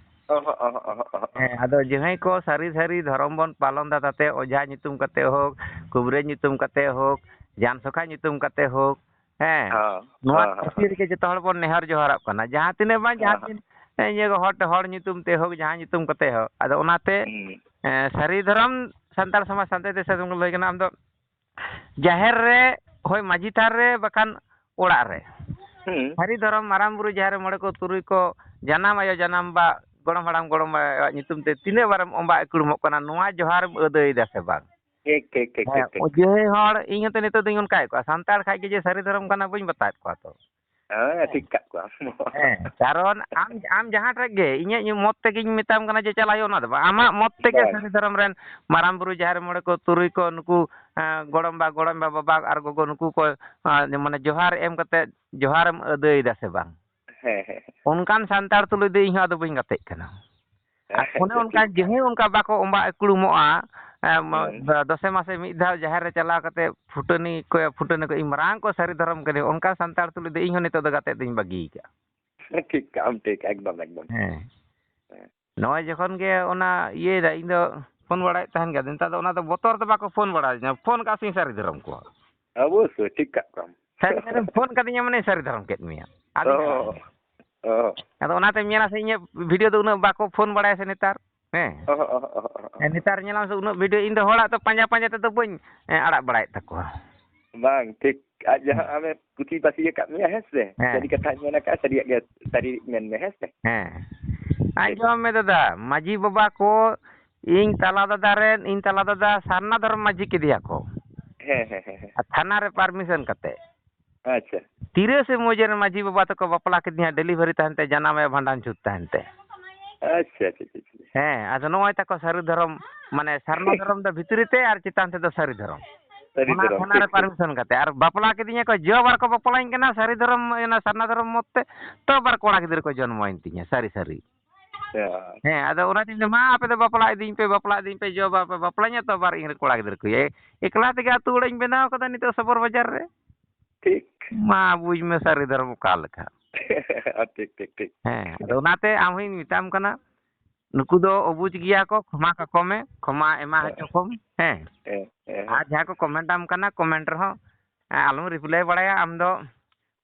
ᱚᱦᱚᱸ, ᱚᱦᱚᱸ, ᱚᱦᱚᱸ, ᱚᱦᱚᱸ᱾ ᱦᱮᱸ, ᱟᱫᱚ ᱡᱟᱦᱟᱸᱭ ᱠᱚ ᱥᱟᱹᱨᱤ ᱥᱟᱹᱨᱤ ᱫᱷᱚᱨᱚᱢ ᱵᱚᱱ ᱯᱟᱞᱚᱱ ᱫᱟ, ᱛᱟᱛᱮ ᱚᱡᱷᱟ ᱧᱩᱛᱩᱢ ᱠᱟᱛᱮ ᱦᱳᱠ, ᱠᱩᱵᱨᱟᱹ ᱧᱩᱛᱩᱢ ᱠᱟᱛᱮ ᱦᱳᱠ, ᱡᱟᱱ ᱥᱚᱠᱷᱟ ᱧᱩᱛᱩᱢ ᱠᱟᱛᱮ ᱦᱳᱠ, ᱦᱮᱸ, ᱦᱚᱸ, ᱱᱚᱣᱟ ᱦᱚᱸ, ᱦᱚᱸ, ᱠᱷᱟᱹᱛᱤᱨ ᱦᱚᱸ᱾ ᱜᱮ ᱡᱚᱛᱚ ᱦᱚᱲ ᱵᱚᱱ ᱱᱮᱦᱚᱨ ᱡᱚᱦᱟᱨᱚᱜ ᱠᱟᱱᱟ᱾ ᱡᱟᱦᱟᱸ ᱛᱤᱱᱟᱹᱜ ᱵᱟᱝ ᱦᱚᱸ, ᱡᱟᱦᱟᱸ ᱦᱚᱸ᱾ ᱛᱤᱱ-, ᱤᱭᱟᱹ ᱦᱚᱲ, ᱦᱚᱲ ᱧᱩᱛᱩᱢ ᱛᱮ ᱦᱳᱠ, ᱡᱟᱦᱟᱸ ᱧᱩᱛᱩᱢ ᱠᱟᱛᱮ ᱦᱳᱠ, ᱟᱫᱚ ᱚᱱᱟᱛᱮ, ᱦᱩᱸ᱾ ᱮᱸ, ᱥᱟᱹᱨᱤ ᱫᱷᱚᱨᱚᱢ ᱥᱟᱱᱛᱟᱲ ᱥᱚᱢᱟᱡᱽ ᱥᱟᱱᱛᱮ ᱛᱮ ᱥᱟᱹᱫᱷᱩ ᱞᱟᱹᱭ ᱠᱟᱱᱟ, ᱟᱢ ᱫᱚ ᱡᱟᱦᱮᱨ ᱨᱮ, ᱦᱳᱭ, ᱢᱟᱹᱡᱷᱤ ᱛᱷᱟᱱ ᱨᱮ, ᱵᱟᱠᱷᱟᱱ ᱚᱲᱟᱜ ᱨᱮ᱾ ᱦᱩᱸ᱾ ᱥᱟᱹᱨᱤ ᱫᱷᱚᱨᱚᱢ ᱢᱟᱨᱟᱝ ᱵᱩᱨᱩ, ᱡᱟᱦᱮᱨ ᱨᱮ, ᱢᱚᱬᱮ ᱠᱚ, ᱛᱩᱨᱩᱭ ᱠᱚ, ᱡᱟᱱᱟᱢ ᱟᱭᱳ, ᱡᱟᱱᱟᱢ ᱵᱟ, ᱜᱚᱲᱚᱢ ᱦᱟᱲᱟᱢ, ᱜᱚᱲᱚᱢ ᱟᱭᱳᱣᱟᱜ ᱧᱩᱛᱩᱢ ᱛᱮ ᱛᱤᱱᱟᱹᱜ ᱵᱟᱨᱮᱢ ᱚᱸᱵᱟ ᱮᱠᱲᱩᱢᱚᱜ ᱠᱟᱱᱟ, ᱱᱚᱣᱟ ᱡᱚᱦᱟᱨᱮᱢ ᱟᱹᱫᱟᱹᱭᱮᱫᱟ ᱥᱮ ᱵᱟᱝ? ᱴᱷᱤᱠ, ᱴᱷᱤᱠ, ᱴᱷᱤᱠ, ᱦᱮᱸ, ᱴᱷᱤᱠ, ᱴᱷᱤᱠ᱾ ᱡᱟᱹᱦᱟᱹᱭ ᱦᱚᱲ, ᱤᱧ ᱦᱚᱸᱛᱚ ᱱᱤᱛᱚᱜ ᱫᱚᱧ ᱚᱱᱠᱟᱭᱮᱫ ᱠᱚᱣᱟ, ᱥᱟᱱᱛᱟᱲ ᱠᱷᱟᱡ ᱜᱮ ᱡᱮ ᱥᱟᱹᱨᱤ ᱫᱷᱚᱨᱚᱢ ᱠᱟᱱᱟ, ᱵᱟᱹᱧ ᱵᱟᱛᱟᱣᱮᱫ ᱠᱚᱣᱟ ᱛᱚ᱾ ᱦᱮᱸ, ᱦᱮᱸ᱾ ᱴᱷᱤᱠ ᱠᱟᱜ ᱠᱚᱣᱟᱢ᱾ ᱦᱮᱸ, ᱠᱟᱨᱚᱱ ᱟᱢ, ᱟᱢ ᱡᱟᱦᱟᱸ ᱴᱷᱮᱡ ᱜᱮ, ᱤᱧᱟᱹᱜ ᱧᱩ-, ᱢᱚᱛ ᱛᱮᱜᱮᱧ ᱢᱮᱛᱟᱢ ᱠᱟᱱᱟ ᱡᱮ ᱪᱟᱞᱟᱜ ᱦᱩᱭᱩᱜᱼᱟ, ᱚᱱᱟ ᱫᱚ ᱵᱟᱝ᱾ ᱟᱢᱟᱜ ᱢᱚᱛ ᱛᱮᱜᱮ ᱵᱟᱝ᱾ ᱥᱟᱹᱨᱤ ᱫᱷᱚᱨᱚᱢ ᱨᱮᱱ ᱢᱟᱨᱟᱝ ᱵᱩᱨᱩ, ᱡᱟᱦᱮᱨ ᱢᱚᱬᱮ ᱠᱚ, ᱛᱩᱨᱩᱭ ᱠᱚ, ᱱᱩᱠᱩ, ᱮᱸ, ᱜᱚᱲᱚᱢ ᱵᱟ, ᱜᱚᱲᱚᱢ ᱵᱟ, ᱵᱟᱵᱟ ᱟᱨ ᱜᱚᱜᱚ, ᱱᱩᱠᱩ ᱠᱚ, ᱮᱸ, ᱢᱟᱱᱮ ᱡᱚᱦᱟᱨ ᱮᱢ ᱠᱟᱛᱮ ᱡᱚᱦᱟᱨᱮᱢ ᱟᱹᱫᱟᱹᱭᱮᱫᱟ ᱥᱮ ᱵᱟᱝ? ᱦᱮᱸ, ᱦᱮᱸ᱾ ᱚᱱᱠᱟᱱ ᱥᱟᱱᱛᱟᱲ ᱛᱩᱞᱩᱡ ᱫᱚ ᱤᱧ ᱦᱚᱸ ᱟᱫᱚ ᱵᱟᱹᱧ ᱜᱟᱛᱮᱜ ᱠᱟᱱᱟ᱾ ᱟᱨ ᱚᱱᱮ ᱚᱱᱠᱟ ᱴᱷᱤᱠ᱾ ᱡᱟᱦᱟᱸᱭ ᱚᱱᱠᱟ ᱵᱟᱠᱚ ᱚᱸᱵᱟ ᱮᱠᱲᱩᱢᱚᱜᱼᱟ, ᱮᱸ, ᱦᱩᱸ᱾ ᱫᱚᱥᱮ ᱢᱟᱥᱮ ᱢᱤᱫ ᱫᱷᱟᱣ ᱡᱟᱦᱮᱨ ᱨᱮ ᱪᱟᱞᱟᱣ ᱠᱟᱛᱮ ᱯᱷᱩᱴᱟᱹᱱᱤ ᱠᱚ, ᱯᱷᱩᱴᱟᱹᱱᱤ ᱠᱚ, ᱤᱧ ᱢᱟᱨᱟᱝ ᱠᱚ ᱥᱟᱹᱨᱤ ᱫᱷᱚᱨᱚᱢ ᱠᱟᱹᱱᱟᱹᱧ, ᱚᱱᱠᱟ ᱥᱟᱱᱛᱟᱲ ᱛᱩᱞᱩᱡ ᱫᱚ ᱤᱧ ᱦᱚᱸ ᱱᱤᱛᱚᱜ ᱫᱚ ᱜᱟᱛᱮᱜ ᱫᱚᱧ ᱵᱟᱹᱜᱤ ᱠᱟᱜᱼᱟ᱾ ᱴᱷᱤᱠ ᱠᱟᱜ ᱟᱢ, ᱴᱷᱤᱠ, ᱮᱠᱫᱚᱢ, ᱮᱠᱫᱚᱢ᱾ ᱦᱮᱸ᱾ ᱦᱮᱸ᱾ ᱱᱚᱜᱼᱚᱭ ᱡᱚᱠᱷᱚᱱ ᱜᱮ ᱚᱱᱟ ᱤᱭᱟᱹᱭᱮᱫᱟ, ᱤᱧ ᱫᱚ ᱯᱷᱳᱱ ᱵᱟᱲᱟᱭᱮᱫ ᱛᱟᱦᱮᱱ ᱜᱮᱭᱟ, ᱱᱮᱛᱟᱨ ᱫᱚ ᱚᱱᱟ ᱫᱚ ᱵᱚᱛᱚᱨ ᱛᱮ ᱵᱟᱠᱚ ᱯᱷᱳᱱ ᱵᱟᱲᱟᱭᱤᱧᱟ, ᱯᱷᱳᱱ ᱠᱟᱜ ᱥᱮᱧ ᱥᱟᱹᱨᱤ ᱫᱷᱚᱨᱚᱢ ᱠᱚᱣᱟ᱾ ᱚᱵᱚᱥᱥᱳᱭ, ᱴᱷᱤᱠ ᱠᱟᱜ ᱠᱚᱣᱟᱢ᱾ ᱥᱟᱹᱨᱤ ᱫᱷᱚᱨᱚᱢ ᱯᱷᱳᱱ ᱠᱟᱫᱤᱧᱟ ᱢᱟᱱᱮ ᱥᱟᱹᱨᱤ ᱫᱷᱚᱨᱚᱢ ᱠᱮᱫ ᱢᱮᱭᱟ᱾ ᱟᱫᱚ ᱚ, ᱚ᱾ ᱟᱫᱚ ᱚᱱᱟᱛᱮᱢ ᱧᱮᱞᱟ ᱥᱮ ᱤᱧᱟᱹᱜ ᱵᱷᱤᱰᱤᱭᱳ ᱫᱚ ᱩᱱᱟᱹᱜ ᱵᱟᱠᱚ ᱯᱷᱳᱱ ᱵᱟᱲᱟᱭᱟ ᱥᱮ ᱱᱮᱛᱟᱨ᱾ ᱦᱮᱸ᱾ ᱚᱦᱚ, ᱚᱦᱚ, ᱚᱦᱚ, ᱚᱦᱚ᱾ ᱦᱮᱸ, ᱱᱮᱛᱟᱨ ᱧᱮᱞᱟᱢ ᱥᱮ ᱩᱱᱟᱹᱜ ᱵᱷᱤᱰᱤᱭᱳ, ᱤᱧ ᱫᱚ ᱦᱚᱲᱟᱜ ᱫᱚ ᱯᱟᱸᱡᱟ ᱯᱟᱸᱡᱟ ᱛᱮᱫᱚ ᱵᱟᱹᱧ, ᱮ, ᱟᱲᱟᱜ ᱵᱟᱲᱟᱭᱮᱫ ᱛᱟᱠᱚᱣᱟ᱾ ᱵᱟᱝ, ᱴᱷᱤᱠ᱾ ᱟᱡ ᱡᱟᱦᱟᱸ ᱦᱮᱸ᱾ ᱟᱢᱮ ᱯᱩᱛᱷᱤ ᱯᱟᱹᱥᱤ ᱟᱠᱟᱫ ᱢᱮᱭᱟ, ᱦᱮᱸ ᱥᱮ? ᱦᱮᱸ᱾ ᱥᱟᱹᱨᱤ ᱠᱟᱛᱷᱟᱧ ᱢᱮᱱ ᱟᱠᱟᱫᱼᱟ, ᱥᱟᱹᱨᱤᱭᱟᱜ ᱜᱮ, ᱥᱟᱹᱨᱤ ᱢᱮᱱ ᱢᱮ, ᱦᱮᱸ ᱥᱮ? ᱦᱮᱸ᱾ ᱴᱷᱤᱠ᱾ ᱟᱸᱡᱚᱢ ᱢᱮ ᱫᱟᱫᱟ, ᱢᱟᱹᱡᱷᱤ ᱵᱟᱵᱟ ᱠᱚ, ᱤᱧ ᱛᱟᱞᱟ ᱫᱟᱫᱟ ᱨᱮᱱ, ᱤᱧ ᱛᱟᱞᱟ ᱫᱟᱫᱟ ᱥᱟᱨᱱᱟ ᱫᱷᱚᱨᱚᱢ ᱢᱟᱹᱡᱷᱤ ᱠᱮᱫᱮᱭᱟ ᱠᱚ᱾ ᱦᱮᱸ, ᱦᱮᱸ, ᱦᱮᱸ, ᱦᱮᱸ᱾ ᱟᱨ ᱛᱷᱟᱱᱟ ᱨᱮ ᱯᱟᱨᱢᱤᱥᱚᱱ ᱠᱟᱛᱮ᱾ ᱟᱪᱪᱷᱟ᱾ ᱛᱤᱨᱟᱹ ᱥᱮ ᱢᱩᱡᱟᱹ ᱨᱮ ᱢᱟᱹᱡᱷᱤ ᱵᱟᱵᱟ ᱛᱟᱠᱚ ᱵᱟᱯᱞᱟ ᱠᱮᱫᱤᱧᱟ, ᱰᱮᱞᱤᱵᱷᱟᱨᱤ ᱛᱟᱦᱮᱱ ᱛᱮ, ᱡᱟᱱᱟᱢ ᱟᱭᱳ ᱵᱷᱟᱸᱰᱟᱱ ᱪᱷᱩᱸᱛ ᱛᱟᱦᱮᱱ ᱛᱮ᱾ ᱟᱪᱪᱷᱟ, ᱟᱪᱪᱷᱟ, ᱟᱪᱪᱷᱟ, ᱟᱪᱪᱷᱟ᱾ ᱦᱮᱸ, ᱟᱫᱚ ᱱᱚᱜᱼᱚᱭ ᱛᱟᱠᱚ ᱥᱟᱹᱨᱤ ᱫᱷᱚᱨᱚᱢ, ᱢᱟᱱᱮ ᱥᱟᱨᱱᱟ ᱫᱷᱚᱨᱚᱢ ᱫᱚ ᱵᱷᱤᱛᱨᱤ ᱛᱮ ᱟᱨ ᱪᱮᱛᱟᱱ ᱛᱮᱫᱚ ᱥᱟᱹᱨᱤ ᱫᱷᱚᱨᱚᱢ᱾ ᱥᱟᱹᱨᱤ ᱚᱱᱟ ᱫᱷᱚᱨᱚᱢ, ᱛᱷᱟᱱᱟ ᱨᱮ ᱴᱷᱤᱠ, ᱴᱷᱤᱠ᱾ ᱯᱟᱨᱢᱤᱥᱚᱱ ᱠᱟᱛᱮ, ᱟᱨ ᱵᱟᱯᱞᱟ ᱠᱤᱫᱤᱧᱟ ᱠᱚ, ᱡᱚ ᱵᱟᱨ ᱠᱚ ᱵᱟᱯᱞᱟᱧ ᱠᱟᱱᱟ ᱥᱟᱹᱨᱤ ᱫᱷᱚᱨᱚᱢ, ᱚᱱᱟ ᱥᱟᱨᱱᱟ ᱫᱷᱚᱨᱚᱢ ᱢᱚᱛ ᱛᱮ, ᱛᱚ ᱵᱟᱨ ᱠᱚᱲᱟ ᱜᱤᱫᱽᱨᱟᱹ ᱠᱚ ᱡᱚᱱᱢᱚᱭᱮᱱ ᱛᱤᱧᱟ, ᱥᱟᱹᱨᱤ ᱥᱟᱹᱨᱤ᱾ ᱟᱪᱪᱷᱟ᱾ ᱦᱮᱸ, ᱟᱫᱚ ᱚᱱᱟ ᱛᱤᱧ ᱞᱟᱹᱭᱟ, "ᱢᱟ ᱟᱯᱮ ᱫᱚ ᱵᱟᱯᱞᱟ ᱤᱫᱤᱧ ᱯᱮ, ᱵᱟᱯᱞᱟ ᱤᱫᱤᱧ ᱯᱮ, ᱡᱚ ᱵᱟᱯᱮ ᱵᱟᱯᱞᱟᱧᱟ ᱛᱚ ᱵᱟᱨ ᱤᱧ ᱨᱮᱱ ᱠᱚᱲᱟ ᱜᱤᱫᱽᱨᱟᱹ ᱠᱚ᱾ ᱮ-, ᱮᱠᱞᱟ ᱛᱮᱜᱮ ᱟᱹᱛᱩ ᱚᱲᱟᱜ ᱤᱧ ᱵᱮᱱᱟᱣ ᱠᱟᱫᱟ ᱱᱤᱛᱚᱜ ᱥᱚᱵᱚᱨ ᱵᱟᱡᱟᱨ ᱨᱮ᱾" ᱴᱷᱤᱠ᱾ ᱢᱟ ᱵᱩᱡᱽ ᱢᱮ ᱥᱟᱹᱨᱤ ᱫᱷᱚᱨᱚᱢ ᱚᱠᱟ ᱞᱮᱠᱟ᱾ ᱴᱷᱤᱠ, ᱴᱷᱤᱠ, ᱟᱫᱚ ᱴᱷᱤᱠ᱾ ᱚᱱᱟᱛᱮ ᱟᱢ ᱦᱚᱸᱧ ᱢᱮᱛᱟᱢ ᱠᱟᱱᱟ, ᱱᱩᱠᱩ ᱫᱚ ᱚᱵᱩᱡᱽ ᱜᱮᱭᱟ ᱠᱚ, ᱠᱷᱚᱢᱟ ᱠᱟᱠᱚ ᱢᱮ, ᱠᱷᱚᱢᱟ ᱮᱢᱟ ᱦᱚᱪᱚ ᱠᱚᱢ᱾ ᱦᱮᱸ, ᱦᱮᱸ, ᱦᱮᱸ᱾ ᱟᱨ ᱡᱟᱦᱟᱸ ᱠᱚ ᱠᱚᱢᱮᱱᱴ ᱟᱢ ᱠᱟᱱᱟ, ᱠᱚᱢᱮᱱᱴ ᱨᱮᱦᱚᱸ, ᱮ, ᱟᱞᱚᱢ ᱨᱤᱯᱞᱟᱭ ᱵᱟᱲᱟᱭᱟ᱾ ᱟᱢ ᱫᱚ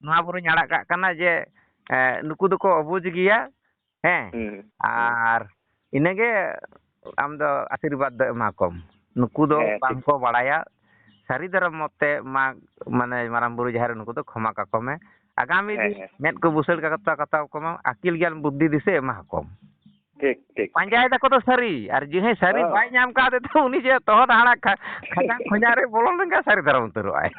ᱱᱚᱣᱟ ᱵᱩᱨᱩᱧ ᱟᱲᱟᱜ ᱠᱟᱜ ᱠᱟᱱᱟ ᱡᱮ, ᱮ, ᱱᱩᱠᱩ ᱫᱚᱠᱚ ᱚᱵᱩᱡᱽ ᱜᱮᱭᱟ᱾ ᱦᱮᱸ, ᱦᱩᱸ, ᱦᱩᱸ᱾ ᱟᱨ ᱤᱱᱟᱹᱜᱮ ᱟᱢ ᱫᱚ ᱟᱥᱤᱨᱵᱟᱫᱽ ᱫᱚ ᱮᱢᱟ ᱠᱚᱢ᱾ ᱱᱩᱠᱩ ᱫᱚ ᱦᱮᱸ, ᱴᱷᱤᱠ᱾ ᱵᱟᱝ ᱠᱚ ᱵᱟᱲᱟᱭᱟ᱾ ᱥᱟᱹᱨᱤ ᱫᱷᱚᱨᱚᱢ ᱢᱚᱛ ᱛᱮ ᱢᱟ, ᱢᱟᱱᱮ, ᱢᱟᱨᱟᱝ ᱵᱩᱨᱩ ᱡᱟᱦᱮᱨ ᱱᱩᱠᱩ ᱫᱚ ᱠᱷᱚᱢᱟ ᱠᱟᱠᱚ ᱢᱮ᱾ ᱟᱜᱟᱢᱤ ᱦᱮᱸ, ᱫᱤᱱ ᱦᱮᱸ᱾ ᱢᱮᱫ ᱠᱚ ᱵᱩᱥᱟᱹᱲ ᱠᱟᱛᱟ, ᱠᱟᱛᱟ ᱠᱚᱢᱟ, ᱟᱹᱠᱤᱞ ᱜᱮᱭᱟᱱ ᱵᱩᱫᱽᱫᱷᱤ ᱫᱤᱥᱟᱹ ᱮᱢᱟ ᱠᱚᱢ᱾ ᱴᱷᱤᱠ, ᱴᱷᱤᱠ᱾ ᱯᱟᱸᱡᱟᱭ ᱫᱟᱠᱚ ᱫᱚ ᱥᱟᱹᱨᱤ, ᱟᱨ ᱡᱟᱦᱟᱸᱭ ᱥᱟᱹᱨᱤ ᱦᱮᱸ᱾ ᱵᱟᱭ ᱧᱟᱢ ᱠᱟᱫ ᱛᱮ ᱩᱱᱤ ᱡᱮ ᱛᱚᱦᱚᱫ ᱦᱟᱲᱟᱜ ᱠᱷᱟ-, ᱠᱷᱟᱡᱟᱝ ᱠᱷᱚᱧᱟ ᱨᱮ ᱵᱚᱞᱚ ᱞᱮᱱᱠᱷᱟᱱ ᱥᱟᱹᱨᱤ ᱫᱷᱚᱨᱚᱢ ᱩᱛᱟᱹᱨᱚᱜᱼᱟᱭ᱾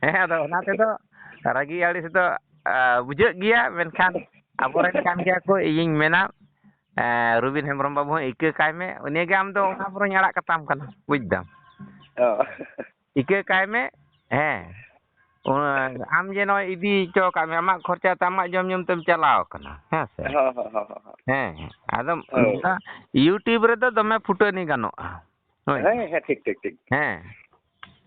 ᱦᱮᱸ, ᱟᱫᱚ ᱚᱱᱟ ᱛᱮᱫᱚ ᱨᱟᱹᱜᱤ ᱟᱹᱲᱤᱥ ᱫᱚ, ᱟ, ᱵᱩᱡᱷᱟᱹᱜ ᱜᱮᱭᱟ, ᱢᱮᱱᱠᱷᱟᱱ ᱟᱵᱚᱨᱮᱱ ᱠᱟᱱ ᱜᱮᱭᱟ ᱠᱚ, ᱤᱧᱤᱧ ᱢᱮᱱᱟ, ᱮ, ᱨᱚᱵᱤᱱ ᱦᱮᱢᱵᱨᱚᱢ ᱵᱟᱹᱵᱩ ᱦᱚᱸ ᱤᱠᱟᱹ ᱠᱟᱭ ᱢᱮ, ᱩᱱᱤ ᱜᱮ ᱟᱢ ᱫᱚ ᱚᱱᱟ ᱵᱚᱨᱚᱧ ᱟᱲᱟᱜ ᱠᱟᱛᱟᱢ ᱠᱟᱱᱟ, ᱵᱩᱡᱽ ᱫᱟᱢ᱾ ᱚ᱾ ᱤᱠᱟᱹ ᱠᱟᱭ ᱢᱮ, ᱦᱮᱸ᱾ ᱚᱱᱟ, ᱟᱢ ᱡᱮ ᱱᱚᱜᱼᱚᱭ ᱤᱫᱤ ᱦᱚᱪᱚ ᱠᱟᱜ ᱢᱮ, ᱟᱢᱟᱜ ᱠᱷᱚᱨᱪᱟ ᱛᱮ ᱟᱢᱟᱜ ᱡᱚᱢ ᱧᱩᱢ ᱛᱮᱢ ᱪᱟᱞᱟᱣ ᱠᱟᱱᱟ, ᱦᱮᱸ ᱥᱮ? ᱦᱚᱸ, ᱦᱚᱸ, ᱦᱚᱸ, ᱦᱚᱸ, ᱦᱚᱸ᱾ ᱦᱮᱸ, ᱟᱫᱚ ᱦᱳᱭ᱾ ᱱᱚᱝᱠᱟ YouTube ᱨᱮᱫᱚ ᱫᱚᱢᱮ ᱯᱷᱩᱴᱟᱹᱱᱤ ᱜᱟᱱᱚᱜᱼᱟ᱾ ᱦᱳᱭ᱾ ᱦᱮᱸ, ᱦᱮᱸ, ᱴᱷᱤᱠ, ᱴᱷᱤᱠ, ᱴᱷᱤᱠ᱾ ᱦᱮᱸ᱾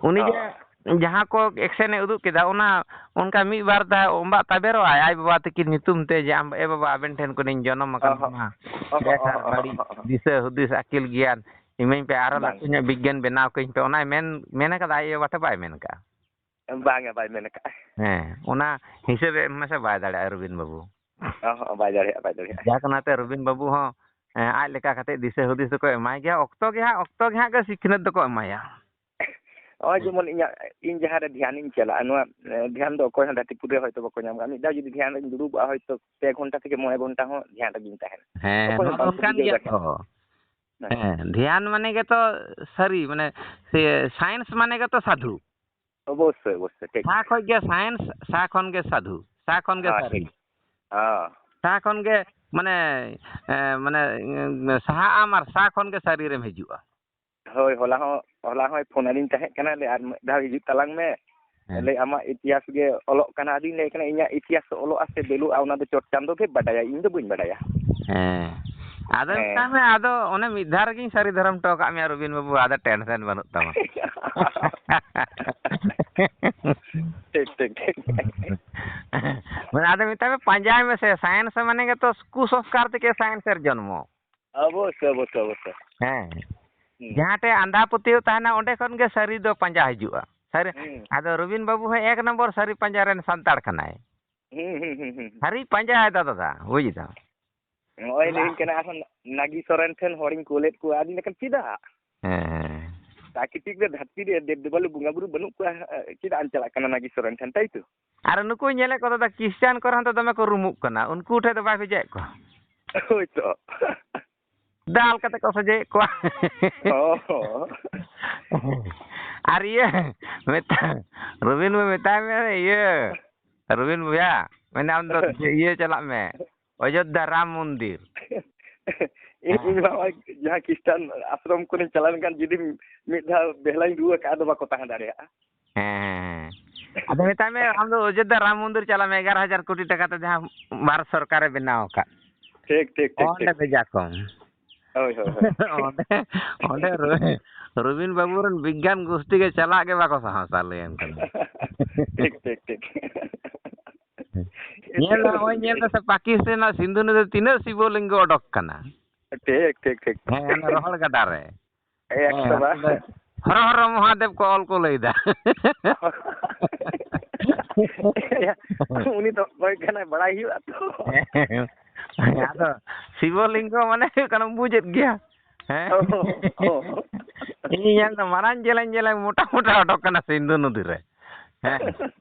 ᱩᱱᱤ ᱡᱮ ᱦᱚᱸ᱾ ᱡᱟᱦᱟᱸ ᱠᱚ ᱮᱠᱥᱮᱱ ᱮ ᱩᱫᱩᱜ ᱠᱮᱫᱟ, ᱚᱱᱟ ᱚᱱᱠᱟ ᱢᱤᱫ ᱵᱟᱨ ᱫᱷᱟᱣ ᱚᱢᱵᱟᱜ ᱛᱟᱵᱮᱨᱚᱜᱼᱟᱭ ᱟᱡ ᱵᱟᱵᱟ ᱛᱟᱹᱠᱤᱱ ᱧᱩᱛᱩᱢ ᱛᱮ, ᱡᱮ, ᱟᱢ, "ᱮ ᱵᱟᱵᱟ, ᱟᱵᱮᱱ ᱴᱷᱮᱱ ᱠᱷᱚᱱᱤᱧ ᱡᱚᱱᱚᱢ ᱟᱠᱟᱱ ᱚ ᱦᱚᱸ, ᱠᱟᱱᱟ, ᱚ ᱦᱚᱸ, ᱵᱮᱥ ᱚ ᱟᱨ ᱦᱚᱸ, ᱵᱟᱹᱲᱤᱡ ᱚ ᱦᱚᱸ, ᱚ ᱦᱚᱸ᱾ ᱫᱤᱥᱟᱹ ᱦᱩᱫᱤᱥ ᱟᱹᱠᱤᱞ ᱜᱮᱭᱟᱱ ᱤᱢᱟᱹᱧ ᱯᱮ, ᱟᱨᱚ ᱵᱟᱝ᱾ ᱞᱟᱹᱴᱩ ᱧᱚᱜ ᱵᱤᱜᱽᱜᱟᱱ ᱵᱮᱱᱟᱣ ᱠᱟᱹᱧ ᱯᱮ", ᱚᱱᱟᱭ ᱢᱮᱱ, ᱢᱮᱱ ᱟᱠᱟᱫᱟ, ᱟᱡ ᱟᱭᱳ ᱵᱟᱵᱟ ᱴᱷᱮᱱ ᱵᱟᱭ ᱢᱮᱱ ᱟᱠᱟᱫᱼᱟ? ᱵᱟᱝᱟ, ᱵᱟᱭ ᱢᱮᱱ ᱟᱠᱟᱫᱼᱟ᱾ ᱦᱮᱸ, ᱚᱱᱟ ᱦᱤᱥᱟᱹᱵ ᱮ ᱮᱢ ᱢᱮᱥᱮ, ᱵᱟᱭ ᱫᱟᱲᱮᱭᱟᱜᱼᱟ ᱨᱚᱵᱤᱱ ᱵᱟᱹᱵᱩ᱾ ᱚ ᱦᱚᱸ, ᱵᱟᱭ ᱫᱟᱲᱮᱭᱟᱜᱼᱟ, ᱵᱟᱭ ᱫᱟᱲᱮᱭᱟᱜᱼᱟ᱾ ᱡᱟᱠ, ᱚᱱᱟᱛᱮ ᱨᱚᱵᱤᱱ ᱵᱟᱹᱵᱩ ᱦᱚᱸ, ᱦᱮᱸ, ᱟᱡ ᱞᱮᱠᱟ ᱠᱟᱛᱮ ᱫᱤᱥᱟᱹ ᱦᱩᱫᱤᱥ ᱫᱚᱠᱚ ᱮᱢᱟᱭ ᱜᱮᱭᱟ᱾ ᱚᱠᱛᱚ ᱜᱮ ᱦᱟᱸᱜ, ᱚᱠᱛᱚ ᱜᱮ ᱦᱟᱸᱜ ᱜᱮ ᱥᱤᱠᱷᱱᱟᱹᱛ ᱫᱚᱠᱚ ᱮᱢᱟᱭᱟ᱾ ᱱᱚᱜᱼᱚᱭ ᱡᱮᱢᱚᱱ ᱤᱧᱟᱹᱜ, ᱤᱧ ᱡᱟᱦᱟᱸ ᱨᱮ ᱫᱷᱮᱭᱟᱱᱤᱧ ᱪᱟᱞᱟᱜᱼᱟ, ᱱᱚᱣᱟ, ᱮ, ᱫᱷᱮᱭᱟᱱ ᱫᱚ ᱚᱠᱚᱭ ᱦᱚᱸ ᱫᱷᱟᱹᱨᱛᱤ ᱯᱩᱨᱤ ᱨᱮ ᱦᱚᱭᱛᱳ ᱵᱟᱠᱚ ᱧᱟᱢ ᱠᱟᱜᱼᱟ᱾ ᱢᱤᱫ ᱫᱷᱟᱣ ᱡᱩᱫᱤ ᱫᱷᱮᱭᱟᱱ ᱨᱮᱧ ᱫᱩᱲᱩᱵᱚᱜᱼᱟ, ᱦᱚᱭᱛᱳ ᱯᱮ ᱜᱷᱚᱱᱴᱟ ᱛᱷᱮᱠᱮ ᱢᱚᱬᱮ ᱜᱷᱚᱱᱴᱟ ᱦᱚᱸ ᱫᱷᱮᱭᱟᱱ ᱨᱮᱜᱤᱧ ᱛᱟᱦᱮᱱᱟ᱾ ᱦᱮᱸ, ᱚᱠᱚᱭ ᱦᱚᱸ ᱱᱚᱜᱼᱚ ᱵᱟᱝᱠᱚ ᱱᱚᱝᱠᱟᱱ ᱵᱩᱡᱷᱟᱹᱣ ᱜᱮᱭᱟ ᱫᱟᱲᱮᱭᱟᱜᱼᱟ᱾ ᱛᱚ᱾ ᱦᱮᱸ᱾ ᱦᱮᱸ, ᱫᱷᱮᱭᱟᱱ ᱢᱟᱱᱮ ᱜᱮᱛᱚ ᱥᱟᱹᱨᱤ, ᱢᱟᱱᱮ ᱥᱮ ᱥᱟᱭᱮᱱᱥ ᱢᱟᱱᱮ ᱜᱮᱛᱚ ᱥᱟᱫᱷᱩ᱾ ᱚᱵᱚᱥᱥᱳᱭ, ᱚᱵᱚᱥᱥᱳᱭ, ᱴᱷᱤᱠ᱾ ᱥᱟ ᱠᱷᱚᱡ ᱜᱮ ᱥᱟᱭᱮᱱᱥ, ᱥᱟ ᱠᱷᱚᱱ ᱜᱮ ᱥᱟᱫᱷᱩ, ᱥᱟ ᱠᱷᱚᱱ ᱜᱮ ᱦᱮᱸ, ᱥᱟᱹᱨᱤ᱾ ᱴᱷᱤᱠ᱾ ᱦᱮᱸ᱾ ᱥᱟ ᱠᱷᱚᱱ ᱜᱮ, ᱢᱟᱱᱮ, ᱮ, ᱢᱟᱱᱮ, ᱮ, ᱥᱟᱦᱟᱜ ᱟᱢ ᱟᱨ ᱥᱟ ᱠᱷᱚᱱ ᱜᱮ ᱥᱟᱹᱨᱤ ᱨᱮᱢ ᱦᱤᱡᱩᱜᱼᱟ᱾ ᱦᱳᱭ, ᱦᱚᱞᱟ ᱦᱚᱸ, ᱦᱚᱞᱟ ᱦᱚᱸᱭ ᱯᱷᱳᱱ ᱟᱹᱫᱤᱧ ᱛᱟᱦᱮᱸ ᱠᱟᱱᱟ, ᱞᱟᱹᱭ, "ᱟᱨ ᱢᱤᱫ ᱫᱷᱟᱣ ᱦᱤᱡᱩᱜ ᱛᱟᱞᱟᱝ ᱢᱮ", ᱦᱮᱸ᱾ ᱞᱟᱹᱭ, "ᱟᱢᱟᱜ ᱤᱛᱤᱦᱟᱥ ᱜᱮ ᱚᱞᱚᱜ ᱠᱟᱱᱟ", ᱟᱫᱚᱧ ᱞᱟᱹᱭ ᱠᱟᱱᱟ, "ᱤᱧᱟᱜ ᱤᱛᱤᱦᱟᱥ ᱚᱞᱚᱜᱼᱟ ᱥᱮ ᱵᱮᱞᱚᱜᱼᱟ, ᱚᱱᱟ ᱫᱚ ᱪᱚᱴ ᱪᱟᱸᱫᱚ ᱜᱮ ᱵᱟᱰᱟᱭᱟ, ᱤᱧ ᱫᱚ ᱵᱟᱹᱧ ᱵᱟᱰᱟᱭᱟ᱾" ᱦᱮᱸ, ᱟᱫᱚ ᱦᱮᱸ᱾ ᱢᱮᱛᱟᱭ ᱢᱮ, ᱟᱫᱚ ᱚᱱᱮ ᱢᱤᱫ ᱫᱷᱟᱣ ᱨᱮᱜᱤᱧ ᱥᱟᱹᱨᱤ ᱫᱷᱚᱨᱚᱢ ᱦᱚᱴᱚ ᱠᱟᱜ ᱢᱮᱭᱟ ᱨᱚᱵᱤᱱ ᱵᱟᱹᱵᱩ, ᱟᱫᱚ ᱴᱮᱱᱥᱮᱱ ᱵᱟᱹᱱᱩᱜ ᱛᱟᱢᱟ᱾ ᱴᱷᱤᱠ, ᱴᱷᱤᱠ, ᱴᱷᱤᱠ᱾ ᱢᱟᱱᱮ ᱟᱫᱚ ᱢᱮᱛᱟᱭ ᱢᱮ, ᱯᱟᱸᱡᱟᱭ ᱢᱮᱥᱮ, ᱥᱟᱭᱮᱱᱥ ᱢᱟᱱᱮ ᱜᱮᱛᱚ ᱠᱩᱥᱚᱝᱥᱠᱟᱨ ᱛᱮᱜᱮ ᱥᱟᱭᱮᱱᱥ ᱥᱤᱨᱡᱚᱱᱢᱚᱜ᱾ ᱚᱵᱚᱥᱥᱳᱭ, ᱚᱵᱚᱥᱥᱳᱭ, ᱚᱵᱚᱥᱥᱳᱭ᱾ ᱦᱮᱸ᱾ ᱦᱩᱸ᱾ ᱡᱟᱦᱟᱸ ᱴᱷᱮᱱ ᱟᱸᱫᱷᱟ ᱯᱟᱹᱛᱭᱟᱹᱣ ᱛᱟᱦᱮᱱᱟ, ᱚᱸᱰᱮ ᱠᱷᱚᱱ ᱜᱮ ᱥᱟᱹᱨᱤ ᱫᱚ ᱯᱟᱸᱡᱟ ᱦᱤᱡᱩᱜᱼᱟ᱾ ᱥᱟᱹᱨᱤ᱾ ᱦᱩᱸ᱾ ᱟᱫᱚ ᱨᱚᱵᱤᱱ ᱵᱟᱹᱵᱩ ᱦᱚᱸ ᱮᱠ ᱱᱚᱢᱵᱚᱨ ᱥᱟᱹᱨᱤ ᱯᱟᱸᱡᱟ ᱨᱮᱱ ᱥᱟᱱᱛᱟᱲ ᱠᱟᱱᱟᱭ᱾ ᱦᱩᱸ, ᱦᱩᱸ, ᱦᱩᱸ, ᱦᱩᱸ᱾ ᱥᱟᱹᱨᱤ ᱯᱟᱸᱡᱟᱭᱮᱫᱟ ᱫᱟᱫᱟ, ᱵᱩᱡ ᱫᱟᱢ᱾ ᱱᱚᱜᱼᱚᱭ ᱞᱟᱹᱭᱟᱹᱧ ᱠᱟᱱᱟ ᱟᱨᱦᱚᱸ ᱱᱟᱜᱤ ᱥᱚᱨᱮᱱ ᱴᱷᱮᱱ ᱦᱚᱲᱤᱧ ᱠᱩᱞᱮᱫ ᱠᱚᱣᱟ᱾ ᱟᱫᱚᱧ ᱢᱮᱱ ᱠᱟᱱ, ᱪᱮᱫᱟᱜ? ᱦᱮᱸ, ᱦᱮᱸ᱾ ᱯᱨᱟᱠᱨᱤᱛᱤᱠ ᱨᱮ ᱫᱷᱟᱹᱨᱛᱤ ᱨᱮ ᱫᱮᱵ ᱫᱮᱵᱟᱞᱳ ᱵᱚᱸᱜᱟ ᱵᱩᱨᱩ ᱵᱟᱹᱱᱩᱜ ᱠᱚᱣᱟ, ᱪᱮᱫᱟᱜ ᱮᱢ ᱪᱟᱞᱟᱜ ᱠᱟᱱᱟ ᱱᱟᱜᱤ ᱥᱚᱨᱮᱱ ᱴᱷᱮᱱ, ᱛᱟᱭ ᱛᱚ? ᱟᱨ ᱱᱩᱠᱩᱧ ᱧᱮᱞᱮᱫ ᱠᱚ ᱫᱟᱫᱟ, ᱠᱷᱨᱤᱥᱴᱟᱱ ᱠᱚᱨᱮ ᱦᱚᱸ ᱛᱚ ᱫᱚᱢᱮ ᱠᱚ ᱨᱩᱢᱩᱜ ᱠᱟᱱᱟ, ᱩᱱᱠᱩ ᱴᱷᱮᱱ ᱫᱚ ᱵᱟᱭ ᱵᱷᱮᱡᱟᱭᱮᱫ ᱠᱚᱣᱟ? ᱦᱳᱭ ᱛᱚ᱾ ᱫᱟᱞ ᱠᱟᱛᱮ ᱠᱚ ᱥᱚᱡᱷᱮᱭᱮᱫ ᱠᱚᱣᱟ᱾ ᱦᱚᱸ, ᱦᱚᱸ᱾ ᱟᱨ ᱤᱭᱟᱹ, ᱢᱮᱛᱟ-, ᱨᱚᱵᱤᱱ ᱵᱚ ᱢᱮᱛᱟᱭ ᱢᱮ, ᱤᱭᱟᱹ, ᱨᱚᱵᱤᱱ ᱵᱚᱭᱦᱟ, ᱢᱮᱱᱫᱟ ᱟᱢ ᱫᱚ ᱤᱭᱟᱹ ᱪᱟᱞᱟᱜ ᱢᱮ, ᱚᱡᱳᱫᱽᱫᱷᱟ ᱨᱟᱢ ᱢᱚᱱᱫᱤᱨ᱾ ᱤᱧ ᱢᱟ ᱱᱚᱜᱼᱚᱭ ᱡᱟᱦᱟᱸ ᱠᱷᱨᱤᱥᱴᱟᱱ ᱟᱥᱨᱚᱢ ᱠᱚᱨᱮᱧ ᱪᱟᱞᱟᱣ ᱞᱮᱱᱠᱷᱟᱱ ᱡᱩᱫᱤ ᱢᱤᱫ ᱫᱷᱟᱣ ᱵᱮᱦᱞᱟᱧ ᱨᱩᱣᱟᱹ ᱠᱟᱜᱼᱟ, ᱟᱫᱚ ᱵᱟᱠᱚ ᱛᱟᱦᱮᱸ ᱫᱟᱲᱮᱭᱟᱜᱼᱟ᱾ ᱦᱮᱸ, ᱦᱮᱸ, ᱦᱮᱸ᱾ ᱟᱫᱚ ᱢᱮᱛᱟᱭ ᱢᱮ, ᱟᱢ ᱫᱚ ᱚᱡᱳᱫᱽᱫᱷᱟ ᱨᱟᱢ ᱢᱚᱱᱫᱤᱨ ᱪᱟᱞᱟᱜ ᱢᱮ, ᱮᱜᱟᱨᱚ ᱦᱟᱡᱟᱨ ᱠᱳᱴᱤ ᱴᱟᱠᱟ ᱛᱮ ᱡᱟᱦᱟᱸ ᱵᱷᱟᱨᱚᱛ ᱥᱚᱨᱠᱟᱨᱮ ᱵᱮᱱᱟᱣ ᱟᱠᱟᱫ᱾ ᱴᱷᱤᱠ, ᱴᱷᱤᱠ, ᱴᱷᱤᱠ, ᱚᱸᱰᱮ ᱴᱷᱤᱠ᱾ ᱵᱷᱮᱡᱟ ᱠᱚᱢ᱾ ᱦᱳᱭ, ᱦᱳᱭ, ᱦᱳᱭ᱾ ᱚᱸᱰᱮ, ᱚᱸᱰᱮ ᱨᱚ-, ᱨᱚᱵᱤᱱ ᱵᱟᱹᱵᱩ ᱨᱮᱱ ᱵᱤᱜᱽᱜᱟᱱ ᱜᱳᱥᱴᱤ ᱜᱮ ᱪᱟᱞᱟᱜ ᱜᱮ ᱵᱟᱠᱚ ᱥᱟᱦᱟᱣᱟ, ᱞᱟᱹᱭᱟᱢ ᱠᱟᱱᱟ᱾ ᱴᱷᱤᱠ, ᱴᱷᱤᱠ, ᱴᱷᱤᱠ᱾ ᱧᱮᱞ ᱢᱮ, ᱱᱚᱜᱼᱚᱭ ᱧᱮᱞ ᱢᱮᱥᱮ, ᱯᱟᱠᱤᱥᱛᱟᱱ ᱨᱮᱱᱟᱜ ᱥᱤᱱᱫᱷᱩ ᱱᱚᱫᱤ ᱛᱤᱱᱟᱹᱜ ᱥᱤᱵᱚ ᱞᱤᱝᱜᱚ ᱚᱰᱚᱠ ᱠᱟᱱᱟ᱾ ᱴᱷᱤᱠ, ᱴᱷᱤᱠ, ᱴᱷᱤᱠ᱾ ᱦᱮᱸ, ᱚᱱᱟ ᱨᱚᱦᱚᱲ ᱜᱟᱰᱟ ᱨᱮ᱾ ᱮᱠ ᱦᱮᱸ, ᱥᱚ ᱵᱟᱨ᱾ ᱚᱸᱰᱮ ᱦᱚᱨᱚ ᱦᱚᱨᱚ ᱢᱚᱦᱟᱫᱮᱵ ᱠᱚ ᱚᱞ ᱠᱚ ᱞᱟᱹᱭᱫᱟ᱾ ᱩᱱᱤ ᱫᱚ ᱚᱠᱚᱭ ᱠᱟᱱᱟᱭ ᱵᱟᱲᱟᱭ ᱦᱩᱭᱩᱜᱼᱟ ᱛᱚ᱾ ᱦᱮᱸ, ᱟᱫᱚ ᱥᱤᱵᱚ ᱞᱤᱝᱜᱚ ᱢᱟᱱᱮ ᱦᱩᱭᱩᱜ ᱠᱟᱱᱟ, ᱵᱩᱡᱮᱫ ᱜᱮᱭᱟ᱾ ᱦᱮᱸ? ᱚ, ᱚ᱾ ᱤᱧ ᱧᱮᱞ ᱫᱟ ᱢᱟᱨᱟᱝ ᱡᱮᱞᱮᱧ ᱡᱮᱞᱮᱧ ᱢᱚᱴᱟ ᱢᱚᱴᱟ ᱚᱰᱚᱠ ᱠᱟᱱᱟ ᱥᱤᱱᱫᱷᱩ ᱱᱚᱫᱤ ᱨᱮ᱾ ᱦᱮᱸ᱾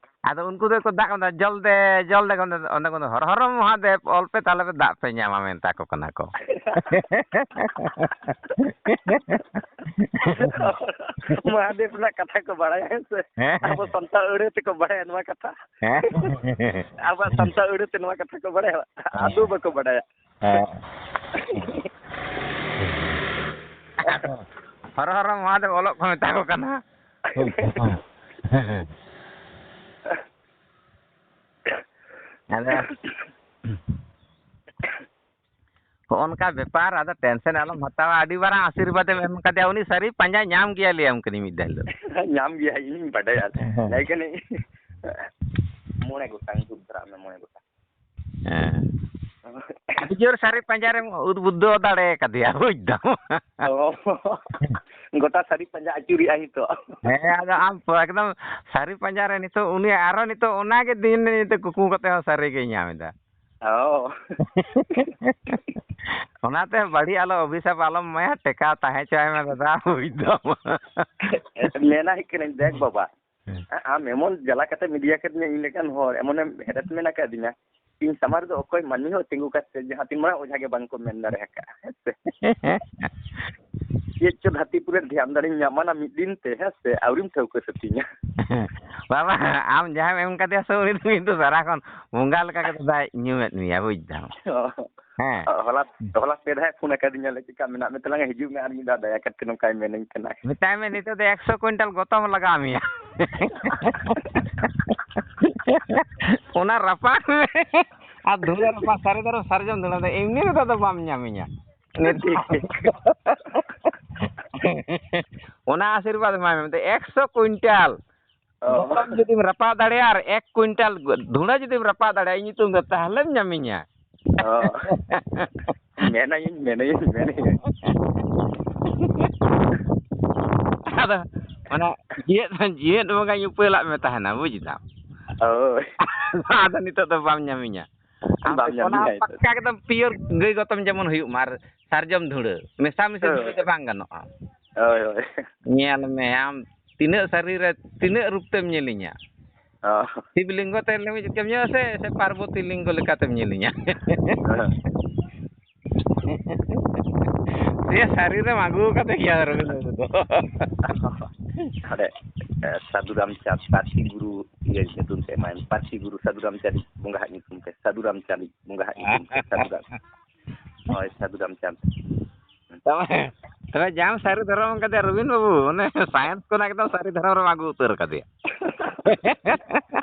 ᱟᱫᱚ ᱩᱱᱠᱩ ᱫᱚᱠᱚ ᱫᱟᱜ ᱠᱟᱫᱟ, "ᱡᱚᱞ ᱫᱮ, ᱡᱚᱞ ᱫᱮ", ᱚᱸᱰᱮ, ᱚᱸᱰᱮ ᱠᱚ, "ᱦᱚᱨ ᱦᱚᱨ ᱢᱚᱦᱟᱫᱮᱵ, ᱚᱞ ᱯᱮ, ᱛᱟᱦᱞᱮ ᱯᱮ ᱫᱟᱜ ᱯᱮ ᱧᱟᱢᱟ", ᱢᱮᱛᱟ ᱠᱚ ᱠᱟᱱᱟ ᱠᱚ᱾ ᱢᱚᱦᱟᱫᱮᱵ ᱨᱮᱱᱟᱜ ᱠᱟᱛᱷᱟ ᱠᱚ ᱵᱟᱲᱟᱭᱟ, ᱦᱮᱸ ᱥᱮ? ᱦᱮᱸ᱾ ᱟᱵᱚ ᱥᱟᱱᱛᱟᱲ ᱟᱹᱲᱟᱹ ᱛᱮᱠᱚ ᱵᱟᱲᱟᱭᱟ ᱱᱚᱣᱟ ᱠᱟᱛᱷᱟ᱾ ᱦᱮᱸ᱾ ᱟᱵᱚᱣᱟᱜ ᱥᱟᱱᱛᱟᱲ ᱟᱹᱲᱟᱹ ᱛᱮ ᱱᱚᱣᱟ ᱠᱟᱛᱷᱟ ᱠᱚ ᱵᱟᱲᱟᱭᱟ? ᱦᱮᱸ᱾ ᱟᱫᱚ ᱵᱟᱠᱚ ᱵᱟᱲᱟᱭᱟ᱾ ᱦᱮᱸ᱾ ᱦᱚᱨᱚ ᱦᱚᱨᱚ ᱢᱚᱦᱟᱫᱮᱵ ᱚᱞᱚᱜ ᱠᱚ ᱢᱮᱛᱟ ᱠᱚ ᱠᱟᱱᱟ᱾ ᱟᱫᱚ ᱦᱚᱸᱜᱼᱚ ᱱᱚᱝᱠᱟ ᱵᱮᱯᱟᱨ, ᱟᱫᱚ tension ᱟᱞᱚᱢ ᱦᱟᱛᱟᱣᱟ᱾ ᱟᱹᱰᱤ ᱢᱟᱨᱟᱝ ᱟᱥᱤᱨᱵᱟᱫᱽ ᱮᱢ ᱮᱢ ᱠᱟᱫᱮᱭᱟ, ᱩᱱᱤ ᱥᱟᱹᱨᱤ ᱯᱟᱸᱡᱟ ᱧᱟᱢ ᱜᱮᱭᱟ, ᱞᱟᱹᱭᱟᱢ ᱠᱟᱹᱱᱟᱹᱧ ᱢᱤᱫ ᱫᱷᱟᱣ ᱦᱤᱞᱳᱜ᱾ ᱧᱟᱢ ᱜᱮᱭᱟ, ᱤᱧ ᱵᱟᱰᱟᱭᱟ᱾ ᱦᱮᱸ᱾ ᱞᱟᱹᱭ ᱠᱟᱹᱱᱟᱹᱧ᱾ ᱢᱚᱬᱮ ᱜᱚᱴᱟᱝ ᱫᱷᱩᱯ ᱫᱷᱟᱨᱟ ᱢᱮ, ᱢᱚᱬᱮ ᱜᱚᱴᱟᱝ᱾ ᱦᱮᱸ᱾ ᱟᱹᱰᱤ ᱡᱳᱨ ᱥᱟᱹᱨᱤ ᱯᱟᱸᱡᱟ ᱨᱮᱢ ᱩᱫᱵᱩᱫ ᱫᱟᱲᱮ ᱠᱟᱫᱮᱭᱟ, ᱵᱩᱡᱽ ᱫᱟᱢ᱾ ᱚ, ᱜᱚᱴᱟ ᱥᱟᱹᱨᱤ ᱯᱟᱸᱡᱟ ᱟᱹᱪᱩᱨᱮᱜᱼᱟᱭ ᱱᱤᱛᱚᱜ᱾ ᱦᱮᱸ, ᱟᱫᱚ ᱟᱢ ᱛᱚ ᱮᱠᱫᱚᱢ ᱥᱟᱹᱨᱤ ᱯᱟᱸᱡᱟ ᱨᱮ ᱱᱤᱛᱚᱜ ᱩᱱᱤ ᱟᱨᱦᱚᱸ ᱱᱤᱛᱚᱜ ᱚᱱᱟᱜᱮ ᱫᱤᱱ ᱱᱤᱛᱚᱜ ᱠᱩᱠᱢᱩ ᱠᱟᱛᱮ ᱦᱚᱸ ᱥᱟᱹᱨᱤ ᱜᱮᱭ ᱧᱟᱢ ᱮᱫᱟ᱾ ᱚ᱾ ᱚᱱᱟᱛᱮ ᱵᱟᱹᱲᱤᱡ ᱟᱞᱚ, ᱚᱵᱷᱤᱥᱟᱯ ᱟᱞᱚᱢ ᱮᱢᱟᱭᱟ, ᱴᱮᱠᱟᱣ ᱛᱟᱦᱮᱸ ᱦᱚᱪᱚᱣᱟᱭ ᱢᱮ ᱫᱟᱫᱟ, ᱵᱩᱡᱽ ᱫᱟᱢ᱾ ᱢᱮᱱᱟ ᱦᱩᱭᱩᱜ ᱠᱟᱹᱱᱟᱹᱧ, ᱫᱮᱠ ᱵᱟᱵᱟ, ᱦᱮᱸ᱾ ᱟᱢ ᱮᱢᱚᱱ ᱡᱟᱞᱟ ᱠᱟᱛᱮ ᱢᱤᱰᱤᱭᱟ ᱠᱟᱹᱫᱤᱧᱟ ᱤᱧ ᱞᱮᱠᱟᱱ ᱦᱚᱲ, ᱮᱢᱚᱱᱮᱢ ᱦᱮᱨᱮᱥᱢᱮᱱ ᱟᱠᱟᱫᱤᱧᱟ, ᱤᱧ ᱥᱟᱢᱟᱝ ᱨᱮᱫᱚ ᱚᱠᱚᱭ ᱢᱟᱹᱱᱢᱤ ᱦᱚᱸ ᱛᱤᱸᱜᱩ ᱠᱟᱛᱮ ᱡᱟᱦᱟᱸ ᱛᱤᱱ ᱢᱟᱨᱟᱝ ᱚᱡᱷᱟ ᱜᱮ ᱵᱟᱝ ᱠᱚ ᱢᱮᱱ ᱫᱟᱲᱮ ᱟᱠᱟᱫᱼᱟ, ᱦᱮᱸ ᱥᱮ? ᱪᱮᱫ ᱪᱚ ᱫᱷᱟᱹᱨᱛᱤ ᱯᱩᱨᱤ ᱨᱮ ᱫᱷᱮᱭᱟᱱ ᱫᱟᱲᱮᱧ ᱧᱟᱢᱟ ᱱᱟ ᱢᱤᱫ ᱫᱤᱱ ᱛᱮ, ᱦᱮᱸ ᱥᱮ? ᱟᱹᱣᱨᱤᱢ ᱴᱷᱟᱹᱣᱠᱟᱹ ᱥᱟᱹᱛᱤᱧᱟ᱾ ᱵᱟᱵᱟ, ᱟᱢ ᱡᱟᱦᱟᱸᱭᱮᱢ ᱮᱢ ᱠᱟᱫᱮᱭᱟ ᱥᱮ, ᱩᱱᱤ ᱫᱚ ᱠᱤᱱᱛᱩ ᱥᱟᱨᱟᱠᱷᱚᱱ ᱵᱚᱸᱜᱟ ᱞᱮᱠᱟ ᱜᱮ ᱫᱟᱫᱟᱭ ᱧᱩᱢᱮᱫ ᱢᱮᱭᱟ, ᱵᱩᱡᱽ ᱫᱟᱢ᱾ ᱦᱮᱸ᱾ ᱦᱚᱞᱟ, ᱦᱚᱞᱟ ᱯᱮ ᱫᱷᱟᱣ ᱯᱷᱳᱱ ᱟᱠᱟᱫᱤᱧᱟ, ᱞᱟᱹᱭ, "ᱪᱮᱠᱟ ᱢᱮᱱᱟᱜ ᱢᱮ ᱛᱟᱞᱟᱝᱟ? ᱦᱤᱡᱩᱜ ᱢᱮ ᱟᱨ ᱢᱤᱫ ᱫᱷᱟᱣ ᱫᱟᱭᱟ ᱠᱟᱛᱮ, ᱱᱚᱝᱠᱟᱭ ᱢᱮᱱᱟᱹᱧ ᱠᱟᱱᱟ᱾" ᱢᱮᱛᱟᱭ ᱢᱮ, ᱱᱤᱛᱚᱜ ᱫᱚ ᱮᱠᱥᱚ ᱠᱩᱭᱤᱱᱴᱟᱞ ᱜᱚᱛᱚᱢ ᱞᱟᱜᱟᱣ ᱢᱮᱭᱟ᱾ ᱚᱱᱟ ᱨᱟᱯᱟᱜ ᱢᱮ᱾ ᱟᱨ ᱫᱷᱩᱲᱟᱹ ᱨᱟᱯᱟᱜ, ᱥᱟᱹᱨᱤ ᱫᱷᱚᱨᱚᱢ ᱥᱟᱨᱡᱚᱢ ᱫᱷᱩᱲᱟᱹ ᱫᱚ ᱮᱢᱱᱤ ᱨᱮᱫᱚ ᱟᱫᱚ ᱵᱟᱢ ᱧᱟᱢᱤᱧᱟ᱾ ᱴᱷᱤᱠ, ᱴᱷᱤᱠ᱾ ᱚᱱᱟ ᱟᱥᱤᱨᱵᱟᱫᱽ ᱮᱢᱟᱭ ᱢᱮ, ᱢᱮᱱᱛᱮ ᱮᱠᱥᱚ ᱠᱩᱭᱤᱱᱴᱟᱞ᱾ ᱚ᱾ ᱜᱚᱛᱚᱢ ᱡᱩᱫᱤᱢ ᱨᱟᱯᱟᱜ ᱫᱟᱲᱮᱭᱟᱜᱼᱟ ᱟᱨ ᱮᱠ ᱠᱩᱭᱤᱱᱴᱟᱞ ᱫᱷᱩᱲᱟᱹ ᱡᱩᱫᱤᱢ ᱨᱟᱯᱟᱜ ᱫᱟᱲᱮᱭᱟᱜᱼᱟ, ᱤᱧ ᱧᱩᱛᱩᱢ ᱫᱚ ᱛᱟᱦᱞᱮᱢ ᱧᱟᱢᱤᱧᱟ᱾ ᱚ᱾ ᱢᱮᱱᱟᱭᱟᱹᱧ, ᱢᱮᱱᱟᱭᱟᱹᱧ, ᱢᱮᱱᱟᱭᱟᱹᱧ᱾ ᱟᱫᱚ ᱚᱱᱟ ᱡᱤᱣᱮᱫ, ᱡᱤᱣᱮᱫ ᱵᱚᱸᱜᱟᱧ ᱩᱯᱟᱹᱞᱟᱜ ᱢᱮ ᱛᱟᱦᱮᱱᱟ, ᱵᱩᱡᱽ ᱫᱟᱢ᱾ ᱦᱳᱭ᱾ ᱟᱫᱚ ᱱᱤᱛᱚᱜ ᱫᱚ ᱵᱟᱢ ᱧᱟᱢᱤᱧᱟ᱾ ᱟᱢ ᱵᱟᱢ ᱫᱚ ᱧᱟᱢᱤᱧᱟ ᱚᱱᱟ ᱱᱤᱛᱚᱜ᱾ ᱯᱟᱠᱠᱟ ᱮᱠᱫᱚᱢ pure ᱜᱟᱹᱭ ᱜᱚᱛᱚᱢ ᱡᱮᱢᱚᱱ ᱦᱩᱭᱩᱜ ᱢᱟ, ᱟᱨ ᱥᱟᱨᱡᱚᱢ ᱫᱷᱩᱲᱟᱹ ᱢᱮᱥᱟᱢᱤᱥᱤ ᱦᱳᱭ᱾ ᱫᱷᱩᱲᱟᱹ ᱫᱚ ᱵᱟᱝ ᱜᱟᱱᱚᱜᱼᱟ᱾ ᱦᱳᱭ, ᱦᱳᱭ᱾ ᱧᱮᱞ ᱢᱮ ᱟᱢ, ᱛᱤᱱᱟᱹᱜ ᱥᱟᱹᱨᱤ ᱨᱮ, ᱛᱤᱱᱟᱹᱜ ᱨᱩᱯ ᱛᱮᱢ ᱧᱮᱞᱤᱧᱟ? ᱚ᱾ ᱥᱤᱵ ᱞᱤᱝᱜᱚ ᱛᱮ ᱞᱤᱢᱤᱡ ᱠᱮᱢ ᱧᱮᱞᱟ ᱥᱮ, ᱥᱮ ᱯᱟᱨᱵᱚᱛᱤ ᱞᱤᱝᱜᱚ ᱞᱮᱠᱟᱛᱮᱢ ᱧᱮᱞᱤᱧᱟ? ᱦᱮᱸ᱾ ᱥᱮ ᱥᱟᱹᱨᱤ ᱨᱮᱢ ᱟᱹᱜᱩ ᱠᱟᱫᱮ ᱜᱮᱭᱟ ᱨᱚᱵᱤᱱᱫᱨᱚ ᱵᱟᱵᱩ ᱫᱚ᱾ ᱦᱟᱸᱰᱮ, ᱮ, ᱥᱟᱹᱫᱷᱩ ᱨᱟᱢᱪᱟᱸᱫᱽ ᱯᱟᱹᱨᱥᱤ ᱜᱩᱨᱩ ᱤᱭᱟᱹ ᱧᱩᱛᱩᱢ ᱛᱮ ᱮᱢᱟᱭ ᱢᱮ᱾ ᱯᱟᱹᱨᱥᱤ ᱜᱩᱨᱩ ᱥᱟᱹᱫᱷᱩ ᱨᱟᱢᱪᱟᱸᱫᱽ ᱵᱚᱸᱜᱟ ᱦᱟᱜ ᱧᱩᱛᱩᱢ ᱛᱮ, ᱥᱟᱹᱫᱷᱩ ᱨᱟᱢᱪᱟᱸᱫᱽ ᱵᱚᱸᱜᱟ ᱦᱟᱜ ᱧᱩᱛᱩᱢ ᱛᱮ, ᱥᱟᱹᱫᱷᱩ ᱨᱟᱢ-, ᱦᱳᱭ, ᱥᱟᱹᱫᱷᱩ ᱨᱟᱢᱪᱟᱸᱫᱽ᱾ ᱛᱚᱵᱮ, ᱛᱚᱵᱮ ᱡᱟᱢ ᱥᱟᱹᱨᱤ ᱫᱷᱚᱨᱚᱢ ᱠᱟᱫᱮ ᱨᱚᱵᱤᱱ ᱵᱟᱹᱵᱩ, ᱚᱱᱮ science ᱠᱷᱚᱱᱟᱜ ᱮᱠᱫᱚᱢ ᱥᱟᱹᱨᱤ ᱫᱷᱚᱨᱚᱢ ᱨᱮᱢ ᱟᱹᱜᱩ ᱩᱛᱟᱹᱨ ᱠᱟᱫᱮᱭᱟ᱾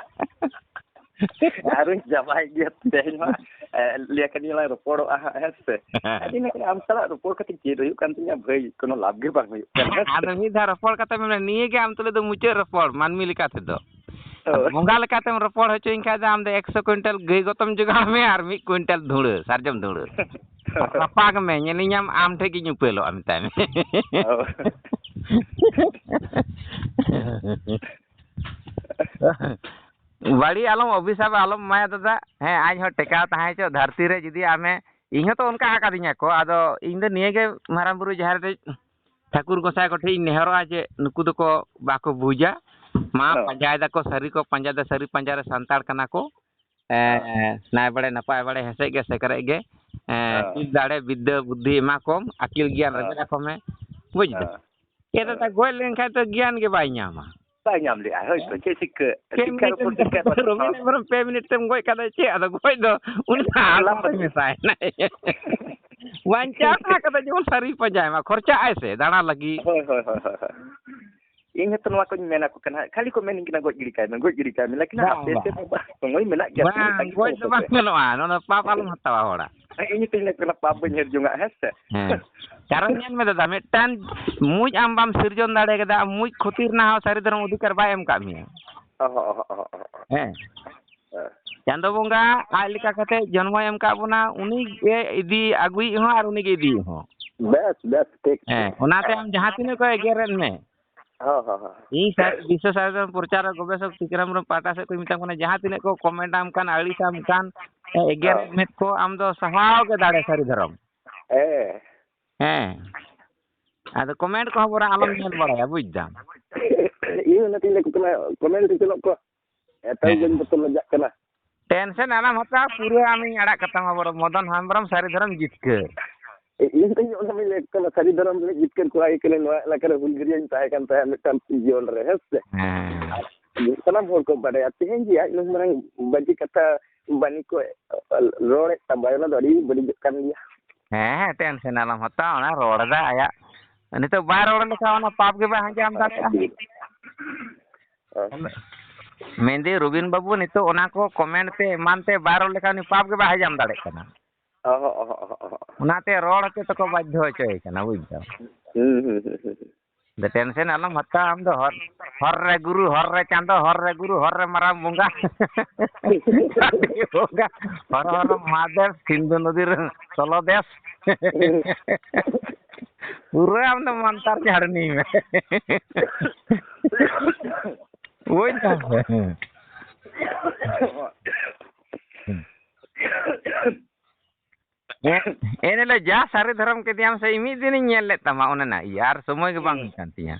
ᱟᱨᱚᱧ ᱪᱟᱵᱟᱭ ᱜᱮᱭᱟ ᱛᱮᱦᱮᱧ ᱢᱟ, ᱮ, ᱞᱟᱹᱭ ᱟᱠᱟᱫᱤᱧ ᱞᱟᱝ ᱨᱚᱯᱚᱲᱚᱜᱼᱟ ᱦᱟᱸᱜ, ᱦᱮᱸ ᱥᱮ? ᱟᱹᱰᱤ ᱱᱟᱯᱟᱭ, ᱟᱢ ᱥᱟᱞᱟᱜ ᱨᱚᱯᱚᱲ ᱠᱟᱛᱮ ᱪᱮᱫ ᱦᱩᱭᱩᱜ ᱠᱟᱱ ᱛᱤᱧᱟ ᱵᱷᱟᱹᱭ, ᱠᱳᱱᱳ ᱞᱟᱵᱷ ᱜᱮ ᱵᱟᱝ ᱦᱩᱭᱩᱜ ᱠᱟᱱᱟ, ᱦᱮᱸ ᱥᱮ? ᱟᱫᱚ ᱢᱤᱫ ᱫᱷᱟᱣ ᱨᱚᱯᱚᱲ ᱠᱟᱛᱮ ᱢᱮᱱᱟ, ᱱᱤᱭᱟᱹ ᱜᱮ ᱟᱢ ᱛᱩᱞᱩᱡ ᱫᱚ ᱢᱩᱪᱟᱹᱫ ᱨᱚᱯᱚᱲ, ᱢᱟᱹᱱᱢᱤ ᱞᱮᱠᱟ ᱛᱮᱫᱚ᱾ ᱦᱳᱭ᱾ ᱵᱚᱸᱜᱟ ᱞᱮᱠᱟᱛᱮᱢ ᱨᱚᱯᱚᱲ ᱦᱚᱪᱚᱧ ᱠᱷᱟᱡ ᱫᱚ, ᱟᱢ ᱫᱚ ᱮᱠᱥᱚ ᱠᱩᱭᱤᱱᱴᱟᱞ ᱜᱟᱹᱭ ᱜᱚᱛᱚᱢ ᱡᱚᱜᱟᱲ ᱢᱮ ᱟᱨ ᱢᱤᱫ ᱠᱩᱭᱤᱱᱴᱟᱞ ᱫᱷᱩᱲᱟᱹ, ᱥᱟᱨᱡᱚᱢ ᱫᱷᱩᱲᱟᱹ᱾ ᱨᱟᱯᱟᱜᱽ ᱢᱮ, ᱧᱮᱞᱤᱧᱟᱢ, ᱟᱢ ᱴᱷᱮᱡ ᱜᱤᱧ ᱩᱯᱟᱹᱞᱚᱜᱼᱟ, ᱢᱮᱛᱟᱭ ᱢᱮ᱾ ᱦᱳᱭ᱾ ᱵᱟᱹᱲᱤᱡ ᱟᱞᱚᱢ, ᱚᱵᱷᱤᱥᱟᱯ ᱟᱞᱚᱢ ᱮᱢᱟᱭᱟ ᱫᱟᱫᱟ᱾ ᱦᱮᱸ, ᱟᱡ ᱦᱚᱸ ᱴᱮᱠᱟᱣ ᱛᱟᱦᱮᱸ ᱦᱚᱪᱚ᱾ ᱫᱷᱟᱹᱨᱛᱤ ᱨᱮ ᱡᱩᱫᱤ ᱟᱢᱮ, ᱤᱧ ᱦᱚᱸᱛᱚ ᱚᱱᱠᱟ ᱟᱠᱟᱫᱤᱧᱟ ᱠᱚ, ᱟᱫᱚ ᱤᱧ ᱫᱚ ᱱᱤᱭᱟᱹ ᱜᱮ ᱢᱟᱨᱟᱝ ᱵᱩᱨᱩ ᱡᱟᱦᱮᱨ ᱨᱮ ᱴᱷᱟᱹᱠᱩᱨ ᱜᱚᱸᱥᱟᱭ ᱠᱚᱴᱷᱮᱱ ᱤᱧ ᱱᱮᱦᱚᱨᱚᱜᱼᱟ ᱡᱮ ᱱᱩᱠᱩ ᱫᱚᱠᱚ ᱵᱟᱠᱚ ᱵᱩᱡᱟ, ᱢᱟ ᱦᱮᱸ᱾ ᱯᱟᱸᱡᱟᱭ ᱫᱟᱠᱚ, ᱥᱟᱹᱨᱤ ᱠᱚ ᱯᱟᱸᱡᱟᱭ ᱫᱟ, ᱥᱟᱹᱨᱤ ᱯᱟᱸᱡᱟ ᱨᱮ ᱥᱟᱱᱛᱟᱲ ᱠᱟᱱᱟ ᱠᱚ᱾ ᱮᱸ, ᱦᱮᱸ᱾ ᱱᱟᱭ ᱵᱟᱲᱮ ᱱᱟᱯᱟᱭ ᱵᱟᱲᱮ ᱦᱮᱸᱥᱮᱡ ᱜᱮ ᱥᱮᱠᱨᱮᱡ ᱜᱮ, ᱮᱸ, ᱦᱮᱸ᱾ ᱥᱤᱞ ᱫᱟᱲᱮ ᱵᱤᱫᱽᱫᱟᱹ ᱵᱩᱫᱽᱫᱷᱤ ᱮᱢᱟ ᱠᱚᱢ, ᱟᱹᱠᱤᱞ ᱜᱮᱭᱟᱱ ᱦᱮᱸ᱾ ᱨᱮᱵᱮᱫ ᱟᱠᱚ ᱢᱮ, ᱵᱩᱡᱽ ᱫᱟᱢ? ᱦᱮᱸ᱾ ᱪᱮᱫ ᱫᱟᱫᱟ, ᱦᱮᱸ᱾ ᱜᱚᱡ ᱞᱮᱱᱠᱷᱟᱱ ᱛᱚ ᱜᱮᱭᱟᱱ ᱜᱮ ᱵᱟᱭ ᱧᱟᱢᱟ᱾ ᱵᱟᱭ ᱧᱟᱢ ᱞᱮᱜᱼᱟ, ᱦᱳᱭ ᱛᱚ, ᱦᱮᱸ? ᱪᱮᱫ ᱥᱤᱠᱷᱟᱹ? ᱯᱮ ᱥᱤᱠᱷᱟᱹ ᱢᱤᱱᱤᱴ ᱨᱮ ᱨᱚᱠᱚᱢ ᱥᱤᱠᱷᱟᱹ ᱵᱟᱹᱱᱩᱜ ᱨᱚᱵᱤᱱ ᱛᱟᱢᱟ᱾ ᱦᱮᱢᱵᱨᱚᱢ ᱯᱮ ᱢᱤᱱᱤᱴ ᱛᱮᱢ ᱜᱚᱡ ᱠᱟᱫᱮ ᱪᱮᱫ? ᱟᱫᱚ ᱜᱚᱡ ᱫᱚ ᱩᱱᱤ ᱫᱚ ᱦᱮᱸ, ᱟᱞᱟᱝ ᱟᱞᱟᱝ ᱛᱮ ᱛᱮ᱾ ᱢᱮᱥᱟᱭᱮᱱᱟᱭ᱾ ᱵᱟᱧᱪᱟᱣ ᱛᱟᱦᱮᱸ ᱠᱟᱛᱮ ᱡᱮᱢᱚᱱ ᱥᱟᱹᱨᱤ ᱯᱟᱸᱡᱟᱭ ᱢᱟ, ᱠᱷᱚᱨᱪᱟᱜ ᱟᱭ ᱥᱮ ᱫᱟᱬᱟ ᱞᱟᱹᱜᱤᱫ᱾ ᱦᱳᱭ, ᱦᱳᱭ, ᱦᱳᱭ, ᱦᱳᱭ, ᱦᱳᱭ᱾ ᱤᱧ ᱦᱚᱸᱛᱚ ᱱᱚᱣᱟ ᱠᱚᱧ ᱢᱮᱱ ᱟᱠᱚ ᱠᱟᱱᱟ, ᱠᱷᱟᱹᱞᱤ ᱠᱚ ᱢᱮᱱᱤᱧ ᱠᱟᱱᱟ, "ᱜᱚᱡ ᱜᱤᱰᱤ ᱠᱟᱭ ᱢᱮ, ᱜᱚᱡ ᱜᱤᱰᱤ ᱠᱟᱭ ᱢᱮ", ᱞᱮᱠᱤᱱ ᱵᱟᱝ, ᱦᱟᱯᱮ ᱵᱟᱝ᱾ ᱥᱮ ᱵᱟᱵᱟ, ᱥᱚᱢᱚᱭ ᱢᱮᱱᱟᱜ ᱜᱮᱭᱟ, ᱛᱤᱱᱟᱹᱜ ᱵᱟᱝ, ᱥᱟᱺᱜᱤᱧ ᱜᱚᱡ ᱠᱚ ᱫᱚ ᱵᱟᱝ ᱥᱮ? ᱜᱟᱱᱚᱜᱼᱟ, ᱱᱚᱣᱟ ᱫᱚ ᱯᱟᱯ ᱟᱞᱚᱢ ᱦᱟᱛᱟᱣᱟ ᱦᱚᱲᱟᱜ᱾ ᱤᱧ ᱦᱚᱸᱛᱚᱧ ᱞᱟᱹᱭ ᱠᱟᱱᱟ, ᱯᱟᱯ ᱵᱟᱹᱧ ᱦᱟᱹᱨ ᱡᱚᱝᱟᱜ, ᱦᱮᱸ ᱥᱮ? ᱦᱮᱸ᱾ ᱠᱟᱨᱚᱱ ᱧᱮᱞ ᱢᱮ ᱫᱟᱫᱟ, ᱢᱤᱫᱴᱟᱝ ᱢᱩᱡ ᱟᱢ ᱵᱟᱢ ᱥᱤᱨᱡᱚᱱ ᱫᱟᱲᱮ ᱠᱟᱫᱟ, ᱢᱩᱡ ᱠᱷᱚᱛᱤ ᱨᱮᱱᱟᱜ ᱦᱚᱸ ᱥᱟᱹᱨᱤ ᱫᱷᱚᱨᱚᱢ ᱚᱫᱷᱤᱠᱟᱨ ᱵᱟᱭ ᱮᱢ ᱠᱟᱜ ᱢᱮᱭᱟ᱾ ᱚᱦᱚ, ᱚᱦᱚ, ᱚᱦᱚ, ᱚᱦᱚ᱾ ᱦᱮᱸ᱾ ᱦᱮᱸ᱾ ᱪᱟᱸᱫᱚ ᱵᱚᱸᱜᱟ ᱟᱡ ᱞᱮᱠᱟ ᱠᱟᱛᱮ ᱡᱚᱱᱢᱚᱭ ᱮᱢ ᱠᱟᱜ ᱵᱚᱱᱟ, ᱩᱱᱤ ᱜᱮ ᱤᱫᱤ ᱟᱹᱜᱩᱭᱤᱡ ᱦᱚᱸ ᱟᱨ ᱩᱱᱤ ᱜᱮ ᱤᱫᱤᱭᱤᱡ ᱦᱚᱸ᱾ ᱵᱮᱥ, ᱵᱮᱥ, ᱴᱷᱤᱠ, ᱦᱮᱸ, ᱴᱷᱤᱠ᱾ ᱚᱱᱟᱛᱮ ᱟᱢ ᱡᱟᱦᱟᱸ ᱛᱤᱱᱟᱹᱜ ᱠᱚ ᱮᱜᱮᱨᱮᱫ ᱢᱮ, ᱦᱚᱸ, ᱦᱚᱸ, ᱦᱚᱸ᱾ ᱤᱧ ᱥᱟᱨ-, ᱵᱤᱥᱥᱚ ᱥᱟᱨᱤ ᱫᱷᱚᱨᱚᱢ ᱯᱨᱚᱪᱟᱨ ᱜᱚᱵᱮᱥᱚᱠ ᱥᱤᱠᱨᱟᱢ ᱦᱮᱢᱵᱨᱚᱢ ᱯᱟᱦᱴᱟ ᱥᱮᱫ ᱠᱷᱚᱱ ᱢᱮᱛᱟᱢ ᱠᱟᱱᱟ, ᱡᱟᱦᱟᱸ ᱛᱤᱱᱟᱹᱜ ᱠᱚ ᱠᱚᱢᱮᱱᱴ ᱟᱢ ᱠᱟᱱ, ᱟᱹᱲᱤᱥ ᱟᱢ ᱠᱟᱱ, ᱮᱜᱮᱨᱮᱫ ᱦᱚᱸ᱾ ᱢᱮᱫ ᱠᱚ, ᱟᱢ ᱫᱚ ᱥᱟᱦᱟᱣ ᱜᱮ ᱫᱟᱲᱮ ᱥᱟᱹᱨᱤ ᱫᱷᱚᱨᱚᱢ᱾ ᱦᱮᱸ᱾ ᱦᱮᱸ᱾ ᱟᱫᱚ ᱠᱚᱢᱮᱱᱴ ᱠᱚᱦᱚᱸ ᱵᱚᱨᱚᱝ ᱟᱞᱚᱢ ᱧᱮᱞ ᱵᱟᱲᱟᱭᱟ, ᱵᱩᱡᱽ ᱫᱟᱢ᱾ ᱤᱧ ᱚᱱᱟᱛᱤᱧ ᱞᱟᱹᱭ ᱠᱚ ᱠᱟᱱᱟ, ᱠᱚᱢᱮᱱᱴ ᱨᱮ ᱪᱮᱫᱚᱜ ᱠᱚ, ᱮᱴᱟᱜ ᱦᱮᱸ᱾ ᱵᱟᱹᱧ ᱵᱚᱛᱚᱨ ᱞᱟᱡᱟᱜ ᱠᱟᱱᱟ᱾ ᱴᱮᱱᱥᱮᱱ ᱟᱞᱚᱢ ᱦᱟᱛᱟᱣᱟ, ᱯᱩᱨᱟᱹ ᱟᱢᱤᱧ ᱟᱲᱟᱜ ᱠᱟᱛᱟᱢᱟ ᱵᱚᱨᱚᱝ, ᱢᱚᱫᱚᱱ ᱦᱮᱢᱵᱨᱚᱢ ᱥᱟᱹᱨᱤ ᱫᱷᱚᱨᱚᱢ ᱡᱤᱛᱠᱟᱹᱨ᱾ ᱤᱧ ᱫᱚᱧ ᱚᱱᱟ ᱢᱟᱧ ᱞᱟᱹᱭ ᱠᱟᱱᱟ, ᱥᱟᱹᱨᱤ ᱫᱷᱚᱨᱚᱢ ᱨᱤᱱᱤᱡ ᱡᱤᱛᱠᱟᱹᱨ ᱠᱚᱲᱟ ᱜᱮ ᱠᱟᱹᱱᱟᱹᱧ, ᱱᱚᱣᱟ ᱮᱞᱟᱠᱟ ᱨᱮ ᱦᱩᱞᱜᱟᱹᱨᱤᱭᱟᱹᱧ ᱛᱟᱦᱮᱸ ᱠᱟᱱ ᱛᱟᱦᱮᱸᱫ ᱢᱤᱫᱴᱟᱝ ᱡᱤᱭᱚᱱ ᱨᱮ, ᱦᱮᱸ ᱥᱮ? ᱦᱮᱸ᱾ ᱟᱨ ᱥᱟᱱᱟᱢ ᱦᱚᱲ ᱠᱚ ᱵᱟᱰᱟᱭᱟ, ᱛᱮᱦᱮᱧ ᱡᱮ ᱟᱡ ᱱᱩᱱ ᱢᱟᱨᱟᱝ ᱵᱟᱹᱡᱤ ᱠᱟᱛᱷᱟ ᱵᱟᱹᱱᱤ ᱠᱚ ᱨᱚᱲᱮᱫ ᱛᱟᱵᱚᱱᱟ, ᱚᱱᱟ ᱫᱚ ᱟᱹᱰᱤ ᱵᱟᱹᱲᱤᱡᱚᱜ ᱠᱟᱱ ᱜᱮᱭᱟ᱾ ᱦᱮᱸ, ᱦᱮᱸ, ᱴᱮᱱᱥᱮᱱ ᱟᱞᱚᱢ ᱦᱟᱛᱟᱣᱟ, ᱚᱱᱟ ᱨᱚᱲ ᱮᱫᱟ ᱟᱭᱟᱜ, ᱱᱤᱛᱚᱜ ᱵᱟᱭ ᱨᱚᱲ ᱞᱮᱠᱷᱟᱱ ᱚᱱᱟ ᱯᱟᱯ ᱜᱮ ᱵᱟᱭ ᱦᱟᱸᱡᱟᱢ ᱫᱟᱲᱮᱭᱟᱜᱼᱟ᱾ ᱦᱮᱸ᱾ ᱢᱮᱱᱫᱟᱹᱧ ᱨᱚᱵᱤᱱ ᱵᱟᱹᱵᱩ, ᱱᱤᱛᱚᱜ ᱚᱱᱟ ᱠᱚ ᱠᱚᱢᱮᱱᱴ ᱛᱮ ᱮᱢᱟᱱ ᱛᱮ ᱵᱟᱭ ᱨᱚᱲ ᱞᱮᱠᱷᱟᱱ ᱩᱱᱤ ᱯᱟᱯ ᱜᱮ ᱵᱟᱭ ᱦᱟᱡᱟᱢ ᱫᱟᱲᱮᱭᱟᱜ ᱠᱟᱱᱟ᱾ ᱚᱦᱚᱸ, ᱚᱦᱚᱸ, ᱚᱦᱚᱸ, ᱚᱦᱚᱸ᱾ ᱚᱱᱟᱛᱮ ᱨᱚᱲ ᱦᱚᱪᱚ ᱛᱮᱠᱚ ᱵᱟᱫᱽᱫᱷᱚ ᱦᱚᱪᱚᱭᱮ ᱠᱟᱱᱟ, ᱵᱩᱡᱽ ᱫᱟᱢ᱾ ᱦᱩᱸ, ᱦᱩᱸ, ᱦᱩᱸ, ᱦᱩᱸ, ᱦᱩᱸ᱾ ᱟᱫᱚ ᱴᱮᱱᱥᱮᱱ ᱟᱞᱚᱢ ᱦᱟᱛᱟᱣᱟ ᱟᱢ ᱫᱚ᱾ ᱦᱚᱨ, ᱦᱚᱨ ᱨᱮ ᱜᱩᱨᱩ, ᱦᱚᱨ ᱨᱮ ᱪᱟᱸᱫᱚ, ᱦᱚᱨ ᱨᱮ ᱜᱩᱨᱩ, ᱦᱚᱨ ᱨᱮ ᱢᱟᱨᱟᱝ ᱵᱚᱸᱜᱟ᱾ ᱵᱚᱸᱜᱟ, ᱦᱚᱨ ᱦᱚᱨ ᱢᱚᱦᱟᱫᱮᱵ, ᱥᱤᱱᱫᱷᱩ ᱱᱚᱫᱤ ᱨᱮ ᱛᱚᱞᱚᱫᱮᱥ᱾ ᱯᱩᱨᱟᱹ ᱟᱢ ᱫᱚ ᱢᱟᱱᱛᱟᱨ ᱡᱷᱟᱲᱱᱤ ᱢᱮ᱾ ᱵᱩᱡᱽ ᱫᱟᱢ ᱥᱮ? ᱮᱱ ᱦᱤᱞᱳᱜ ᱡᱟ ᱥᱟᱹᱨᱤ ᱫᱷᱚᱨᱚᱢ ᱠᱮᱫᱮᱭᱟᱢ ᱥᱮ, ᱤᱧ ᱢᱤᱫ ᱫᱤᱱᱤᱧ ᱧᱮᱞ ᱞᱮᱫ ᱛᱟᱢᱟ ᱚᱱᱮ ᱱᱟ ᱤᱭᱟᱹ, ᱟᱨ ᱥᱚᱢᱚᱭ ᱜᱮ ᱵᱟᱝ ᱦᱩᱸ᱾ ᱦᱩᱭ ᱠᱟᱱ ᱛᱤᱧᱟᱹ᱾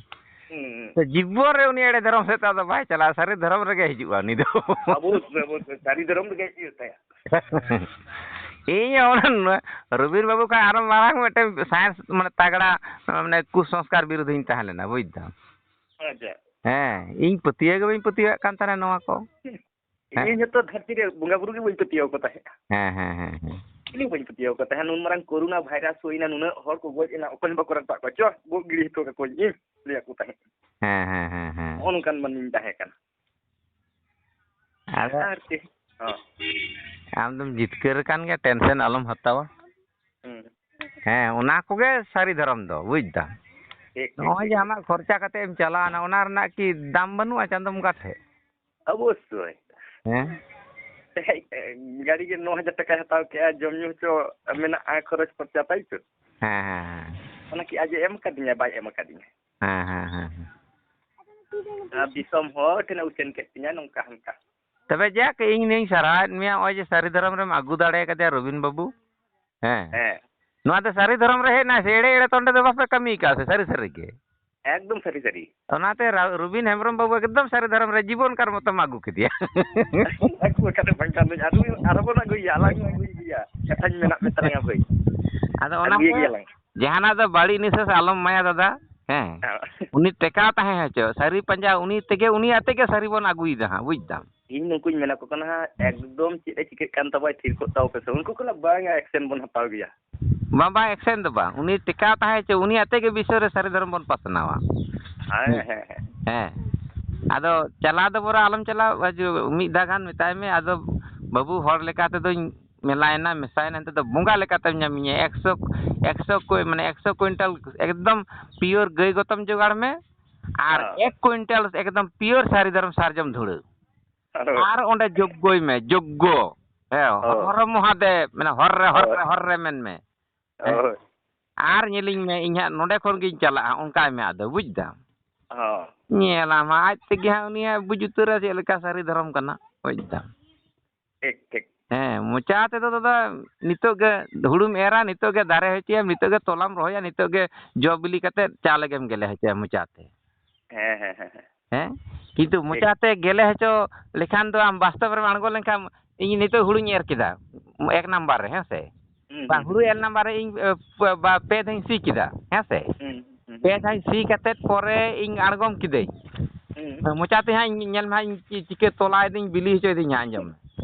ᱦᱩᱸ᱾ ᱛᱚ ᱡᱤᱵᱚᱱ ᱨᱮ ᱩᱱᱤ ᱮᱲᱮ ᱫᱷᱚᱨᱚᱢ ᱥᱮᱫ ᱫᱚ ᱟᱫᱚ ᱵᱟᱭ ᱪᱟᱞᱟᱜᱼᱟ, ᱥᱟᱹᱨᱤ ᱫᱷᱚᱨᱚᱢ ᱨᱮᱜᱮ ᱦᱤᱡᱩᱜᱼᱟ ᱩᱱᱤ ᱫᱚ᱾ ᱚᱵᱚᱥᱥᱳᱭ, ᱚᱵᱚᱥᱥᱳᱭ, ᱥᱟᱹᱨᱤ ᱫᱷᱚᱨᱚᱢ ᱨᱮᱜᱮ ᱦᱤᱡᱩᱜ ᱛᱟᱭᱟ᱾ ᱤᱧ ᱚᱱᱟ ᱱᱚᱣᱟ ᱨᱚᱵᱤᱱ ᱵᱟᱹᱵᱩ ᱠᱷᱚᱱ ᱟᱨᱚ ᱢᱟᱨᱟᱝ ᱢᱤᱫᱴᱮᱱ ᱥᱟᱭᱮᱱᱥ, ᱢᱟᱱᱮ, ᱛᱟᱜᱲᱟ, ᱢᱟᱱᱮ, ᱠᱩᱥᱚᱝᱥᱠᱟᱨ ᱵᱤᱨᱳᱫᱷᱤᱧ ᱛᱟᱦᱮᱸ ᱞᱮᱱᱟ, ᱵᱩᱡᱽ ᱫᱟᱢ᱾ ᱟᱪᱪᱷᱟ᱾ ᱦᱮᱸ, ᱤᱧ ᱯᱟᱹᱛᱭᱟᱹᱣ ᱜᱮ ᱵᱟᱹᱧ ᱯᱟᱹᱛᱭᱟᱹᱣᱟᱜ ᱠᱟᱱ ᱛᱟᱦᱮᱱᱟ ᱱᱚᱣᱟ ᱠᱚ᱾ ᱦᱮᱸ᱾ ᱤᱧ ᱦᱚᱸᱛᱚ ᱫᱷᱟᱹᱨᱛᱤ ᱨᱮ ᱵᱚᱸᱜᱟ ᱵᱩᱨᱩ ᱜᱮ ᱵᱟᱹᱧ ᱯᱟᱹᱛᱭᱟᱹᱣ ᱠᱚ ᱛᱟᱦᱮᱸᱫ᱾ ᱦᱮᱸ, ᱦᱮᱸ, ᱦᱮᱸ, ᱦᱮᱸ᱾ ᱪᱤᱞᱤ ᱦᱚᱸ ᱵᱟᱹᱧ ᱯᱟᱹᱛᱭᱟᱹᱣ ᱠᱚ ᱛᱟᱦᱮᱸᱫ᱾ ᱱᱩᱱ ᱢᱟᱨᱟᱝ ᱠᱳᱨᱳᱱᱟ ᱵᱷᱟᱭᱨᱟᱥ ᱦᱩᱭᱱᱟ, ᱱᱩᱱᱟᱹᱜ ᱦᱚᱲ ᱠᱚ ᱜᱚᱡ ᱮᱱᱟ, ᱚᱠᱚᱭ ᱦᱚᱸ ᱵᱟᱠᱚ ᱨᱟᱜ ᱠᱟᱜ ᱠᱚᱣᱟ, "ᱪᱚ, ᱜᱚᱜ ᱜᱤᱰᱤ ᱦᱚᱴᱚ ᱠᱟᱠᱚᱣᱟᱧ ᱤᱧ", ᱞᱟᱹᱭᱟᱠᱚ ᱛᱟᱦᱮᱸᱫ᱾ ᱦᱮᱸ, ᱦᱮᱸ, ᱦᱮᱸ, ᱦᱮᱸ᱾ ᱱᱚᱜᱼᱚ ᱱᱚᱝᱠᱟᱱ ᱢᱟᱹᱱᱢᱤᱧ ᱛᱟᱦᱮᱸ ᱠᱟᱱᱟ᱾ ᱟᱫᱚ ᱟᱨ ᱪᱮᱫ? ᱦᱚᱸ᱾ ᱟᱢ ᱫᱚᱢ ᱡᱤᱛᱠᱟᱹᱨ ᱟᱠᱟᱱ ᱜᱮᱭᱟ, ᱴᱮᱱᱥᱮᱱ ᱟᱞᱚᱢ ᱦᱟᱛᱟᱣᱟ᱾ ᱦᱩᱸ᱾ ᱦᱮᱸ, ᱚᱱᱟ ᱠᱚᱜᱮ ᱥᱟᱹᱨᱤ ᱫᱷᱚᱨᱚᱢ ᱫᱚ, ᱵᱩᱡᱽ ᱫᱟᱢ᱾ ᱴᱷᱤᱠ, ᱴᱷᱤᱠ, ᱱᱚᱜᱼᱚᱭ ᱴᱷᱤᱠ᱾ ᱡᱮ ᱟᱢᱟᱜ ᱠᱷᱚᱨᱪᱟ ᱠᱟᱛᱮ ᱮᱢ ᱪᱟᱞᱟᱣᱱᱟ, ᱚᱱᱟ ᱨᱮᱱᱟᱜ ᱠᱤ ᱫᱟᱢ ᱵᱟᱹᱱᱩᱜᱼᱟ ᱪᱟᱸᱫᱚ ᱵᱚᱸᱜᱟ ᱴᱷᱮᱡ? ᱚᱵᱚᱥᱥᱳᱭ᱾ ᱦᱮᱸ? ᱜᱟᱹᱰᱤ ᱜᱮ ᱱᱚ ᱦᱟᱡᱟᱨ ᱴᱟᱠᱟᱭ ᱦᱟᱛᱟᱣ ᱠᱮᱜᱼᱟ, ᱡᱚᱢ ᱧᱩ ᱦᱚᱪᱚ ᱢᱮᱱᱟᱜᱼᱟ, ᱠᱷᱚᱨᱚᱪ ᱠᱷᱚᱨᱪᱟ, ᱛᱟᱭ ᱛᱚ? ᱦᱮᱸ, ᱦᱮᱸ, ᱦᱮᱸ᱾ ᱚᱱᱟ ᱠᱤ ᱟᱡ ᱮ ᱮᱢ ᱠᱟᱫᱤᱧᱟ? ᱵᱟᱭ ᱮᱢ ᱠᱟᱫᱤᱧᱟ᱾ ᱦᱮᱸ, ᱦᱮᱸ, ᱦᱮᱸ, ᱦᱮᱸ᱾ ᱟᱨ ᱫᱤᱥᱚᱢ ᱦᱚᱲ ᱴᱷᱮᱱᱮ ᱩᱪᱷᱟᱹᱱ ᱠᱮᱫ ᱛᱤᱧᱟ ᱱᱚᱝᱠᱟ ᱦᱟᱱᱠᱟ᱾ ᱛᱚᱵᱮ ᱡᱟᱠ, ᱤᱧ ᱱᱤᱭᱟᱹᱧ ᱥᱟᱨᱦᱟᱣᱮᱫ ᱢᱮᱭᱟ, ᱱᱚᱜᱼᱚᱭ ᱡᱮ ᱥᱟᱹᱨᱤ ᱫᱷᱚᱨᱚᱢ ᱨᱮᱢ ᱟᱹᱜᱩ ᱫᱟᱲᱮ ᱠᱟᱫᱮᱭᱟ ᱨᱚᱵᱤᱱ ᱵᱟᱹᱵᱩ᱾ ᱦᱮᱸ᱾ ᱦᱮᱸ᱾ ᱱᱚᱣᱟ ᱫᱚ ᱥᱟᱹᱨᱤ ᱫᱷᱚᱨᱚᱢ ᱨᱮ ᱦᱮᱡ ᱮᱱᱟ ᱥᱮ ᱮᱲᱮ ᱮᱲᱮ ᱛᱚ ᱚᱸᱰᱮ ᱫᱚ ᱵᱟᱯᱮ ᱠᱟᱹᱢᱤ ᱠᱟᱜᱼᱟ ᱥᱮ ᱥᱟᱹᱨᱤ ᱥᱟᱹᱨᱤ ᱜᱮ? ᱮᱠᱫᱚᱢ ᱥᱟᱹᱨᱤ ᱥᱟᱹᱨᱤ᱾ ᱚᱱᱟᱛᱮ ᱨᱟ-, ᱨᱚᱵᱤᱱ ᱦᱮᱢᱵᱨᱚᱢ ᱵᱟᱹᱵᱩ ᱮᱠᱫᱚᱢ ᱥᱟᱹᱨᱤ ᱫᱷᱚᱨᱚᱢ ᱨᱮ ᱡᱤᱵᱚᱱ ᱠᱟᱞ ᱢᱚᱛᱚᱢ ᱟᱹᱜᱩ ᱠᱮᱫᱮᱭᱟ᱾ ᱟᱹᱜᱩ ᱟᱠᱟᱫ ᱵᱟᱝᱠᱷᱟᱱ ᱫᱚᱧ ᱟᱨᱦᱚᱸ, ᱟᱨᱦᱚᱸ ᱵᱚᱱ ᱟᱹᱜᱩᱭᱮᱭᱟ, ᱟᱞᱟᱝ ᱦᱚᱸ ᱟᱹᱜᱩᱭᱮᱭᱟ᱾ ᱠᱟᱛᱷᱟᱧ ᱢᱮᱱᱟᱜ ᱢᱮ ᱛᱟᱞᱟᱝᱟ ᱵᱷᱟᱹᱭ᱾ ᱟᱫᱚ ᱚᱱᱟ ᱟᱹᱜᱩᱭᱮ ᱠᱚ ᱜᱮᱭᱟᱞᱟᱝ᱾ ᱡᱟᱦᱟᱱᱟᱜ ᱫᱚ ᱵᱟᱹᱲᱤᱡ ᱱᱤᱥᱟᱹᱥ ᱟᱞᱚᱢ ᱮᱢᱟᱭᱟ ᱫᱟᱫᱟ᱾ ᱦᱮᱸ᱾ ᱦᱮᱸ᱾ ᱩᱱᱤ ᱴᱮᱠᱟᱣ ᱛᱟᱦᱮᱸ ᱦᱚᱪᱚ, ᱥᱟᱹᱨᱤ ᱯᱟᱸᱡᱟ ᱩᱱᱤ ᱛᱮᱜᱮ, ᱩᱱᱤ ᱟᱛᱮ ᱜᱮ ᱥᱟᱹᱨᱤ ᱵᱚᱱ ᱟᱹᱜᱩᱭᱮᱫᱟ ᱦᱟᱸᱜ, ᱵᱩᱡᱽ ᱫᱟᱢ᱾ ᱤᱧ ᱱᱩᱠᱩᱧ ᱢᱮᱱᱟ ᱠᱚ ᱠᱟᱱᱟ ᱦᱟᱸᱜ, ᱮᱠᱫᱚᱢ ᱪᱮᱫ ᱮ ᱪᱤᱠᱟᱹᱜ ᱠᱟᱱ ᱛᱟᱵᱚᱣᱟ, ᱛᱷᱤᱨ ᱠᱚᱜ ᱛᱟᱵᱚ ᱯᱮᱥᱮ᱾ ᱩᱱᱠᱩ ᱠᱚ ᱞᱟᱹᱭᱟ, "ᱵᱟᱝᱟ, ᱮᱠᱥᱮᱱ ᱵᱚᱱ ᱦᱟᱛᱟᱣ ᱜᱮᱭᱟ᱾" ᱵᱟᱝ, ᱵᱟᱝ, ᱮᱠᱥᱮᱱ ᱫᱚ ᱵᱟᱝ, ᱩᱱᱤ ᱴᱮᱠᱟᱣ ᱛᱟᱦᱮᱸ ᱦᱚᱪᱚ, ᱩᱱᱤ ᱟᱛᱮ ᱜᱮ ᱵᱤᱥᱚᱭ ᱨᱮ ᱥᱟᱹᱨᱤ ᱫᱷᱚᱨᱚᱢ ᱵᱚᱱ ᱯᱟᱥᱱᱟᱣᱟ᱾ ᱦᱮᱸ, ᱦᱮᱸ, ᱦᱮᱸ᱾ ᱦᱮᱸ᱾ ᱟᱫᱚ ᱪᱟᱞᱟᱣ ᱫᱚ ᱵᱚᱨᱟ ᱟᱞᱚᱢ ᱪᱟᱞᱟᱣ, ᱢᱤᱫ ᱫᱷᱟᱣ ᱜᱟᱱ ᱢᱮᱛᱟᱭ ᱢᱮ, ᱟᱫᱚ ᱵᱟᱹᱵᱩ, ᱦᱚᱲ ᱞᱮᱠᱟ ᱛᱮᱫᱚᱧ ᱢᱮᱞᱟᱭᱮᱱᱟ, ᱢᱮᱥᱟᱭᱮᱱᱟ, ᱱᱤᱛᱚᱜ ᱫᱚ ᱵᱚᱸᱜᱟ ᱞᱮᱠᱟᱛᱮᱢ ᱧᱟᱢᱤᱧᱟ᱾ ᱮᱠᱥᱚ, ᱮᱠᱥᱚ ᱠᱚ, ᱢᱟᱱᱮ, ᱮᱠᱥᱚ ᱠᱩᱭᱤᱱᱴᱟᱞ ᱮᱠᱫᱚᱢ ᱯᱤᱭᱳᱨ ᱜᱟᱹᱭ ᱜᱚᱛᱚᱢ ᱡᱚᱜᱟᱲ ᱢᱮ, ᱟᱨ ᱦᱮᱸ᱾ ᱮᱠ ᱠᱩᱭᱤᱱᱴᱟᱞ ᱮᱠᱫᱚᱢ ᱯᱤᱭᱳᱨ ᱥᱟᱹᱨᱤ ᱫᱷᱚᱨᱚᱢ ᱥᱟᱨᱡᱚᱢ ᱫᱷᱩᱲᱟᱹ᱾ ᱦᱳᱭ᱾ ᱟᱨ ᱚᱸᱰᱮ ᱡᱳᱜᱽᱜᱚᱭ ᱢᱮ, ᱡᱳᱜᱽᱜᱚ᱾ ᱦᱮᱸ, ᱦᱳᱭ᱾ ᱦᱚᱨ ᱢᱚᱦᱟᱫᱮᱵ, ᱢᱟᱱᱮ, ᱦᱚᱨ ᱨᱮ, ᱦᱚᱨ ᱦᱳᱭ᱾ ᱨᱮ, ᱦᱚᱨ ᱨᱮ ᱢᱮᱱ ᱢᱮ᱾ ᱦᱮᱸ᱾ ᱦᱳᱭ᱾ ᱟᱨ ᱧᱮᱞᱤᱧ ᱢᱮ, ᱤᱧ ᱦᱟᱸᱜ ᱱᱚᱸᱰᱮ ᱠᱷᱚᱱ ᱜᱤᱧ ᱪᱟᱞᱟᱜᱼᱟ, ᱚᱱᱠᱟᱭ ᱢᱮ ᱟᱫᱚ, ᱵᱩᱡᱽ ᱫᱟᱢ? ᱦᱚᱸ᱾ ᱧᱮᱞᱟᱢ ᱦᱟᱸᱜ, ᱟᱡ ᱛᱮᱜᱮ ᱦᱟᱸᱜ ᱩᱱᱤ ᱦᱟᱸᱜ ᱵᱩᱡᱽ ᱩᱛᱟᱹᱨᱟ ᱪᱮᱫ ᱞᱮᱠᱟ ᱥᱟᱹᱨᱤ ᱫᱷᱚᱨᱚᱢ ᱠᱟᱱᱟ, ᱵᱩᱡᱽ ᱫᱟᱢ? ᱴᱷᱤᱠ, ᱴᱷᱤᱠ᱾ ᱦᱮᱸ, ᱢᱚᱪᱟ ᱛᱮᱫᱚ ᱫᱟᱫᱟ, ᱱᱤᱛᱚᱜ ᱜᱮ ᱦᱩᱲᱩᱢ ᱮᱨᱟ, ᱱᱤᱛᱚᱜ ᱜᱮ ᱫᱟᱨᱮ ᱦᱚᱪᱚᱭᱟᱢ, ᱱᱤᱛᱚᱜ ᱜᱮ ᱛᱚᱞᱟᱢ ᱨᱚᱦᱚᱭᱟ, ᱱᱤᱛᱚᱜ ᱜᱮ ᱡᱚ ᱵᱤᱞᱤ ᱠᱟᱛᱮᱫ ᱪᱟᱣᱞᱮ ᱜᱮᱢ ᱜᱮᱞᱮ ᱦᱚᱪᱚᱭᱟ ᱢᱚᱪᱟ ᱛᱮ᱾ ᱦᱮᱸ, ᱦᱮᱸ, ᱦᱮᱸ, ᱦᱮᱸ᱾ ᱦᱮᱸ? ᱠᱤᱱᱛᱩ ᱴᱷᱤᱠ᱾ ᱢᱚᱪᱟ ᱛᱮ ᱜᱮᱞᱮ ᱦᱚᱪᱚ ᱞᱮᱠᱷᱟᱱ ᱫᱚ ᱟᱢ ᱵᱟᱥᱛᱚᱵ ᱨᱮᱢ ᱟᱬᱜᱚ ᱞᱮᱱᱠᱷᱟᱱ, ᱤᱧ ᱱᱤᱛᱚᱜ ᱦᱩᱲᱩᱧ ᱮᱨ ᱠᱮᱫᱟ ᱮᱠ ᱱᱟᱢᱵᱟᱨ ᱨᱮ, ᱦᱮᱸ ᱥᱮ? ᱦᱩᱸ, ᱵᱟᱝ, ᱦᱩᱸ, ᱦᱩᱲᱩ ᱦᱩᱸ᱾ ᱮᱨ ᱱᱟᱢᱵᱟᱨ ᱨᱮ ᱤᱧ, ᱮ, ᱯ-, ᱵᱟ-, ᱯᱮ ᱫᱷᱟᱣ ᱤᱧ ᱥᱤ ᱠᱮᱫᱟ, ᱦᱮᱸ ᱥᱮ? ᱦᱩᱸ, ᱦᱩᱸ, ᱯᱮ ᱦᱩᱸ᱾ ᱫᱷᱟᱣ ᱤᱧ ᱥᱤ ᱠᱟᱛᱮᱫ ᱯᱚᱨᱮ ᱤᱧ ᱟᱬᱜᱚᱢ ᱠᱤᱫᱟᱹᱧ᱾ ᱦᱩᱸ᱾ ᱢᱚᱪᱟ ᱛᱮ ᱦᱟᱸᱜ ᱤᱧ ᱧᱮᱞ ᱢᱮ ᱦᱟᱸᱜ ᱤᱧ ᱪᱤ-, ᱪᱤᱠᱟᱹ ᱛᱚᱞᱟᱭᱮᱫᱟᱹᱧ, ᱵᱤᱞᱤ ᱦᱚᱪᱚᱭᱮᱫᱟᱹᱧ ᱦᱟᱸᱜ, ᱟᱸᱡᱚᱢ ᱢᱮ᱾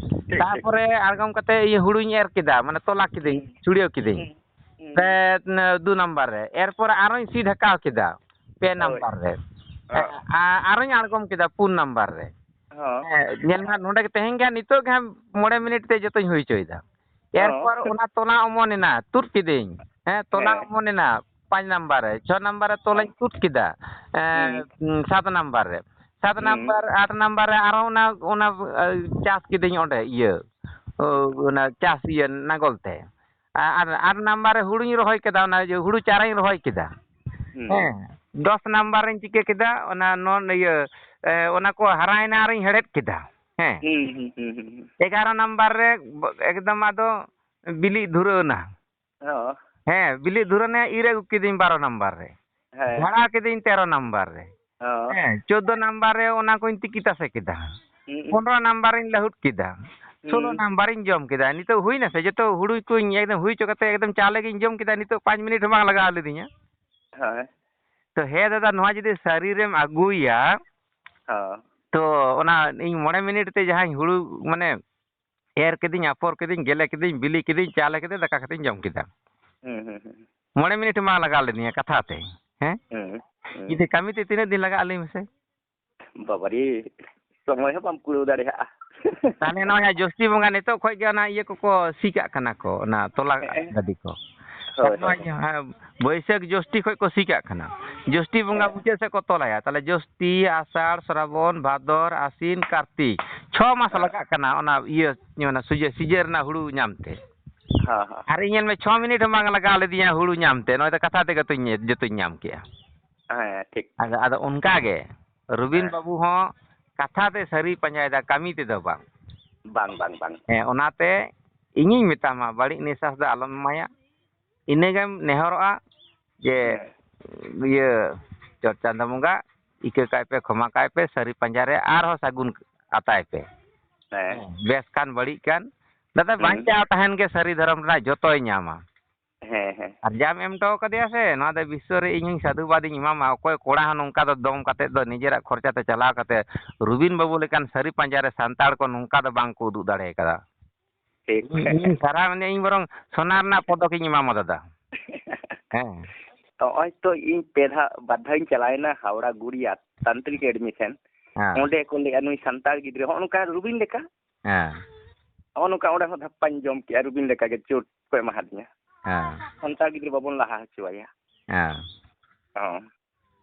ᱴᱷᱤᱠ, ᱴᱷᱤᱠ᱾ ᱛᱟᱨᱯᱚᱨᱮ ᱟᱬᱜᱚᱢ ᱠᱟᱛᱮ ᱤᱭᱟᱹ ᱦᱩᱲᱩᱧ ᱮᱨ ᱠᱮᱫᱟ, ᱢᱟᱱᱮ ᱛᱚᱞᱟ ᱠᱤᱫᱟᱹᱧ, ᱦᱩᱸ᱾ ᱪᱷᱩᱲᱭᱟᱹᱣ ᱠᱤᱫᱟᱹᱧ᱾ ᱦᱩᱸ, ᱦᱩᱸ᱾ ᱯᱮ, ᱫᱩ ᱱᱟᱢᱵᱟᱨ ᱨᱮ᱾ ᱮᱨᱯᱚᱨ ᱟᱨᱚᱧ ᱥᱤ ᱰᱷᱟᱠᱟᱣ ᱠᱮᱫᱟ, ᱯᱮ ᱦᱳᱭ᱾ ᱱᱟᱢᱵᱟᱨ ᱨᱮ᱾ ᱦᱚᱸ᱾ ᱟ-, ᱟᱨᱚᱧ ᱟᱬᱜᱚᱢ ᱠᱮᱫᱟ, ᱯᱩᱱ ᱱᱟᱢᱵᱟᱨ ᱨᱮ᱾ ᱦᱚᱸ᱾ ᱦᱮᱸ, ᱧᱮᱞ ᱢᱮ ᱦᱟᱸᱜ, ᱱᱚᱰᱮ ᱜᱮ ᱛᱮᱦᱮᱧ ᱜᱮ ᱦᱟᱸᱜ, ᱱᱤᱛᱚᱜ ᱜᱮ ᱦᱟᱸᱜ ᱢᱚᱬᱮ ᱢᱤᱱᱤᱴ ᱛᱮ ᱡᱚᱛᱚᱧ ᱦᱩᱭ ᱦᱚᱪᱚᱭᱮᱫᱟ᱾ ᱦᱚᱸ᱾ ᱮᱨᱯᱚᱨ ᱚᱱᱟ ᱛᱚᱞᱟ ᱚᱢᱚᱱᱮᱱᱟ, ᱛᱩᱫ ᱠᱤᱫᱟᱹᱧ᱾ ᱦᱮᱸ, ᱛᱚᱞᱟ ᱦᱮᱸ᱾ ᱚᱢᱚᱱᱮᱱᱟ ᱯᱟᱸᱪ ᱱᱟᱢᱵᱟᱨ ᱨᱮ, ᱪᱷᱚ ᱱᱟᱢᱵᱟᱨ ᱨᱮ ᱛᱚᱞᱟᱧ ᱦᱚᱸ᱾ ᱛᱩᱫ ᱠᱮᱫᱟ, ᱮᱸ, ᱦᱩᱸ᱾ ᱥᱟᱛ ᱱᱟᱢᱵᱟᱨ ᱨᱮ᱾ ᱥᱟᱛ ᱦᱩᱸ᱾ ᱱᱟᱢᱵᱟᱨ, ᱟᱴ ᱱᱟᱢᱵᱟᱨ ᱨᱮ ᱟᱨᱚ ᱚᱱᱟ, ᱚᱱᱟ, ᱮ, ᱪᱟᱥ ᱠᱤᱫᱟᱹᱧ ᱚᱸᱰᱮ, ᱤᱭᱟᱹ, ᱚ, ᱚᱱᱟ ᱪᱟᱥ ᱤᱭᱟᱹ ᱱᱟᱜᱚᱞ ᱛᱮ᱾ ᱟ-, ᱟᱨ ᱟᱴ ᱱᱟᱢᱵᱟᱨ ᱨᱮ ᱦᱩᱲᱩᱧ ᱨᱚᱦᱚᱭ ᱠᱮᱫᱟ, ᱚᱱᱟ ᱤᱭᱟᱹ ᱦᱩᱲᱩ ᱪᱟᱨᱟᱧ ᱨᱚᱦᱚᱭ ᱠᱮᱫᱟ᱾ ᱦᱩᱸ᱾ ᱦᱮᱸ, ᱫᱚᱥ ᱱᱟᱢᱵᱟᱨ ᱨᱤᱧ ᱪᱤᱠᱟᱹ ᱠᱮᱫᱟ, ᱚᱱᱟ ᱱᱚᱱ-, ᱤᱭᱟᱹ, ᱮ, ᱚᱱᱟ ᱠᱚ ᱦᱟᱨᱟᱭᱮᱱᱟ ᱟᱨᱤᱧ ᱦᱮᱲᱦᱮᱫ ᱠᱮᱫᱟ᱾ ᱦᱮᱸ᱾ ᱦᱩᱸ, ᱦᱩᱸ, ᱦᱩᱸ, ᱦᱩᱸ, ᱦᱩᱸ᱾ ᱮᱜᱟᱨᱚ ᱱᱟᱢᱵᱟᱨ ᱨᱮ ᱵ-, ᱮᱠᱫᱚᱢ ᱟᱫᱚ ᱵᱤᱞᱤ ᱫᱷᱩᱨᱟᱹᱣ ᱮᱱᱟ᱾ ᱦᱚᱸ᱾ ᱦᱮᱸ, ᱵᱤᱞᱤ ᱫᱷᱩᱨᱟᱹᱣ ᱮᱱᱟ, ᱤᱨ ᱟᱹᱜᱩ ᱠᱤᱫᱟᱹᱧ ᱵᱟᱨᱚ ᱱᱟᱢᱵᱟᱨ ᱨᱮ᱾ ᱦᱮᱸ᱾ ᱡᱷᱟᱲᱟᱣ ᱠᱤᱫᱟᱹᱧ ᱛᱮᱨᱚ ᱱᱟᱢᱵᱟᱨ ᱨᱮ᱾ ᱦᱚᱸ᱾ ᱦᱮᱸ, ᱪᱳᱫᱽᱫᱚ ᱱᱟᱢᱵᱟᱨ ᱨᱮ ᱚᱱᱟ ᱠᱚᱧ ᱛᱤᱠᱤ ᱛᱟᱥᱮ ᱠᱮᱫᱟ᱾ ᱦᱩᱸ᱾ ᱯᱚᱱᱨᱚ ᱱᱟᱢᱵᱟᱨ ᱨᱤᱧ ᱞᱟᱹᱦᱩᱫ ᱠᱮᱫᱟ᱾ ᱦᱩᱸ᱾ ᱥᱳᱞᱳ ᱱᱟᱢᱵᱟᱨ ᱤᱧ ᱡᱚᱢ ᱠᱮᱫᱟ᱾ ᱱᱤᱛᱚᱜ ᱦᱩᱭᱱᱟ ᱥᱮ? ᱡᱚᱛᱚ ᱦᱩᱲᱩ ᱠᱚᱧ ᱮᱠᱫᱚᱢ ᱦᱩᱭ ᱦᱚᱪᱚ ᱠᱟᱛᱮ ᱮᱠᱫᱚᱢ ᱪᱟᱣᱞᱮ ᱜᱤᱧ ᱡᱚᱢ ᱠᱮᱫᱟ᱾ ᱱᱤᱛᱚᱜ ᱯᱟᱸᱪ ᱢᱤᱱᱤᱴ ᱦᱚᱸ ᱵᱟᱝ ᱞᱟᱜᱟᱣ ᱞᱤᱫᱤᱧᱟ᱾ ᱦᱳᱭ᱾ ᱛᱚ ᱦᱮᱸ ᱫᱟᱫᱟ, ᱱᱚᱣᱟ ᱡᱩᱫᱤ ᱥᱟᱹᱨᱤ ᱨᱮᱢ ᱟᱹᱜᱩᱭᱟ, ᱦᱚᱸ᱾ ᱛᱚ ᱚᱱᱟ ᱤᱧ ᱢᱚᱬᱮ ᱢᱤᱱᱤᱴ ᱛᱮ ᱡᱟᱦᱟᱸᱧ ᱦᱩᱲᱩ, ᱢᱟᱱᱮ, ᱮᱨ ᱠᱤᱫᱤᱧ, ᱟᱯᱷᱚᱨ ᱠᱤᱫᱤᱧ, ᱜᱮᱞᱮ ᱠᱤᱫᱤᱧ, ᱵᱤᱞᱤ ᱠᱤᱫᱤᱧ, ᱪᱟᱣᱞᱮ ᱠᱤᱫᱤᱧ, ᱫᱟᱠᱟ ᱠᱟᱛᱮᱧ ᱡᱚᱢ ᱠᱮᱫᱟ᱾ ᱦᱩᱸ, ᱦᱩᱸ, ᱦᱩᱸ᱾ ᱢᱚᱬᱮ ᱢᱤᱱᱤᱴ ᱦᱚᱸ ᱵᱟᱝ ᱞᱟᱜᱟᱣ ᱞᱤᱫᱤᱧᱟ ᱠᱟᱛᱷᱟ ᱛᱮ᱾ ᱦᱮᱸ? ᱦᱩᱸ, ᱦᱩᱸ᱾ ᱡᱩᱫᱤ ᱠᱟᱹᱢᱤ ᱛᱮ ᱛᱤᱱᱟᱹᱜ ᱫᱤᱱ ᱞᱟᱜᱟᱜᱼᱟ, ᱞᱟᱹᱭ ᱢᱮᱥᱮ? ᱵᱟᱵᱟᱨᱮ, ᱥᱚᱢᱚᱭ ᱦᱚᱸ ᱵᱟᱢ ᱠᱩᱲᱟᱹᱣ ᱫᱟᱲᱮᱭᱟᱜᱼᱟ᱾ ᱛᱟᱦᱚᱞᱮ ᱱᱚᱜᱼᱚᱭ ᱦᱟᱸᱜ ᱡᱳᱥᱴᱤ ᱵᱚᱸᱜᱟ ᱱᱤᱛᱚᱜ ᱠᱷᱚᱡ ᱜᱮ ᱚᱱᱟ ᱤᱭᱟᱹ ᱠᱚᱠᱚ ᱥᱤ ᱠᱟᱜ ᱠᱟᱱᱟ ᱠᱚ, ᱚᱱᱟ ᱛᱚᱞᱟ ᱦᱮᱸ᱾ ᱜᱟᱹᱰᱤ ᱠᱚ᱾ ᱦᱳᱭ, ᱱᱚᱜᱼᱚᱭ ᱦᱳᱭ᱾ ᱡᱟᱦᱟᱸ ᱵᱟᱹᱭᱥᱟᱹᱠᱷ ᱡᱳᱥᱴᱤ ᱠᱷᱚᱡ ᱠᱚ ᱥᱤ ᱠᱟᱜ ᱠᱟᱱᱟ᱾ ᱡᱳᱥᱴᱤ ᱵᱚᱸᱜᱟ ᱦᱮᱸ᱾ ᱢᱩᱪᱟᱹᱫ ᱥᱮᱫ ᱠᱚ ᱛᱚᱞᱟᱭᱟ᱾ ᱛᱟᱦᱚᱞᱮ ᱡᱳᱥᱴᱤ, ᱟᱥᱟᱲ, ᱥᱨᱟᱵᱚᱱ, ᱵᱷᱟᱫᱚᱨ, ᱟᱥᱤᱱ, ᱠᱟᱨᱛᱤᱠ, ᱪᱷᱚ ᱢᱟᱥ ᱦᱮᱸ᱾ ᱞᱟᱜᱟᱜ ᱠᱟᱱᱟ ᱚᱱᱟ ᱤᱭᱟᱹ, ᱚᱱᱟ ᱥᱤᱡᱮ-, ᱥᱤᱡᱮᱱ ᱨᱮᱱᱟᱜ ᱦᱩᱲᱩ ᱧᱟᱢ ᱛᱮ᱾ ᱦᱮᱸ, ᱦᱮᱸ᱾ ᱟᱨ ᱤᱧ ᱧᱮᱞ ᱢᱮ, ᱪᱷᱚ ᱢᱤᱱᱤᱴ ᱦᱚᱸ ᱵᱟᱝ ᱞᱟᱜᱟᱣ ᱞᱤᱫᱤᱧᱟ ᱦᱩᱲᱩ ᱧᱟᱢ ᱛᱮ᱾ ᱱᱚᱜᱼᱚᱭ ᱫᱚ ᱠᱟᱛᱷᱟ ᱛᱮᱜᱮ ᱛᱚᱧ, ᱡᱚᱛᱚᱧ ᱧᱟᱢ ᱠᱮᱜᱼᱟ᱾ ᱦᱮᱸ, ᱴᱷᱤᱠ᱾ ᱟᱫᱚ, ᱟᱫᱚ ᱚᱱᱠᱟ ᱜᱮ ᱨᱚᱵᱤᱱ ᱦᱮᱸ᱾ ᱵᱟᱹᱵᱩ ᱦᱚᱸ ᱠᱟᱛᱷᱟ ᱛᱮ ᱥᱟᱹᱨᱤ ᱯᱟᱸᱡᱟᱭᱮᱫᱟ, ᱠᱟᱹᱢᱤ ᱛᱮᱫᱚ ᱵᱟᱝ᱾ ᱵᱟᱝ, ᱵᱟᱝ, ᱵᱟᱝ᱾ ᱦᱮᱸ, ᱚᱱᱟᱛᱮ ᱤᱧᱤᱧ ᱢᱮᱛᱟᱢᱟ, ᱵᱟᱹᱲᱤᱡ ᱱᱤᱥᱥᱟᱥ ᱫᱚ ᱟᱞᱚᱢ ᱮᱢᱟᱭᱟ᱾ ᱤᱱᱟᱹᱜᱮᱢ ᱱᱮᱦᱚᱨᱚᱜᱼᱟ ᱡᱮ, ᱦᱮᱸ᱾ ᱤᱭᱟᱹ, ᱪᱚᱴ ᱪᱟᱸᱫᱚ ᱵᱚᱸᱜᱟ, ᱤᱠᱟᱹ ᱠᱟᱭ ᱯᱮ, ᱠᱷᱚᱢᱟ ᱠᱟᱭ ᱯᱮ, ᱥᱟᱹᱨᱤ ᱯᱟᱸᱡᱟ ᱨᱮ ᱟᱨᱦᱚᱸ ᱥᱟᱹᱜᱩᱱ ᱟᱛᱟᱭ ᱯᱮ᱾ ᱦᱮᱸ᱾ ᱵᱮᱥ ᱠᱟᱱ ᱵᱟᱹᱲᱤᱡ ᱠᱟᱱ, ᱫᱟᱫᱟ, ᱦᱩᱸ᱾ ᱵᱟᱧᱪᱟᱣ ᱛᱟᱦᱮᱱ ᱜᱮ ᱥᱟᱹᱨᱤ ᱫᱷᱚᱨᱚᱢ ᱨᱮᱱᱟᱜ ᱡᱚᱛᱚᱭ ᱧᱟᱢᱟ᱾ ᱦᱮᱸ, ᱦᱮᱸ᱾ ᱟᱨ ᱡᱟᱢ ᱮᱢ ᱦᱚᱴᱚ ᱠᱟᱫᱮᱭᱟ ᱥᱮ, ᱱᱚᱣᱟ ᱫᱚ ᱵᱤᱥᱥᱚ ᱨᱮ ᱤᱧ ᱦᱚᱸᱧ ᱥᱟᱹᱫᱷᱩᱵᱟᱫ ᱤᱧ ᱮᱢᱟᱢᱟ᱾ ᱚᱠᱚᱭ ᱠᱚᱲᱟ ᱦᱚᱸ ᱱᱚᱝᱠᱟ ᱫᱚ ᱫᱚᱢ ᱠᱟᱛᱮᱫ ᱫᱚ ᱱᱤᱡᱮᱨᱟᱜ ᱠᱷᱚᱨᱪᱟ ᱛᱮ ᱪᱟᱞᱟᱣ ᱠᱟᱛᱮ ᱨᱚᱵᱤᱱ ᱵᱟᱹᱵᱩ ᱞᱮᱠᱟᱱ ᱥᱟᱹᱨᱤ ᱯᱟᱸᱡᱟ ᱨᱮ ᱥᱟᱱᱛᱟᱲ ᱠᱚ ᱱᱚᱝᱠᱟ ᱫᱚ ᱵᱟᱝ ᱠᱚ ᱩᱫᱩᱜ ᱫᱟᱲᱮ ᱠᱟᱫᱟ᱾ ᱴᱷᱤᱠ᱾ ᱤᱧ, ᱤᱧ ᱥᱟᱨᱦᱟᱣ ᱢᱮᱱᱫᱟ, ᱤᱧ ᱵᱚᱨᱚᱝ ᱥᱚᱱᱟ ᱨᱮᱱᱟᱜ ᱯᱚᱫᱚᱠ ᱤᱧ ᱮᱢᱟᱢᱟ ᱫᱟᱫᱟ᱾ ᱦᱮᱸ᱾ ᱱᱚᱜᱼᱚᱭ ᱛᱚ ᱤᱧ ᱯᱮ ᱫᱷᱟᱣ, ᱵᱟᱨ ᱫᱷᱟᱣ ᱤᱧ ᱪᱟᱞᱟᱣᱮᱱᱟ ᱦᱟᱣᱲᱟ ᱜᱩᱲᱤᱭᱟ ᱛᱟᱱᱛᱨᱤᱠ admission᱾ ᱦᱮᱸ᱾ ᱚᱸᱰᱮ ᱠᱚ ᱞᱟᱹᱭᱟ ᱱᱩᱭ ᱥᱟᱱᱛᱟᱲ ᱜᱤᱫᱽᱨᱟᱹ, ᱦᱚᱸᱜᱼᱚ ᱱᱚᱝᱠᱟ ᱨᱚᱵᱤᱱ ᱞᱮᱠᱟ᱾ ᱦᱮᱸ᱾ ᱦᱚᱸᱜᱼᱚ ᱱᱚᱝᱠᱟ ᱚᱸᱰᱮ ᱦᱚᱸ ᱫᱷᱟᱯᱯᱟᱧ ᱡᱚᱢ ᱠᱮᱜᱼᱟ, ᱨᱚᱵᱤᱱ ᱞᱮᱠᱟ ᱜᱮ ᱪᱳᱴ ᱠᱚ ᱮᱢᱟᱦᱟᱫᱤᱧᱟ᱾ ᱦᱮᱸ᱾ ᱥᱟᱱᱛᱟᱲ ᱜᱤᱫᱽᱨᱟᱹ ᱵᱟᱵᱚᱱ ᱞᱟᱦᱟ ᱦᱚᱪᱚ ᱟᱭᱟ᱾ ᱦᱮᱸ᱾ ᱦᱚᱸ᱾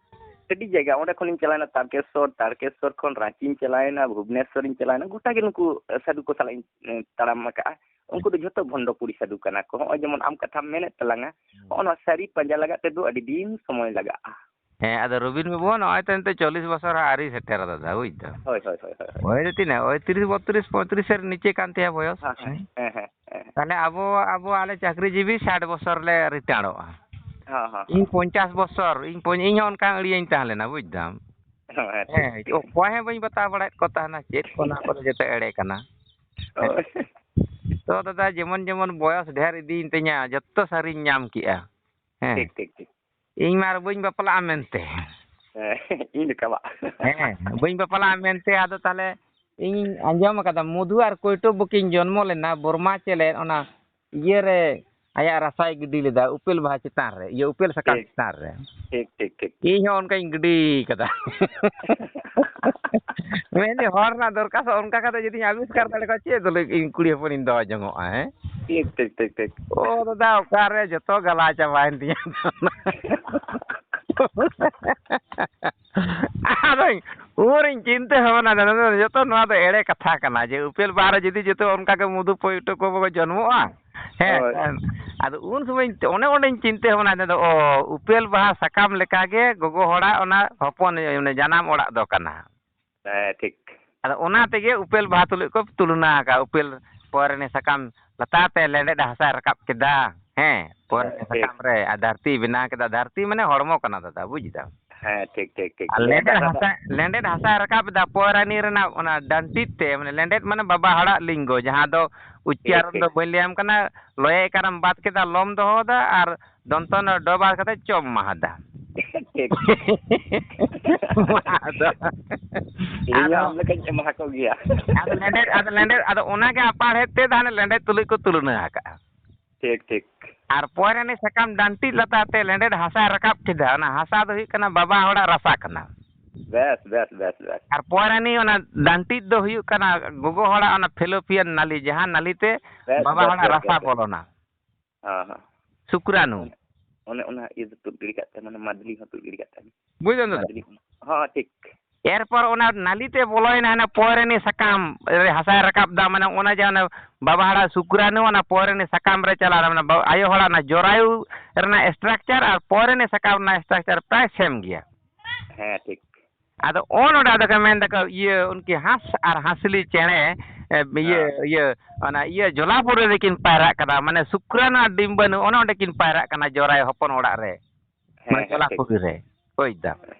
ᱟᱹᱰᱤ ᱡᱟᱭᱜᱟ, ᱚᱸᱰᱮ ᱠᱷᱚᱱᱤᱧ ᱪᱟᱞᱟᱣᱮᱱᱟ ᱛᱟᱨᱠᱮᱥᱥᱚᱨ, ᱛᱟᱨᱠᱮᱥᱥᱚᱨ ᱠᱷᱚᱱ ᱨᱟᱸᱪᱤᱧ ᱪᱟᱞᱟᱣᱮᱱᱟ, ᱵᱷᱩᱵᱽᱱᱮᱥᱥᱚᱨᱤᱧ ᱪᱟᱞᱟᱣᱮᱱᱟ, ᱜᱚᱴᱟ ᱜᱮ ᱱᱩᱠᱩ ᱥᱟᱹᱫᱷᱩ ᱠᱚ ᱥᱟᱞᱟᱜ ᱤᱧ, ᱮ, ᱛᱟᱲᱟᱢ ᱟᱠᱟᱜᱼᱟ᱾ ᱩᱱᱠᱩ ᱫᱚ ᱡᱷᱚᱛᱚ ᱵᱷᱚᱱᱰᱚ ᱯᱩᱨᱤ ᱥᱟᱹᱫᱷᱩ ᱠᱟᱱᱟ ᱠᱚ᱾ ᱦᱚᱸᱜᱼᱚᱭ ᱡᱮᱢᱚᱱ ᱟᱢ ᱠᱟᱛᱷᱟᱢ ᱢᱮᱱᱮᱫ ᱛᱟᱞᱟᱝᱟ, ᱦᱚᱸᱜᱼᱚ ᱱᱚᱣᱟ ᱥᱟᱹᱨᱤ ᱯᱟᱸᱡᱟ ᱞᱟᱜᱟᱫ ᱛᱮᱫᱚ ᱟᱹᱰᱤ ᱫᱤᱱ ᱥᱚᱢᱚᱭ ᱞᱟᱜᱟᱜᱼᱟ᱾ ᱦᱮᱸ, ᱟᱫᱚ ᱨᱚᱵᱤᱱ ᱵᱟᱹᱵᱩ ᱦᱚᱸ ᱱᱚᱜᱼᱚᱭ ᱛᱚ ᱱᱤᱛᱚᱜ ᱪᱚᱞᱞᱤᱥ ᱵᱚᱪᱷᱚᱨ ᱦᱚᱸ ᱟᱹᱣᱨᱤ ᱥᱮᱴᱮᱨᱟ ᱫᱟᱫᱟ, ᱵᱩᱡᱽ ᱫᱟᱢ᱾ ᱦᱳᱭ, ᱦᱳᱭ, ᱦᱳᱭ, ᱦᱳᱭ, ᱦᱳᱭ᱾ ᱳᱭ ᱫᱚ ᱛᱤᱱᱟᱹᱜ, ᱳᱭ ᱛᱤᱨᱤᱥ, ᱵᱚᱛᱛᱨᱤᱥ, ᱯᱚᱸᱭᱛᱨᱤᱥ ᱥᱮᱫ ᱨᱮ ᱱᱤᱪᱮ ᱠᱟᱱ ᱛᱟᱭᱟ ᱵᱚᱭᱚᱥ᱾ ᱦᱮᱸ, ᱦᱮᱸ, ᱦᱮᱸ, ᱦᱮᱸ᱾ ᱛᱟᱦᱞᱮ ᱟᱵᱚ, ᱟᱵᱚ ᱟᱞᱮ ᱪᱟᱹᱠᱨᱤ ᱡᱤᱵᱤ ᱥᱟᱴ ᱵᱚᱪᱷᱚᱨ ᱞᱮ ᱨᱤᱴᱟᱲᱚᱜᱼᱟ᱾ ᱦᱮᱸ, ᱦᱮᱸ, ᱤᱧ ᱦᱮᱸ᱾ ᱯᱚᱧᱪᱟᱥ ᱵᱚᱪᱷᱚᱨ, ᱤᱧ ᱯᱚᱧ-, ᱤᱧ ᱦᱚᱸ ᱚᱱᱠᱟ ᱟᱹᱲᱤᱭᱟᱹᱧ ᱛᱟᱦᱮᱸ ᱞᱮᱱᱟ, ᱵᱩᱡᱽ ᱫᱟᱢ᱾ ᱦᱮᱸ, ᱦᱮᱸ, ᱴᱷᱤᱠ, ᱦᱮᱸ, ᱴᱷᱤᱠ᱾ ᱚᱠᱚᱭ ᱦᱚᱸ ᱵᱟᱹᱧ ᱵᱟᱛᱟᱣ ᱵᱟᱲᱟᱭᱮᱫ ᱠᱚ ᱛᱟᱦᱮᱱᱟ, ᱪᱮᱫ ᱠᱚ ᱱᱚᱣᱟ ᱠᱚᱫᱚ ᱡᱚᱛᱚ ᱮᱲᱮ ᱠᱟᱱᱟ᱾ ᱦᱳᱭ᱾ ᱛᱚ ᱫᱟᱫᱟ, ᱡᱮᱢᱚᱱ ᱡᱮᱢᱚᱱ ᱵᱚᱭᱚᱥ ᱰᱷᱮᱨ ᱤᱫᱤᱭᱮᱱ ᱛᱤᱧᱟ, ᱡᱚᱛᱚ ᱥᱟᱹᱨᱤᱧ ᱧᱟᱢ ᱠᱮᱜᱼᱟ᱾ ᱦᱮᱸ᱾ ᱴᱷᱤᱠ, ᱴᱷᱤᱠ, ᱴᱷᱤᱠ᱾ ᱤᱧ ᱢᱟ ᱟᱨ ᱵᱟᱹᱧ ᱵᱟᱯᱞᱟᱜᱼᱟ ᱢᱮᱱᱛᱮ᱾ ᱦᱮᱸ, ᱤᱧ ᱞᱮᱠᱟ ᱵᱟ᱾ ᱦᱮᱸ, ᱵᱟᱹᱧ ᱵᱟᱯᱞᱟᱜᱼᱟ ᱢᱮᱱᱛᱮ, ᱟᱫᱚ ᱛᱟᱦᱞᱮ ᱤᱧᱤᱧ ᱟᱸᱡᱚᱢ ᱟᱠᱟᱫᱟ, ᱢᱚᱫᱷᱩ ᱟᱨ ᱠᱳᱭᱴᱚᱵ ᱵᱟᱹᱠᱤᱱ ᱡᱚᱱᱢᱚ ᱞᱮᱱᱟ ᱵᱚᱨᱢᱟ ᱪᱮᱞᱮ ᱚᱱᱟ ᱤᱭᱟᱹᱨᱮ, ᱟᱭᱟᱜ ᱨᱟᱥᱟᱭ ᱜᱤᱰᱤ ᱞᱮᱫᱟ ᱩᱯᱮᱞ ᱵᱟᱦᱟ ᱪᱮᱛᱟᱱ ᱨᱮ, ᱤᱭᱟᱹ ᱩᱯᱮᱞ ᱥᱟᱠᱟᱢ ᱴᱷᱤᱠ᱾ ᱪᱮᱛᱟᱱ ᱨᱮ᱾ ᱴᱷᱤᱠ, ᱴᱷᱤᱠ, ᱴᱷᱤᱠ, ᱴᱷᱤᱠ᱾ ᱤᱧ ᱦᱚᱸ ᱚᱱᱠᱟᱧ ᱜᱤᱰᱤ ᱠᱟᱫᱟ᱾ ᱢᱮᱱᱫᱟᱹᱧ, ᱦᱚᱲ ᱨᱮᱱᱟᱜ ᱫᱚᱨᱠᱟᱨ ᱥᱮ ᱚᱱᱠᱟ ᱠᱟᱛᱮ ᱡᱩᱫᱤᱧ ᱟᱵᱤᱥᱠᱟᱨ ᱫᱟᱲᱮ ᱠᱚᱣᱟ, ᱪᱮᱫ ᱫᱚ ᱞᱟᱹᱜᱤᱫ ᱤᱧ ᱠᱩᱲᱤ ᱦᱚᱯᱚᱱᱤᱧ ᱫᱚᱦᱚ ᱡᱚᱝᱚᱜᱼᱟ, ᱦᱮᱸ? ᱴᱷᱤᱠ, ᱴᱷᱤᱠ, ᱴᱷᱤᱠ, ᱴᱷᱤᱠ᱾ ᱳ ᱫᱟᱫᱟ, ᱚᱠᱟᱨᱮ ᱡᱚᱛᱚ ᱜᱟᱞᱟ ᱪᱟᱵᱟᱭᱮᱱ ᱛᱤᱧᱟ᱾ ᱟᱫᱚᱧ ᱩᱱᱨᱤᱧ ᱪᱤᱱᱛᱟᱹ ᱵᱷᱟᱵᱽᱱᱟ ᱫᱟ, ᱡᱚᱛᱚ ᱱᱚᱣᱟ ᱫᱚ ᱮᱲᱮ ᱠᱟᱛᱷᱟ ᱠᱟᱱᱟ, ᱡᱮ ᱩᱯᱮᱞ ᱵᱟᱦᱟ ᱨᱮ ᱡᱩᱫᱤ ᱡᱚᱛᱚ ᱚᱱᱠᱟ ᱜᱮ ᱢᱚᱫᱷᱩ ᱯᱚᱭᱴᱚ ᱠᱚ ᱵᱟᱠᱚ ᱡᱚᱱᱢᱚᱜᱼᱟ, ᱦᱮᱸ, ᱦᱳᱭ᱾ ᱟᱫᱚ ᱩᱱ ᱥᱚᱢᱚᱭ ᱚᱱᱮ ᱚᱸᱰᱮᱧ ᱪᱤᱱᱛᱟᱹ ᱵᱷᱟᱵᱽᱱᱟ ᱫᱟ, ᱚ, ᱩᱯᱮᱞ ᱵᱟᱦᱟ ᱥᱟᱠᱟᱢ ᱞᱮᱠᱟᱜᱮ ᱜᱚᱜᱚ ᱦᱚᱲᱟᱜ ᱚᱱᱟ ᱦᱚᱯᱚᱱ, ᱚᱱᱮ ᱡᱟᱱᱟᱢ ᱚᱲᱟᱜ ᱫᱚ ᱠᱟᱱᱟ᱾ ᱦᱮᱸ, ᱴᱷᱤᱠ᱾ ᱟᱫᱚ ᱚᱱᱟ ᱛᱮᱜᱮ ᱩᱯᱮᱞ ᱵᱟᱦᱟ ᱛᱩᱞᱩᱡ ᱠᱚ ᱛᱩᱞᱚᱱᱟ ᱟᱠᱟᱫᱼᱟ, ᱩᱯᱮᱞ ᱯᱚᱨᱟᱭᱱᱤ ᱥᱟᱠᱟᱢ ᱞᱟᱛᱟᱨ ᱛᱮ ᱞᱮᱸᱰᱮᱫ ᱦᱟᱥᱟᱭ ᱨᱟᱠᱟᱵ ᱠᱮᱫᱟ, ᱦᱮᱸ, ᱯᱚᱨᱟᱭᱱᱤ ᱦᱮᱸ, ᱴᱷᱤᱠ᱾ ᱥᱟᱠᱟᱢ ᱨᱮ, ᱟᱨ ᱫᱷᱟᱹᱨᱛᱤᱭ ᱵᱮᱱᱟᱣ ᱠᱮᱫᱟ᱾ ᱫᱷᱟᱹᱨᱛᱤ ᱢᱟᱱᱮ ᱦᱚᱲᱢᱚ ᱠᱟᱱᱟ, ᱫᱟᱫᱟ, ᱵᱩᱡᱽ ᱫᱟᱢ? ᱦᱮᱸ, ᱴᱷᱤᱠ, ᱴᱷᱤᱠ, ᱴᱷᱤᱠ᱾ ᱟᱨ ᱞᱮᱸᱰᱮᱫ ᱞᱮᱸᱰᱮᱫ ᱦᱟᱥᱟ, ᱦᱟᱥᱟ᱾ ᱞᱮᱸᱰᱮᱫ ᱦᱟᱥᱟᱭ ᱨᱟᱠᱟᱵ ᱮᱫᱟ ᱯᱚᱨᱟᱭᱱᱤ ᱨᱮᱱᱟᱜ ᱚᱱᱟ ᱰᱟᱹᱱᱴᱤᱡ ᱛᱮ, ᱢᱟᱱᱮ ᱞᱮᱸᱰᱮᱫ ᱢᱟᱱᱮ ᱵᱟᱵᱟ ᱦᱚᱲᱟᱜ ᱞᱤᱝᱜᱚ, ᱡᱟᱦᱟᱸ ᱫᱚ ᱴᱷᱤᱠ, ᱩᱪᱪᱟᱨᱚᱱ ᱴᱷᱤᱠ᱾ ᱫᱚ ᱵᱟᱹᱧ ᱞᱟᱹᱭᱟᱢ ᱠᱟᱱᱟ, ᱞᱚᱭᱮ ᱮᱠᱟᱨᱮᱢ ᱵᱟᱫ ᱠᱮᱫᱟ, ᱞᱚᱢ ᱫᱚᱦᱚ ᱠᱟᱫᱟ, ᱟᱨ ᱫᱚᱱᱛᱚ ᱱᱚ ᱰᱚ ᱵᱟᱫ ᱠᱟᱛᱮ ᱪᱚᱢ ᱢᱟᱦᱟᱫᱟ᱾ ᱴᱷᱤᱠ᱾ ᱟᱫᱚ, ᱤᱧ ᱦᱚᱸ ᱟᱫᱚ, ᱟᱢ ᱞᱮᱠᱟᱧ ᱮᱢᱟ ᱠᱚ ᱜᱮᱭᱟ᱾ ᱟᱫᱚ ᱞᱮᱸᱰᱮᱫ, ᱟᱫᱚ ᱞᱮᱸᱰᱮᱫ, ᱟᱫᱚ ᱚᱱᱟᱜᱮ ᱟᱯᱟᱲᱦᱮᱫ ᱛᱮ ᱛᱟᱦᱞᱮ ᱞᱮᱸᱰᱮᱫ ᱛᱩᱞᱩᱡ ᱠᱚ ᱛᱩᱞᱚᱱᱟ ᱟᱠᱟᱫᱼᱟ᱾ ᱴᱷᱤᱠ, ᱴᱷᱤᱠ᱾ ᱟᱨ ᱯᱚᱭᱨᱟᱱᱤ ᱥᱟᱠᱟᱢ ᱰᱟᱱᱴᱤᱡ ᱞᱟᱛᱟᱨ ᱛᱮ ᱞᱮᱸᱰᱮᱫ ᱦᱟᱥᱟᱭ ᱨᱟᱠᱟᱵ ᱠᱮᱫᱟ᱾ ᱚᱱᱟ ᱦᱟᱥᱟ ᱫᱚ ᱦᱩᱭᱩᱜ ᱠᱟᱱᱟ ᱵᱟᱵᱟ ᱦᱚᱲᱟᱜ ᱨᱟᱥᱟ ᱠᱟᱱᱟ᱾ ᱵᱮᱥ, ᱵᱮᱥ, ᱵᱮᱥ, ᱵᱮᱥ᱾ ᱟᱨ ᱯᱚᱭᱨᱟᱱᱤ ᱚᱱᱟ ᱰᱟᱱᱴᱤᱡ ᱫᱚ ᱦᱩᱭᱩᱜ ᱠᱟᱱᱟ ᱜᱚᱜᱚ ᱦᱚᱲᱟᱜ ᱚᱱᱟ ᱯᱷᱮᱞᱳᱯᱤᱭᱟᱱ ᱱᱟᱞᱤ, ᱡᱟᱦᱟᱸ ᱱᱟᱞᱤ ᱛᱮ ᱵᱮᱥ, ᱵᱟᱵᱟ ᱵᱮᱥ, ᱦᱚᱲᱟᱜ ᱵᱮᱥ, ᱨᱟᱥᱟ ᱵᱮᱥ, ᱵᱮᱥ᱾ ᱵᱚᱞᱚᱱᱟ᱾ ᱦᱮᱸ, ᱦᱮᱸ᱾ ᱥᱩᱠᱨᱟᱱᱩ᱾ ᱚᱱᱮ, ᱚᱱᱮ ᱚᱱᱟ ᱤᱭᱟᱹ ᱫᱚ ᱛᱩᱫ ᱜᱤᱰᱤ ᱠᱟᱜ ᱛᱟᱭ, ᱢᱟᱱᱮ ᱢᱟᱫᱽᱞᱤ ᱦᱚᱸ ᱛᱩᱫ ᱜᱤᱰᱤ ᱠᱟᱜ ᱛᱟᱭ᱾ ᱵᱩᱡᱽ ᱫᱟᱢ ᱫᱟᱫᱟ? ᱢᱟᱫᱽᱞᱤ ᱦᱚᱸ᱾ ᱦᱚᱸ, ᱴᱷᱤᱠ᱾ ᱮᱨᱯᱚᱨ ᱚᱱᱟ ᱱᱟᱞᱤ ᱛᱮ ᱵᱚᱞᱚᱭᱮᱱᱟ, ᱦᱟᱱᱟ ᱯᱚᱭᱨᱟᱱᱤ ᱥᱟᱠᱟᱢ ᱨᱮ ᱦᱟᱥᱟᱭ ᱨᱟᱠᱟᱵ ᱫᱟ, ᱢᱟᱱᱮ ᱚᱱᱟ ᱡᱮ ᱚᱱᱟ ᱵᱟᱵᱟ ᱦᱚᱲᱟᱜ ᱥᱩᱠᱨᱟᱱᱩ ᱚᱱᱟ ᱯᱚᱭᱨᱟᱱᱤ ᱥᱟᱠᱟᱢ ᱨᱮ ᱪᱟᱞᱟᱣ ᱮᱱᱟ, ᱢᱟᱱᱮ ᱵᱟ-, ᱟᱭᱳ ᱦᱚᱲᱟᱜ ᱚᱱᱟ ᱡᱚᱨᱟᱭᱩ ᱨᱮᱱᱟᱜ structure ᱟᱨ ᱯᱚᱭᱨᱟᱱᱤ ᱥᱟᱠᱟᱢ ᱨᱮᱱᱟᱜ structure ᱯᱨᱟᱭ same ᱜᱮᱭᱟ᱾ ᱦᱮᱸ, ᱴᱷᱤᱠ᱾ ᱟᱫᱚ ᱚᱱ ᱚᱸᱰᱮ ᱟᱫᱚ ᱠᱚ ᱢᱮᱱ ᱫᱟᱠᱚ, ᱤᱭᱟᱹ, ᱩᱱᱠᱤ ᱦᱟᱸᱥ ᱟᱨ ᱦᱟᱸᱥᱞᱤ ᱪᱮᱬᱮ, ᱮ, ᱤᱭᱟᱹ, ᱦᱮᱸ᱾ ᱤᱭᱟᱹ, ᱚᱱᱟ ᱤᱭᱟᱹ ᱡᱚᱞᱟᱯᱩᱨᱤ ᱨᱮᱠᱤᱱ ᱯᱟᱭᱨᱟᱜ ᱠᱟᱱᱟ, ᱢᱟᱱᱮ ᱥᱩᱠᱨᱟᱱᱩ ᱟᱨ ᱰᱤᱢᱵᱟᱹᱱᱩ ᱚᱱᱮ ᱚᱸᱰᱮ ᱠᱤᱱ ᱯᱟᱭᱨᱟᱜ ᱠᱟᱱᱟ, ᱡᱚᱨᱟᱭᱩ ᱦᱚᱯᱚᱱ ᱚᱲᱟᱜ ᱨᱮ᱾ ᱦᱮᱸ, ᱢᱟᱱᱮ ᱦᱮᱸ, ᱴᱷᱤᱠ᱾ ᱡᱚᱞᱟᱯᱩᱨᱤ ᱨᱮ᱾ ᱵᱩᱡᱽ ᱫᱟᱢ? ᱦᱮᱸ᱾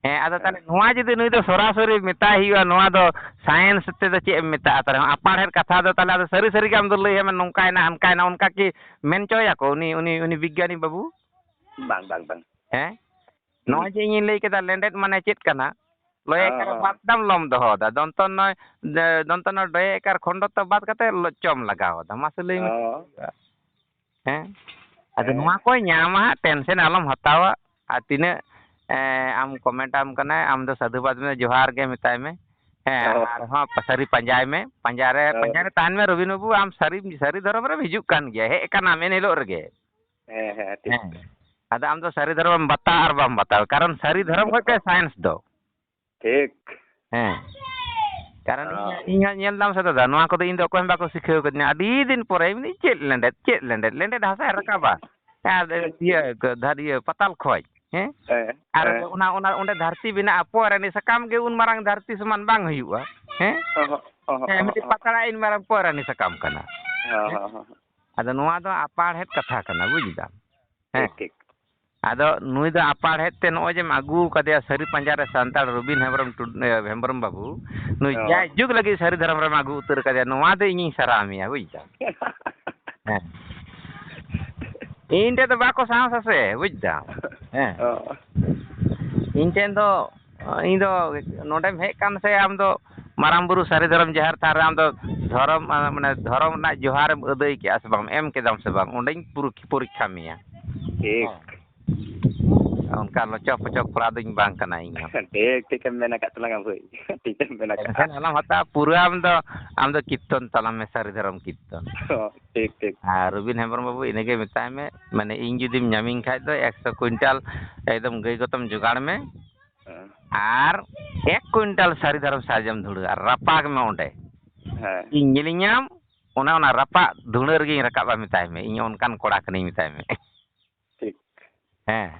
ᱦᱮᱸ, ᱟᱫᱚ ᱛᱟᱦᱞᱮ ᱦᱮᱸ᱾ ᱱᱚᱣᱟ ᱡᱩᱫᱤ ᱱᱩᱭ ᱫᱚ ᱥᱚᱨᱟᱥᱚᱨᱤ ᱢᱮᱛᱟᱭ ᱦᱩᱭᱩᱜᱼᱟ, ᱱᱚᱣᱟ ᱫᱚ science ᱛᱮᱫᱚ ᱪᱮᱫ ᱮᱢ ᱢᱮᱛᱟᱜᱼᱟ? ᱛᱟᱦᱞᱮ ᱟᱯᱟᱲᱦᱮᱫ ᱠᱟᱛᱷᱟ ᱫᱚ ᱛᱟᱦᱞᱮ ᱟᱫᱚ ᱥᱟᱹᱨᱤ ᱥᱟᱹᱨᱤ ᱜᱮ ᱟᱢ ᱫᱚ ᱞᱟᱹᱭ ᱟᱭ ᱢᱮ, ᱱᱚᱝᱠᱟᱭᱮᱱᱟ, ᱦᱟᱱᱠᱟᱭᱮᱱᱟ, ᱚᱱᱠᱟ ᱠᱤ ᱢᱮᱱ ᱦᱚᱪᱚᱭᱟᱠᱚ ᱩᱱᱤ, ᱩᱱᱤ, ᱩᱱᱤ ᱵᱤᱜᱽᱜᱟᱱᱤ ᱵᱟᱹᱵᱩ? ᱵᱟᱝ, ᱵᱟᱝ, ᱵᱟᱝ᱾ ᱦᱮᱸ? ᱦᱩᱸ᱾ ᱱᱚᱜᱼᱚᱭ ᱡᱮ ᱤᱧᱤᱧ ᱞᱟᱹᱭ ᱠᱮᱫᱟ, ᱞᱮᱸᱰᱮᱫ ᱢᱟᱱᱮ ᱪᱮᱫ ᱠᱟᱱᱟ? ᱞᱚᱭᱮ ᱦᱚᱸ, ᱮᱠᱟᱨ ᱦᱚᱸ᱾ ᱵᱟᱫ ᱫᱟᱢ ᱞᱚᱢ ᱫᱚᱦᱚ ᱫᱟ᱾ ᱫᱚᱱᱛᱚ ᱱᱚᱭ, ᱫᱚᱱᱛᱚ ᱱᱚᱭ ᱰᱚᱭᱮ ᱮᱠᱟᱨ ᱠᱷᱚᱱᱰᱚ ᱛᱚ ᱵᱟᱫ ᱠᱟᱛᱮ ᱞᱚ-, ᱪᱚᱢ ᱞᱟᱜᱟᱣ ᱫᱟ᱾ ᱢᱟᱥᱮ ᱞᱟᱹᱭ ᱢᱮ᱾ ᱦᱚᱸ᱾ ᱦᱮᱸ? ᱟᱫᱚ ᱦᱮᱸ᱾ ᱱᱚᱣᱟ ᱠᱚᱭ ᱧᱟᱢᱟ ᱦᱟᱸᱜ, tension ᱟᱞᱚᱢ ᱦᱟᱛᱟᱣᱟ᱾ ᱟᱨ ᱛᱤᱱᱟᱹᱜ ᱮᱸ, ᱟᱢ ᱠᱚᱢᱮᱱᱴ ᱟᱢ ᱠᱟᱱᱟᱭ, ᱟᱢ ᱫᱚ ᱥᱟᱹᱫᱷᱩᱵᱟᱫ ᱢᱮ, ᱡᱚᱦᱟᱨ ᱜᱮ ᱢᱮᱛᱟᱭ ᱢᱮ᱾ ᱦᱮᱸ, ᱦᱳᱭ᱾ ᱟᱨᱦᱚᱸ ᱥᱟᱹᱨᱤ ᱯᱟᱸᱡᱟᱭ ᱢᱮ, ᱯᱟᱸᱡᱟ ᱨᱮ, ᱦᱳᱭ᱾ ᱯᱟᱸᱡᱟ ᱨᱮ ᱛᱟᱦᱮᱱ ᱢᱮ ᱨᱚᱵᱤᱱ ᱵᱟᱹᱵᱩ, ᱟᱢ ᱥᱟᱹᱨᱤ, ᱥᱟᱹᱨᱤ ᱫᱷᱚᱨᱚᱢ ᱨᱮᱢ ᱦᱤᱡᱩᱜ ᱠᱟᱱ ᱜᱮᱭᱟ, ᱦᱮᱡ ᱟᱠᱟᱱᱟᱢ ᱮᱱ ᱦᱤᱞᱳᱜ ᱨᱮᱜᱮ᱾ ᱦᱮᱸ, ᱦᱮᱸ, ᱴᱷᱤᱠ᱾ ᱦᱮᱸ᱾ ᱟᱫᱚ ᱟᱢ ᱫᱚ ᱥᱟᱹᱨᱤ ᱫᱷᱚᱨᱚᱢ ᱮᱢ ᱵᱟᱛᱟᱣᱟ ᱟᱨ ᱵᱟᱢ ᱵᱟᱛᱟᱣᱟ, ᱠᱟᱨᱚᱱ ᱥᱟᱹᱨᱤ ᱫᱷᱚᱨᱚᱢ ᱠᱷᱚᱡ ᱜᱮ ᱥᱟᱭᱮᱱᱥ ᱫᱚ᱾ ᱴᱷᱤᱠ᱾ ᱦᱮᱸ᱾ ᱠᱟᱨᱚᱱ ᱤᱧ, ᱦᱮᱸ᱾ ᱤᱧ ᱦᱚᱸ ᱧᱮᱞ ᱫᱟᱢ ᱥᱮ ᱫᱟᱫᱟ, ᱱᱚᱣᱟ ᱠᱚᱫᱚ ᱤᱧ ᱫᱚ ᱚᱠᱚᱭ ᱦᱚᱸ ᱵᱟᱠᱚ ᱥᱤᱠᱷᱟᱹᱣ ᱠᱟᱫᱤᱧᱟ᱾ ᱟᱹᱰᱤ ᱫᱤᱱ ᱯᱚᱨᱮ ᱤᱧ ᱢᱮᱱᱫᱟᱹᱧ, "ᱪᱮᱫ ᱞᱮᱸᱰᱮᱫ, ᱪᱮᱫ ᱞᱮᱸᱰᱮᱫ? ᱞᱮᱸᱰᱮᱫ ᱦᱟᱥᱟᱭ ᱨᱟᱠᱟᱵᱟ?" ᱟᱨ ᱤᱭᱟᱹ, ᱫᱷᱟᱨ-, ᱤᱭᱟᱹ, ᱯᱟᱛᱟᱞ ᱠᱷᱚᱡ, ᱦᱮᱸ? ᱦᱮᱸ, ᱟᱨ ᱦᱮᱸ᱾ ᱚᱱᱟ, ᱚᱱᱟ, ᱚᱸᱰᱮ ᱫᱷᱟᱹᱨᱛᱤ ᱵᱮᱱᱟᱜᱼᱟ, ᱯᱚᱨᱟᱱᱤ ᱥᱟᱠᱟᱢ ᱜᱮ ᱩᱱ ᱢᱟᱨᱟᱝ ᱫᱷᱟᱹᱨᱛᱤ ᱥᱚᱢᱟᱱ ᱵᱟᱝ ᱦᱩᱭᱩᱜᱼᱟ, ᱦᱮᱸ? ᱚᱦᱚᱸ, ᱚᱦᱚᱸ, ᱦᱮᱸ, ᱚᱦᱚᱸ, ᱢᱤᱫᱴᱤᱡ ᱚᱦᱚᱸ᱾ ᱯᱟᱛᱲᱟ ᱤᱱ ᱢᱟᱨᱟᱝ ᱯᱚᱨᱟᱱᱤ ᱥᱟᱠᱟᱢ ᱠᱟᱱᱟ᱾ ᱦᱮᱸ, ᱦᱮᱸ? ᱦᱮᱸ, ᱦᱮᱸ, ᱦᱮᱸ᱾ ᱟᱫᱚ ᱱᱚᱣᱟ ᱫᱚ ᱟᱯᱟᱲᱦᱮᱫ ᱠᱟᱛᱷᱟ ᱠᱟᱱᱟ, ᱵᱩᱡᱽ ᱫᱟᱢ? ᱦᱮᱸ᱾ ᱴᱷᱤᱠ, ᱴᱷᱤᱠ᱾ ᱟᱫᱚ ᱱᱩᱭ ᱫᱚ ᱟᱯᱟᱲᱦᱮᱫ ᱛᱮ ᱱᱚᱜᱼᱚᱭ ᱡᱮᱢ ᱟᱹᱜᱩ ᱠᱟᱫᱮᱭᱟ ᱥᱟᱹᱨᱤ ᱯᱟᱸᱡᱟ ᱨᱮ ᱥᱟᱱᱛᱟᱲ ᱨᱚᱵᱤᱱ ᱦᱮᱢᱵᱨᱚᱢ ᱴᱩᱰ-, ᱮ, ᱦᱮᱢᱵᱨᱚᱢ ᱵᱟᱹᱵᱩ, ᱱᱩᱭ ᱦᱚᱸ᱾ ᱡᱟᱭᱡᱩᱜᱽ ᱞᱟᱹᱜᱤᱫ ᱥᱟᱹᱨᱤ ᱫᱷᱚᱨᱚᱢ ᱨᱮᱢ ᱟᱹᱜᱩ ᱩᱛᱟᱹᱨ ᱠᱟᱫᱮᱭᱟ, ᱱᱚᱣᱟ ᱫᱚ ᱤᱧᱤᱧ ᱥᱟᱨᱦᱟᱣ ᱢᱮᱭᱟ, ᱵᱩᱡᱽ ᱫᱟᱢ? ᱦᱮᱸ᱾ ᱤᱧ ᱴᱷᱮᱱ ᱫᱚ ᱵᱟᱠᱚ ᱥᱟᱦᱥᱟ ᱥᱮ, ᱵᱩᱡᱽ ᱫᱟᱢ? ᱦᱮᱸ᱾ ᱦᱚᱸ᱾ ᱤᱧ ᱴᱷᱮᱱ ᱫᱚ, ᱤᱧ ᱫᱚ ᱱᱚᱰᱮᱢ ᱦᱮᱡ ᱠᱟᱱ ᱥᱮ ᱟᱢ ᱫᱚ ᱢᱟᱨᱟᱝ ᱵᱩᱨᱩ ᱥᱟᱹᱨᱤ ᱫᱷᱚᱨᱚᱢ ᱡᱟᱦᱮᱨ ᱛᱷᱟᱱ ᱨᱮ ᱟᱢ ᱫᱚ ᱫᱷᱚᱨᱚᱢ, ᱟ, ᱢᱟᱱᱮ ᱫᱷᱚᱨᱚᱢ ᱨᱮᱱᱟᱜ ᱡᱚᱦᱟᱨᱮᱢ ᱟᱹᱫᱟᱹᱭ ᱠᱮᱜᱼᱟ ᱥᱮ ᱵᱟᱝ, ᱮᱢ ᱠᱮᱫᱟᱢ ᱥᱮ ᱵᱟᱝ, ᱚᱸᱰᱮᱧ ᱯᱩᱨᱩᱠᱷ-, ᱯᱚᱨᱤᱠᱠᱷᱟ ᱢᱮᱭᱟ᱾ ᱴᱷᱤᱠ᱾ ᱦᱮᱸ᱾ ᱚᱱᱠᱟ ᱞᱚᱪᱚ ᱯᱚᱪᱚ ᱠᱚᱲᱟ ᱫᱚᱧ ᱵᱟᱝ ᱠᱟᱱᱟ ᱤᱧ ᱦᱚᱸ᱾ ᱴᱷᱤᱠ, ᱴᱷᱤᱠᱮᱢ ᱢᱮᱱ ᱟᱠᱟᱫ ᱛᱟᱞᱟᱝᱟ ᱵᱷᱟᱹᱭ, ᱴᱷᱤᱠᱮᱢ ᱢᱮᱱ ᱟᱠᱟᱫᱼᱟ᱾ ᱴᱮᱱᱥᱮᱱ ᱟᱞᱚᱢ ᱦᱟᱛᱟᱣᱟ, ᱯᱩᱨᱟᱹ ᱟᱢ ᱫᱚ, ᱟᱢ ᱫᱚ ᱠᱤᱨᱛᱚᱱ ᱛᱟᱞᱟᱝ ᱢᱮ, ᱥᱟᱹᱨᱤ ᱫᱷᱚᱨᱚᱢ ᱠᱤᱨᱛᱚᱱ᱾ ᱦᱚᱸ, ᱴᱷᱤᱠ, ᱴᱷᱤᱠ᱾ ᱟᱨ ᱨᱚᱵᱤᱱ ᱦᱮᱢᱵᱨᱚᱢ ᱵᱟᱹᱵᱩ, ᱤᱱᱟᱹᱜᱮ ᱢᱮᱛᱟᱭ ᱢᱮ, ᱢᱟᱱᱮ, ᱤᱧ ᱡᱩᱫᱤᱢ ᱧᱟᱢᱤᱧ ᱠᱷᱟᱡ ᱫᱚ ᱮᱠᱥᱚ ᱠᱩᱭᱤᱱᱴᱟᱞ ᱮᱠᱫᱚᱢ ᱜᱟᱹᱭ ᱜᱚᱛᱚᱢ ᱡᱚᱜᱟᱲ ᱢᱮ᱾ ᱦᱮᱸ᱾ ᱟᱨ ᱮᱠ ᱠᱩᱭᱤᱱᱴᱟᱞ ᱥᱟᱹᱨᱤ ᱫᱷᱚᱨᱚᱢ ᱥᱟᱨᱡᱚᱢ ᱫᱷᱩᱲᱟᱹ ᱟᱨ ᱨᱟᱯᱟᱜᱽ ᱢᱮ ᱚᱸᱰᱮ᱾ ᱦᱮᱸ᱾ ᱤᱧ ᱧᱮᱞᱤᱧᱟᱢ, ᱚᱱᱟ, ᱚᱱᱟ ᱨᱟᱯᱟᱜ ᱫᱷᱩᱲᱟᱹ ᱨᱮᱜᱮᱧ ᱨᱟᱠᱟᱵᱟ ᱢᱮᱛᱟᱭ ᱢᱮ, ᱤᱧ ᱚᱱᱠᱟᱱ ᱠᱚᱲᱟ ᱠᱟᱹᱱᱟᱹᱧ ᱢᱮᱛᱟᱭ ᱢᱮ᱾ ᱴᱷᱤᱠ᱾ ᱦᱮᱸ᱾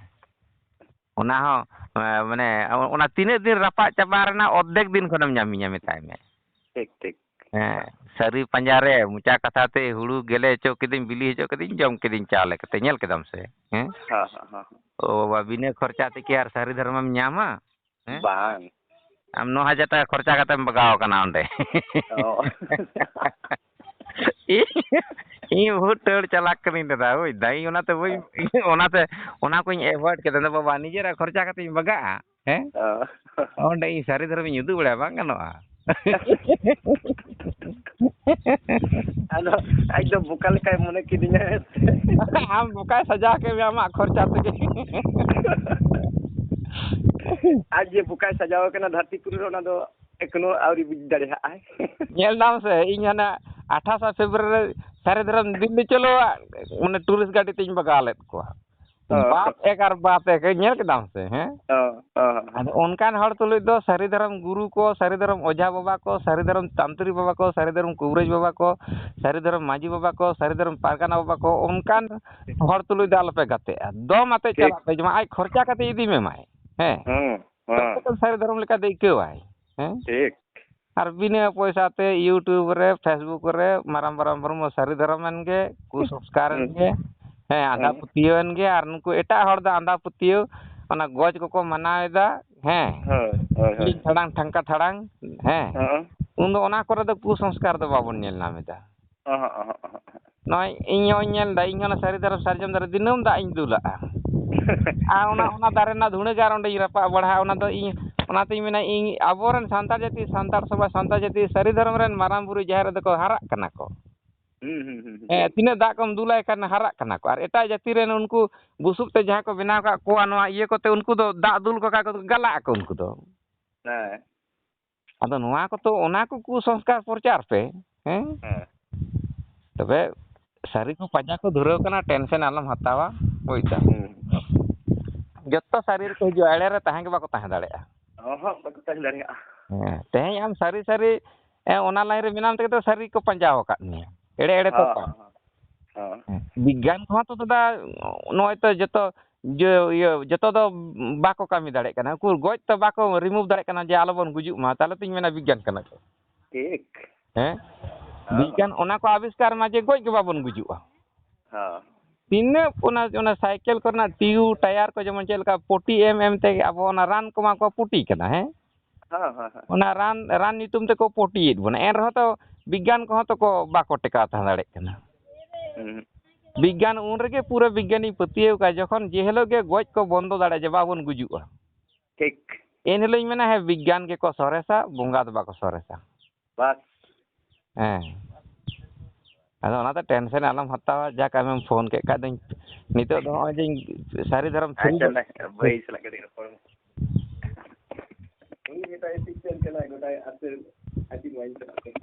ᱚᱱᱟ ᱦᱚᱸ, ᱮ, ᱢᱟᱱᱮ, ᱚᱱᱟ ᱛᱤᱱᱟᱹᱜ ᱫᱤᱱ ᱨᱟᱯᱟᱜ ᱪᱟᱵᱟ ᱨᱮᱱᱟᱜ ᱚᱨᱫᱷᱮᱠ ᱫᱤᱱ ᱠᱷᱚᱱᱮᱢ ᱧᱟᱢᱤᱧᱟ ᱢᱮᱛᱟᱭ ᱢᱮ᱾ ᱴᱷᱤᱠ, ᱴᱷᱤᱠ᱾ ᱦᱮᱸ, ᱥᱟᱹᱨᱤ ᱯᱟᱸᱡᱟ ᱨᱮ ᱢᱚᱪᱟ ᱠᱟᱛᱷᱟ ᱛᱮ ᱦᱩᱲᱩ ᱜᱮᱞᱮ ᱦᱚᱪᱚ ᱠᱤᱫᱤᱧ, ᱵᱤᱞᱤ ᱦᱚᱪᱚ ᱠᱤᱫᱤᱧ, ᱡᱚᱢ ᱠᱤᱫᱤᱧ ᱪᱟᱣᱞᱮ ᱠᱟᱛᱮ, ᱧᱮᱞ ᱠᱮᱫᱟᱢ ᱥᱮ? ᱦᱮᱸ? ᱦᱮᱸ, ᱦᱮᱸ, ᱦᱮᱸ᱾ ᱳ ᱵᱟᱵᱟ, ᱵᱤᱱᱟᱹ ᱠᱷᱚᱨᱪᱟ ᱛᱮᱠᱤ ᱟᱨ ᱥᱟᱹᱨᱤ ᱫᱷᱚᱨᱚᱢᱮᱢ ᱧᱟᱢᱟ? ᱦᱮᱸ? ᱵᱟᱝ᱾ ᱟᱢ ᱱᱚ ᱦᱟᱡᱟᱨ ᱴᱟᱠᱟ ᱠᱷᱚᱨᱪᱟ ᱠᱟᱛᱮᱢ ᱵᱟᱜᱟᱣ ᱟᱠᱟᱱᱟ ᱚᱸᱰᱮ᱾ ᱚ᱾ ᱤᱧ, ᱤᱧ ᱵᱚᱦᱩᱛ ᱴᱟᱹᱲ ᱪᱟᱞᱟᱠ ᱠᱟᱹᱱᱟᱹᱧ ᱫᱟᱫᱟ, ᱵᱩᱡᱽ ᱫᱟ᱾ ᱤᱧ ᱚᱱᱟᱛᱮ ᱵᱟᱹᱧ, ᱚᱱᱟᱛᱮ, ᱚᱱᱟ ᱠᱚᱧ avoid ᱠᱮᱫᱟ᱾ ᱫᱟ ᱵᱟᱵᱟ, ᱱᱤᱡᱮᱨᱟᱜ ᱠᱷᱚᱨᱪᱟ ᱠᱟᱛᱮᱧ ᱵᱟᱜᱟᱜᱼᱟ, ᱦᱮᱸ? ᱚ᱾ ᱚᱸᱰᱮ ᱤᱧ ᱥᱟᱹᱨᱤ ᱫᱷᱚᱨᱚᱢᱤᱧ ᱩᱫᱩᱜ ᱵᱟᱲᱟᱭᱟ, ᱵᱟᱝ ᱜᱟᱱᱚᱜᱼᱟ᱾ ᱟᱫᱚ ᱟᱡ ᱫᱚ ᱵᱚᱠᱟ ᱞᱮᱠᱟᱭ ᱢᱚᱱᱮ ᱠᱤᱫᱤᱧᱟ, ᱦᱮᱸ ᱥᱮ? ᱟᱢ ᱵᱚᱠᱟᱭ ᱥᱟᱡᱟᱣ ᱠᱮᱫ ᱢᱮᱭᱟ ᱟᱢᱟᱜ ᱠᱷᱚᱨᱪᱟ ᱛᱮᱜᱮ᱾ ᱟᱡ ᱡᱮ ᱵᱚᱠᱟᱭ ᱥᱟᱡᱟᱣ ᱟᱠᱟᱱᱟ ᱫᱷᱟᱹᱨᱛᱤᱯᱩᱨᱤ ᱨᱮ, ᱚᱱᱟ ᱫᱚ ᱮᱠᱷᱚᱱᱳ ᱟᱹᱣᱨᱤ ᱵᱩᱡᱽ ᱫᱟᱲᱮᱭᱟᱜᱼᱟᱭ᱾ ᱧᱮᱞ ᱫᱟᱢ ᱥᱮ, ᱤᱧ ᱦᱟᱱᱟ ᱟᱴᱷᱟᱥᱟ ᱯᱷᱮᱵᱽᱨᱩᱣᱟᱨᱤ ᱨᱮ ᱥᱟᱹᱨᱤ ᱫᱷᱚᱨᱚᱢ ᱫᱤᱱ ᱞᱮ ᱪᱚᱞᱚᱣᱟ, ᱢᱟᱱᱮ ᱴᱩᱨᱤᱥᱴ ᱜᱟᱹᱰᱤ ᱛᱮᱧ ᱵᱟᱜᱟᱣ ᱞᱮᱫ ᱠᱚᱣᱟ᱾ ᱚ᱾ ᱵᱟᱯ ᱮᱠ ᱟᱨ ᱵᱟᱯ ᱮᱠ, ᱧᱮᱞ ᱠᱮᱫᱟᱢ ᱥᱮ, ᱦᱮᱸ? ᱚ, ᱚ, ᱚ᱾ ᱟᱫᱚ ᱚᱱᱠᱟᱱ ᱦᱚᱲ ᱛᱩᱞᱩᱡ ᱫᱚ ᱥᱟᱹᱨᱤ ᱫᱷᱚᱨᱚᱢ ᱜᱩᱨᱩ ᱠᱚ, ᱥᱟᱹᱨᱤ ᱫᱷᱚᱨᱚᱢ ᱚᱡᱷᱟ ᱵᱟᱵᱟ ᱠᱚ, ᱥᱟᱹᱨᱤ ᱫᱷᱚᱨᱚᱢ ᱛᱟᱱᱛᱨᱤᱠ ᱵᱟᱵᱟ ᱠᱚ, ᱥᱟᱹᱨᱤ ᱫᱷᱚᱨᱚᱢ ᱠᱩᱵᱨᱟᱹᱡᱽ ᱵᱟᱵᱟ ᱠᱚ, ᱥᱟᱹᱨᱤ ᱫᱷᱚᱨᱚᱢ ᱢᱟᱹᱡᱷᱤ ᱵᱟᱵᱟ ᱠᱚ, ᱥᱟᱹᱨᱤ ᱫᱷᱚᱨᱚᱢ ᱯᱟᱨᱜᱟᱱᱟ ᱵᱟᱵᱟ ᱠᱚ, ᱚᱱᱠᱟᱱ ᱦᱚᱲ ᱛᱩᱞᱩᱡ ᱫᱚ ᱟᱞᱚᱯᱮ ᱜᱟᱛᱮᱜᱼᱟ᱾ ᱫᱚᱢ ᱟᱛᱮ ᱴᱷᱤᱠ᱾ ᱪᱟᱞᱟᱜ ᱯᱮ, ᱡᱮᱢᱚᱱ ᱟᱡ ᱠᱷᱚᱨᱪᱟ ᱠᱟᱛᱮ ᱤᱫᱤ ᱢᱮ ᱢᱟᱭ, ᱦᱮᱸ? ᱦᱩᱸ, ᱦᱩᱸ᱾ ᱛᱚᱵᱮ ᱛᱚ ᱥᱟᱹᱨᱤ ᱫᱷᱚᱨᱚᱢ ᱞᱮᱠᱟ ᱫᱚ ᱟᱹᱭᱠᱟᱹᱣᱟᱭ, ᱦᱮᱸ? ᱴᱷᱤᱠ᱾ ᱟᱨ ᱵᱤᱱᱟᱹ ᱯᱚᱭᱥᱟ ᱛᱮ YouTube ᱨᱮ, Facebook ᱨᱮ ᱢᱟᱨᱟᱝ ᱢᱟᱨᱟᱝ ᱵᱩᱨᱩ ᱢᱟ ᱥᱟᱹᱨᱤ ᱫᱷᱚᱨᱚᱢ ᱮᱱ ᱜᱮ, ᱠᱩᱥᱚᱝᱥᱠᱟᱨ ᱮᱱ ᱦᱩᱸ᱾ ᱜᱮ, ᱦᱮᱸ, ᱟᱸᱫᱷᱟ ᱦᱩᱸ᱾ ᱯᱟᱹᱛᱭᱟᱹᱣ ᱮᱱ ᱜᱮ, ᱟᱨ ᱱᱩᱠᱩ ᱮᱴᱟᱜ ᱦᱚᱲ ᱫᱚ ᱟᱸᱫᱷᱟ ᱯᱟᱹᱛᱭᱟᱹᱣ, ᱚᱱᱟ ᱜᱚᱡ ᱠᱚᱠᱚ ᱢᱟᱱᱟᱣ ᱮᱫᱟ, ᱦᱮᱸ, ᱦᱳᱭ, ᱦᱳᱭ, ᱦᱳᱭ᱾ ᱠᱤᱞᱤᱝ ᱛᱷᱟᱲᱟᱝ, ᱴᱷᱟᱝᱠᱟ ᱛᱷᱟᱲᱟᱝ, ᱦᱮᱸ, ᱦᱚᱸ᱾ ᱩᱱᱫᱚ ᱚᱱᱟ ᱠᱚᱨᱮ ᱫᱚ ᱠᱩᱥᱚᱝᱥᱠᱟᱨ ᱫᱚ ᱵᱟᱵᱚᱱ ᱧᱮᱞ ᱧᱟᱢ ᱮᱫᱟ᱾ ᱚᱦᱚᱸ, ᱚᱦᱚᱸ, ᱚᱦᱚᱸ, ᱚᱦᱚᱸ᱾ ᱱᱚᱜᱼᱚᱭ ᱤᱧ ᱦᱚᱸᱧ ᱧᱮᱞ ᱮᱫᱟ, ᱤᱧ ᱦᱚᱸ ᱚᱱᱟ ᱥᱟᱹᱨᱤ ᱫᱷᱚᱨᱚᱢ ᱥᱟᱨᱡᱚᱢ ᱫᱟᱨᱮ ᱫᱤᱱᱟᱹᱢ ᱫᱟᱜ ᱤᱧ ᱫᱩᱞᱟᱜᱼᱟ᱾ ᱟᱨ ᱚᱱᱟ, ᱚᱱᱟ ᱫᱟᱨᱮ ᱨᱮᱱᱟᱜ ᱫᱷᱩᱲᱟᱹ ᱜᱮ ᱟᱨ ᱚᱸᱰᱮᱧ ᱨᱟᱯᱟᱜ ᱵᱟᱲᱟᱜᱼᱟ, ᱚᱱᱟ ᱫᱚ ᱤᱧ, ᱚᱱᱟᱛᱤᱧ ᱢᱮᱱᱟ, ᱤᱧ ᱟᱵᱚᱨᱮᱱ ᱥᱟᱱᱛᱟᱲ ᱡᱟᱹᱛᱤ, ᱥᱟᱱᱛᱟᱲ ᱥᱚᱢᱟᱡᱽ, ᱥᱟᱱᱛᱟᱲ ᱡᱟᱹᱛᱤ ᱥᱟᱹᱨᱤ ᱫᱷᱚᱨᱚᱢ ᱨᱮᱱ ᱢᱟᱨᱟᱝ ᱵᱩᱨᱩ ᱡᱟᱦᱮᱨ ᱨᱮᱫᱚ ᱠᱚ ᱦᱟᱨᱟᱜ ᱠᱟᱱᱟ ᱠᱚ᱾ ᱦᱩᱸ, ᱦᱩᱸ, ᱦᱩᱸ, ᱦᱩᱸ᱾ ᱦᱮᱸ, ᱛᱤᱱᱟᱹᱜ ᱫᱟᱜ ᱠᱚᱢ ᱫᱩᱞᱟᱭ ᱠᱷᱟᱱ ᱦᱟᱨᱟᱜ ᱠᱟᱱᱟ ᱠᱚ᱾ ᱟᱨ ᱮᱴᱟᱜ ᱡᱟᱹᱛᱤ ᱨᱮᱱ ᱩᱱᱠᱩ ᱵᱩᱥᱩᱵ ᱛᱮ ᱡᱟᱦᱟᱸ ᱠᱚ ᱵᱮᱱᱟᱣ ᱠᱟᱜ ᱠᱚᱣᱟ, ᱱᱚᱣᱟ ᱤᱭᱟᱹ ᱠᱚᱛᱮ, ᱩᱱᱠᱩ ᱫᱚ ᱫᱟᱜ ᱫᱩᱞ ᱠᱚ ᱠᱷᱟᱡ ᱠᱚ ᱜᱟᱞᱟᱜ ᱟᱠᱚ ᱩᱱᱠᱩ ᱫᱚ᱾ ᱦᱮᱸ᱾ ᱟᱫᱚ ᱱᱚᱣᱟ ᱠᱚᱛᱚ, ᱚᱱᱟ ᱠᱚ ᱠᱩᱥᱚᱝᱥᱠᱟᱨ ᱯᱨᱚᱪᱟᱨ ᱯᱮ, ᱦᱮᱸ? ᱦᱮᱸ᱾ ᱛᱚᱵᱮ ᱥᱟᱹᱨᱤ ᱠᱚ ᱯᱟᱸᱡᱟ ᱠᱚ ᱫᱷᱩᱨᱟᱹᱣ ᱠᱟᱱᱟ, ᱴᱮᱱᱥᱮᱱ ᱟᱞᱚᱢ ᱦᱟᱛᱟᱣᱟ, ᱵᱩᱡᱽ ᱫᱟᱢ᱾ ᱦᱩᱸ᱾ ᱡᱚᱛᱚ ᱥᱟᱹᱨᱤ ᱨᱮᱠᱚ ᱦᱤᱡᱩᱜᱼᱟ, ᱮᱲᱮ ᱨᱮ ᱛᱟᱦᱮᱸ ᱜᱮ ᱵᱟᱠᱚ ᱛᱟᱦᱮᱸ ᱫᱟᱲᱮᱭᱟᱜᱼᱟ᱾ ᱚᱦᱚᱸ, ᱵᱟᱠᱚ ᱛᱟᱦᱮᱸ ᱫᱟᱲᱮᱭᱟᱜᱼᱟ᱾ ᱦᱮᱸ, ᱛᱮᱦᱮᱧ ᱟᱢ ᱥᱟᱹᱨᱤ ᱥᱟᱹᱨᱤ, ᱮ, ᱚᱱᱟ ᱞᱟᱭᱤᱱ ᱨᱮ ᱢᱮᱱᱟᱢ ᱛᱮᱜᱮ ᱛᱚ ᱥᱟᱹᱨᱤ ᱠᱚ ᱯᱟᱸᱡᱟ ᱟᱠᱟᱫ ᱢᱮᱭᱟ, ᱮᱲᱮ ᱮᱲᱮ ᱛᱚ ᱦᱚᱸ, ᱵᱟᱝ᱾ ᱦᱚᱸ, ᱦᱚᱸ᱾ ᱦᱮᱸ, ᱵᱤᱜᱽᱜᱟᱱ ᱠᱚᱦᱚᱸ ᱛᱚ ᱫᱟᱫᱟ, ᱱᱚᱜᱼᱚᱭ ᱛᱚ ᱡᱚᱛᱚ ᱡᱚ-, ᱤᱭᱟᱹ, ᱡᱚᱛᱚ ᱫᱚ ᱵᱟᱠᱚ ᱠᱟᱹᱢᱤ ᱫᱟᱲᱮᱭᱟᱜ ᱠᱟᱱᱟ᱾ ᱩᱱᱠᱩ ᱜᱚᱡ ᱛᱚ ᱵᱟᱠᱚ ᱨᱤᱢᱩᱵᱷ ᱫᱟᱲᱮᱭᱟᱜ ᱠᱟᱱᱟ ᱡᱮ ᱟᱞᱚᱵᱚᱱ ᱜᱩᱡᱩᱜ ᱢᱟ, ᱛᱟᱦᱚᱞᱮ ᱛᱚᱧ ᱢᱮᱱᱟ ᱵᱤᱜᱽᱜᱟᱱ ᱠᱟᱱᱟ ᱠᱚ᱾ ᱴᱷᱤᱠ᱾ ᱦᱮᱸ? ᱦᱮᱸ᱾ ᱵᱤᱜᱽᱜᱟᱱ ᱚᱱᱟ ᱠᱚ ᱟᱵᱤᱥᱠᱟᱨ ᱢᱟ ᱡᱮ ᱜᱚᱡ ᱜᱮ ᱵᱟᱵᱚᱱ ᱜᱩᱡᱩᱜᱼᱟ᱾ ᱦᱮᱸ᱾ ᱛᱤᱱᱟᱹᱜ ᱚᱱᱟ, ᱚᱱᱟ ᱥᱟᱭᱠᱮᱞ ᱠᱚᱨᱮᱱᱟᱜ ᱴᱤᱭᱩ, ᱴᱟᱭᱟᱨ ᱠᱚ ᱡᱮᱢᱚᱱ ᱪᱮᱫ ᱞᱮᱠᱟ ᱯᱚᱴᱤ ᱮᱢ ᱮᱢ ᱛᱮ ᱟᱵᱚ ᱚᱱᱟ ᱨᱟᱱ ᱠᱚᱢᱟ ᱠᱚ ᱯᱚᱴᱤ ᱠᱟᱱᱟ, ᱦᱮᱸ? ᱦᱮᱸ, ᱦᱮᱸ, ᱦᱮᱸ᱾ ᱚᱱᱟ ᱨᱟᱱ, ᱨᱟᱱ ᱧᱩᱛᱩᱢ ᱛᱮᱠᱚ ᱯᱚᱴᱤᱭᱮᱫ ᱵᱚᱱᱟ, ᱮᱱ ᱨᱮᱦᱚᱸ ᱛᱚ ᱵᱤᱜᱽᱜᱟᱱ ᱠᱚᱦᱚᱸ ᱛᱚᱠᱚ ᱵᱟᱠᱚ ᱴᱮᱠᱟᱣ ᱛᱟᱦᱮᱸ ᱫᱟᱲᱮᱭᱟᱜ ᱠᱟᱱᱟ᱾ ᱦᱩᱸ᱾ ᱵᱤᱜᱽᱜᱟᱱ ᱩᱱ ᱨᱮᱜᱮ ᱯᱩᱨᱟᱹ ᱵᱤᱜᱽᱜᱟᱱᱤᱧ ᱯᱟᱹᱛᱭᱟᱹᱣ ᱠᱟᱜᱼᱟ, ᱡᱚᱠᱷᱚᱱ ᱡᱮ ᱦᱤᱞᱳᱜ ᱜᱮ ᱜᱚᱡ ᱠᱚ ᱵᱚᱱᱫᱚ ᱫᱟᱲᱮᱭᱟᱜᱼᱟ, ᱡᱮ ᱵᱟᱵᱚᱱ ᱜᱩᱡᱩᱜᱼᱟ᱾ ᱴᱷᱤᱠ᱾ ᱮᱱ ᱦᱤᱞᱳᱜ ᱤᱧ ᱢᱮᱱᱟ, ᱦᱮᱸ, ᱵᱤᱜᱽᱜᱟᱱ ᱜᱮᱠᱚ ᱥᱚᱨᱮᱥᱟ, ᱵᱚᱸᱜᱟ ᱫᱚ ᱵᱟᱠᱚ ᱥᱚᱨᱮᱥᱟ᱾ ᱵᱟᱥ᱾ ᱦᱮᱸ᱾ ᱟᱫᱚ ᱚᱱᱟᱛᱮ ᱴᱮᱱᱥᱮᱱ ᱟᱞᱚᱢ ᱦᱟᱛᱟᱣᱟ, ᱡᱟᱠ ᱟᱢᱮᱢ ᱯᱷᱳᱱ ᱠᱮᱫ ᱠᱷᱟᱡ ᱫᱚᱧ ᱱᱤᱛᱚᱜ ᱫᱚ ᱱᱚᱜᱼᱚᱭ ᱡᱮ ᱤᱧ ᱥᱟᱹᱨᱤ ᱫᱷᱚᱨᱚᱢ ᱥᱟᱹᱨᱤ ᱟᱪᱪᱷᱟ, ᱫᱷᱚᱨᱚᱢ ᱱᱟ-, ᱵᱷᱟᱹᱭ ᱥᱟᱞᱟᱜ ᱠᱟᱹᱴᱤᱡ ᱨᱚᱯᱚᱲ ᱢᱮ᱾ ᱩᱱᱤ ᱢᱮᱛᱟᱭ ᱪᱮᱫ ᱪᱮᱫ ᱠᱟᱱᱟ, ᱜᱚᱴᱟᱭ ᱟᱹᱛᱩ ᱟᱹᱛᱩ ᱱᱚᱣᱟᱧ ᱪᱟᱞᱟᱜ ᱠᱟᱱᱟ᱾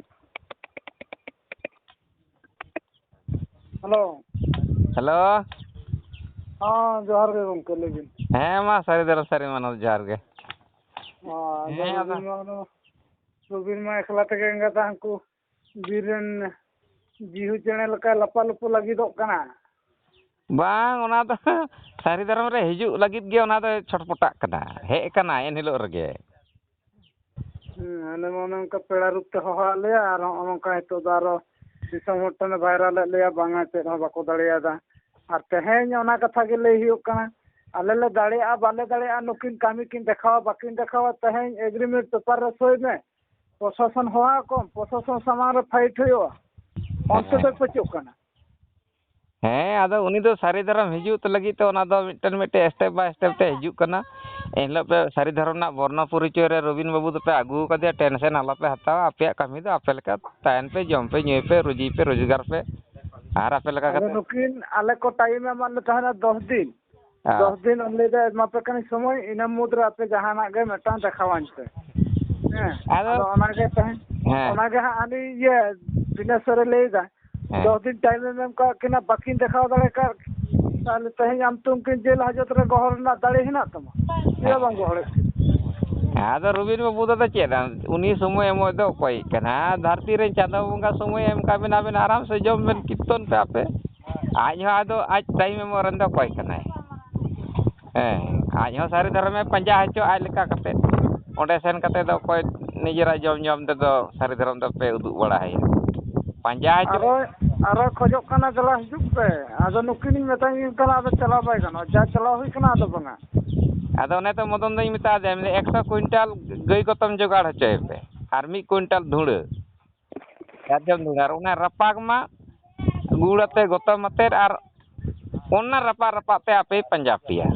ᱦᱮᱞᱳ᱾ ᱦᱮᱞᱳ᱾ ᱦᱮᱸ, ᱡᱚᱦᱟᱨ ᱜᱮ ᱜᱚᱢᱠᱮ, ᱞᱟᱹᱭ ᱵᱤᱱ᱾ ᱦᱮᱸ, ᱢᱟ ᱥᱟᱹᱨᱤ ᱫᱷᱚᱨᱚᱢ ᱥᱟᱹᱨᱤ ᱢᱟᱱᱚᱛ, ᱡᱚᱦᱟᱨ ᱜᱮ᱾ ᱦᱮᱸ, ᱦᱮᱸ, ᱟᱫᱚ ᱟᱫᱚ ᱨᱚᱵᱤᱱ ᱢᱟ ᱚᱱᱟ, ᱨᱚᱵᱤᱱ ᱢᱟ ᱮᱠᱞᱟ ᱛᱮᱜᱮ ᱮᱸᱜᱟᱛᱟ ᱦᱟᱹᱱᱠᱩ ᱵᱤᱨ ᱨᱮᱱ ᱡᱤᱦᱩ ᱪᱮᱬᱮ ᱞᱮᱠᱟ ᱞᱟᱯᱟ ᱞᱩᱯᱩ ᱞᱟᱹᱜᱤᱫᱚᱜ ᱠᱟᱱᱟ᱾ ᱵᱟᱝ, ᱚᱱᱟ ᱫᱚ ᱥᱟᱹᱨᱤ ᱫᱷᱚᱨᱚᱢ ᱨᱮ ᱦᱤᱡᱩᱜ ᱞᱟᱹᱜᱤᱫ ᱜᱮ ᱚᱱᱟ ᱫᱚ ᱪᱷᱚᱴᱯᱚᱴᱟᱜ ᱠᱟᱱᱟ, ᱦᱮᱡ ᱟᱠᱟᱱᱟ ᱮᱱ ᱦᱤᱞᱳᱜ ᱨᱮᱜᱮ᱾ ᱦᱮᱸ, ᱟᱞᱮ ᱢᱟ ᱚᱱᱮ ᱚᱱᱠᱟ ᱯᱮᱲᱟ ᱨᱩᱯ ᱛᱮ ᱦᱚᱦᱚᱣᱟᱫ ᱞᱮᱭᱟ, ᱟᱨ ᱱᱚᱜᱼᱚ ᱱᱚᱝᱠᱟ ᱱᱤᱛᱚᱜ ᱫᱚ ᱟᱨᱚ ᱫᱤᱥᱚᱢ ᱦᱚᱲ ᱴᱷᱮᱱᱮ ᱵᱷᱟᱭᱨᱟᱞᱮᱫ ᱞᱮᱭᱟ, ᱵᱟᱝᱟ ᱪᱮᱫ ᱦᱚᱸ ᱵᱟᱠᱚ ᱫᱟᱲᱮᱭᱟᱫᱟ᱾ ᱟᱨ ᱛᱮᱦᱮᱧ ᱚᱱᱟ ᱠᱟᱛᱷᱟ ᱜᱮ ᱞᱟᱹᱭ ᱦᱩᱭᱩᱜ ᱠᱟᱱᱟ, ᱟᱞᱮ ᱞᱮ ᱫᱟᱲᱮᱭᱟᱜᱼᱟ ᱵᱟᱞᱮ ᱫᱟᱲᱮᱭᱟᱜᱼᱟ, ᱱᱩᱠᱤᱱ ᱠᱟᱹᱢᱤ ᱠᱤᱱ ᱫᱮᱠᱷᱟᱣᱟ ᱵᱟᱹᱠᱤᱱ ᱫᱮᱠᱷᱟᱣᱟ, ᱛᱮᱦᱮᱧ ᱮᱜᱽᱨᱤᱢᱮᱱᱴ ᱯᱮᱯᱟᱨ ᱨᱮ ᱥᱳᱭ ᱢᱮ, ᱯᱨᱚᱥᱟᱥᱚᱱ ᱦᱚᱦᱚ ᱟᱠᱚᱢ, ᱯᱨᱚᱥᱟᱥᱚᱱ ᱥᱟᱢᱟᱝ ᱨᱮ ᱯᱷᱟᱭᱤᱴ ᱦᱩᱭᱩᱜᱼᱟ, ᱚᱱᱛᱮ ᱫᱚ ᱦᱮᱸ᱾ ᱯᱟᱹᱪᱩᱜ ᱠᱟᱱᱟ᱾ ᱦᱮᱸ, ᱟᱫᱚ ᱩᱱᱤ ᱫᱚ ᱥᱟᱹᱨᱤ ᱫᱷᱚᱨᱚᱢ ᱦᱤᱡᱩᱜ ᱞᱟᱹᱜᱤᱫ ᱛᱮ ᱚᱱᱟ ᱫᱚ ᱢᱤᱫᱴᱮᱱ ᱢᱤᱫᱴᱮᱱ step by step ᱛᱮ ᱦᱤᱡᱩᱜ ᱠᱟᱱᱟ᱾ ᱮᱱᱦᱤᱞᱳᱜ ᱯᱮ ᱥᱟᱹᱨᱤ ᱫᱷᱚᱨᱚᱢ ᱨᱮᱱᱟᱜ ᱵᱚᱨᱱᱚ ᱯᱚᱨᱤᱪᱚᱭ ᱨᱮ ᱨᱚᱵᱤᱱ ᱵᱟᱹᱵᱩ ᱫᱚᱯᱮ ᱟᱹᱜᱩ ᱟᱠᱟᱫᱮᱭᱟ, tension ᱟᱞᱚᱯᱮ ᱦᱟᱛᱟᱣᱟ, ᱟᱯᱮᱭᱟᱜ ᱠᱟᱹᱢᱤ ᱫᱚ ᱟᱯᱮ ᱞᱮᱠᱟ ᱛᱟᱦᱮᱱ ᱯᱮ, ᱡᱚᱢ ᱯᱮ, ᱧᱩᱭ ᱯᱮ, ᱨᱩᱡᱤ ᱯᱮ, ᱨᱳᱡᱽᱜᱟᱨ ᱯᱮ, ᱟᱨ ᱟᱯᱮ ᱞᱮᱠᱟ ᱟᱫᱚ ᱠᱟᱛᱮ ᱱᱩᱠᱤᱱ ᱟᱞᱮ ᱠᱚ time ᱮᱢᱟᱫ ᱞᱮ ᱛᱟᱦᱮᱱᱟ ᱫᱚᱥ ᱫᱤᱱ᱾ ᱦᱮᱸ᱾ ᱫᱚᱥ ᱫᱤᱱ ᱮᱢ ᱞᱟᱹᱭᱫᱟ ᱮᱢᱟ ᱯᱮ ᱠᱟᱹᱱᱟᱹᱧ ᱥᱚᱢᱚᱭ, ᱤᱱᱟᱹ ᱢᱩᱫᱽ ᱨᱮ ᱟᱯᱮ ᱡᱟᱦᱟᱱᱟᱜ ᱜᱮ ᱢᱤᱫᱴᱟᱝ ᱫᱮᱠᱷᱟᱣᱟᱹᱧ ᱯᱮ᱾ ᱦᱮᱸ, ᱟᱫᱚ ᱟᱫᱚ ᱚᱱᱟᱜᱮ ᱛᱟᱦᱮᱸ, ᱦᱮᱸ᱾ ᱚᱱᱟᱜᱮ ᱦᱟᱸᱜ ᱟᱹᱞᱤᱧ ᱤᱭᱟᱹ ᱵᱤᱱᱮᱥᱥᱚᱨᱮ ᱞᱟᱹᱭᱫᱟ, ᱦᱮᱸ᱾ ᱫᱚᱥ ᱫᱤᱱ time ᱮᱢ ᱮᱢ ᱠᱟᱜ ᱠᱤᱱᱟ, ᱵᱟᱹᱠᱤᱱ ᱫᱮᱠᱷᱟᱣ ᱫᱟᱲᱮ ᱠᱟᱜ, ᱛᱟᱦᱞᱮ ᱛᱮᱦᱮᱧ ᱟᱢ ᱛᱚ ᱩᱱᱠᱤᱱ ᱡᱮᱞ ᱦᱟᱡᱚᱛ ᱨᱮ ᱜᱚᱦᱚᱲ ᱨᱮᱱᱟᱜ ᱫᱟᱲᱮ ᱦᱮᱱᱟᱜ ᱛᱟᱢᱟ, ᱪᱮᱫᱟᱜ ᱵᱟᱢ ᱜᱚᱦᱚᱲᱮᱫ ᱠᱤᱱᱟ? ᱟᱫᱚ ᱨᱚᱵᱤᱱ ᱵᱟᱹᱵᱩ ᱫᱚ ᱪᱮᱫ, ᱩᱱᱤ ᱥᱚᱢᱚᱭ ᱮᱢᱚᱜ ᱫᱚ ᱚᱠᱚᱭ ᱠᱟᱱᱟ? ᱫᱷᱟᱹᱨᱛᱤ ᱨᱮᱱ ᱪᱟᱸᱫᱚ ᱵᱚᱸᱜᱟ ᱥᱚᱢᱚᱭ ᱮᱢ ᱠᱟᱜ ᱵᱮᱱ, ᱟᱵᱮᱱ ᱟᱨᱟᱢ ᱥᱮ ᱡᱚᱢ ᱵᱮᱱ, ᱠᱤᱨᱛᱚᱱ ᱯᱮ ᱟᱯᱮ᱾ ᱟᱡ ᱦᱚᱸ ᱟᱫᱚ ᱟᱡ time ᱮᱢᱚᱜ ᱨᱮᱱ ᱫᱚ ᱚᱠᱚᱭ ᱠᱟᱱᱟᱭ? ᱦᱮᱸ, ᱟᱡ ᱦᱚᱸ ᱥᱟᱹᱨᱤ ᱫᱷᱚᱨᱚᱢᱮ ᱯᱟᱸᱡᱟ ᱦᱚᱪᱚ ᱟᱡ ᱞᱮᱠᱟ ᱠᱟᱛᱮ᱾ ᱚᱸᱰᱮ ᱥᱮᱱ ᱠᱟᱛᱮ ᱫᱚ ᱚᱠᱚᱭ ᱱᱤᱡᱮᱨᱟᱜ ᱡᱚᱢ ᱧᱟᱢ ᱛᱮᱫᱚ ᱥᱟᱹᱨᱤ ᱫᱷᱚᱨᱚᱢ ᱫᱚᱯᱮ ᱩᱫᱩᱜ ᱵᱟᱲᱟ ᱟᱭᱟ? ᱯᱟᱸᱡᱟ ᱦᱚᱪᱚ᱾ ᱟᱨᱚ, ᱟᱨᱚ ᱠᱷᱚᱡᱚᱜ ᱠᱟᱱᱟ, ᱫᱮᱞᱟ ᱦᱤᱡᱩᱜ ᱯᱮ᱾ ᱟᱫᱚ ᱱᱩᱠᱤᱱᱤᱧ ᱢᱮᱛᱟᱭ ᱠᱟᱱᱟ, ᱟᱫᱚ ᱪᱟᱞᱟᱣ ᱵᱟᱭ ᱜᱟᱱᱚᱜᱼᱟ, ᱡᱟ ᱪᱟᱞᱟᱣ ᱦᱩᱭ ᱠᱟᱱᱟ, ᱟᱫᱚ ᱵᱟᱝᱟ᱾ ᱟᱫᱚ ᱚᱱᱮ ᱛᱚ ᱢᱚᱫᱚᱱ ᱫᱚᱧ ᱢᱮᱛᱟ ᱫᱮᱭᱟ, ᱢᱮᱱᱫᱟ, "ᱮᱠᱥᱚ ᱠᱩᱭᱤᱱᱴᱟᱞ ᱜᱟᱹᱭ ᱜᱚᱛᱚᱢ ᱡᱚᱜᱟᱲ ᱦᱚᱪᱚᱭ ᱯᱮ ᱟᱨ ᱢᱤᱫ ᱠᱩᱭᱤᱱᱴᱟᱞ ᱫᱷᱩᱲᱟᱹ, ᱥᱟᱨᱡᱚᱢ ᱫᱷᱩᱲᱟᱹ, ᱟᱨ ᱚᱱᱟ ᱨᱟᱯᱟᱜᱽ ᱢᱟ ᱜᱩᱲ ᱟᱛᱮ, ᱜᱚᱛᱚᱢ ᱟᱛᱮᱫ, ᱟᱨ ᱚᱱᱟ ᱨᱟᱯᱟᱜ ᱨᱟᱯᱟᱜ ᱛᱮ ᱟᱯᱮᱭ ᱯᱟᱸᱡᱟ ᱯᱮᱭᱟ᱾"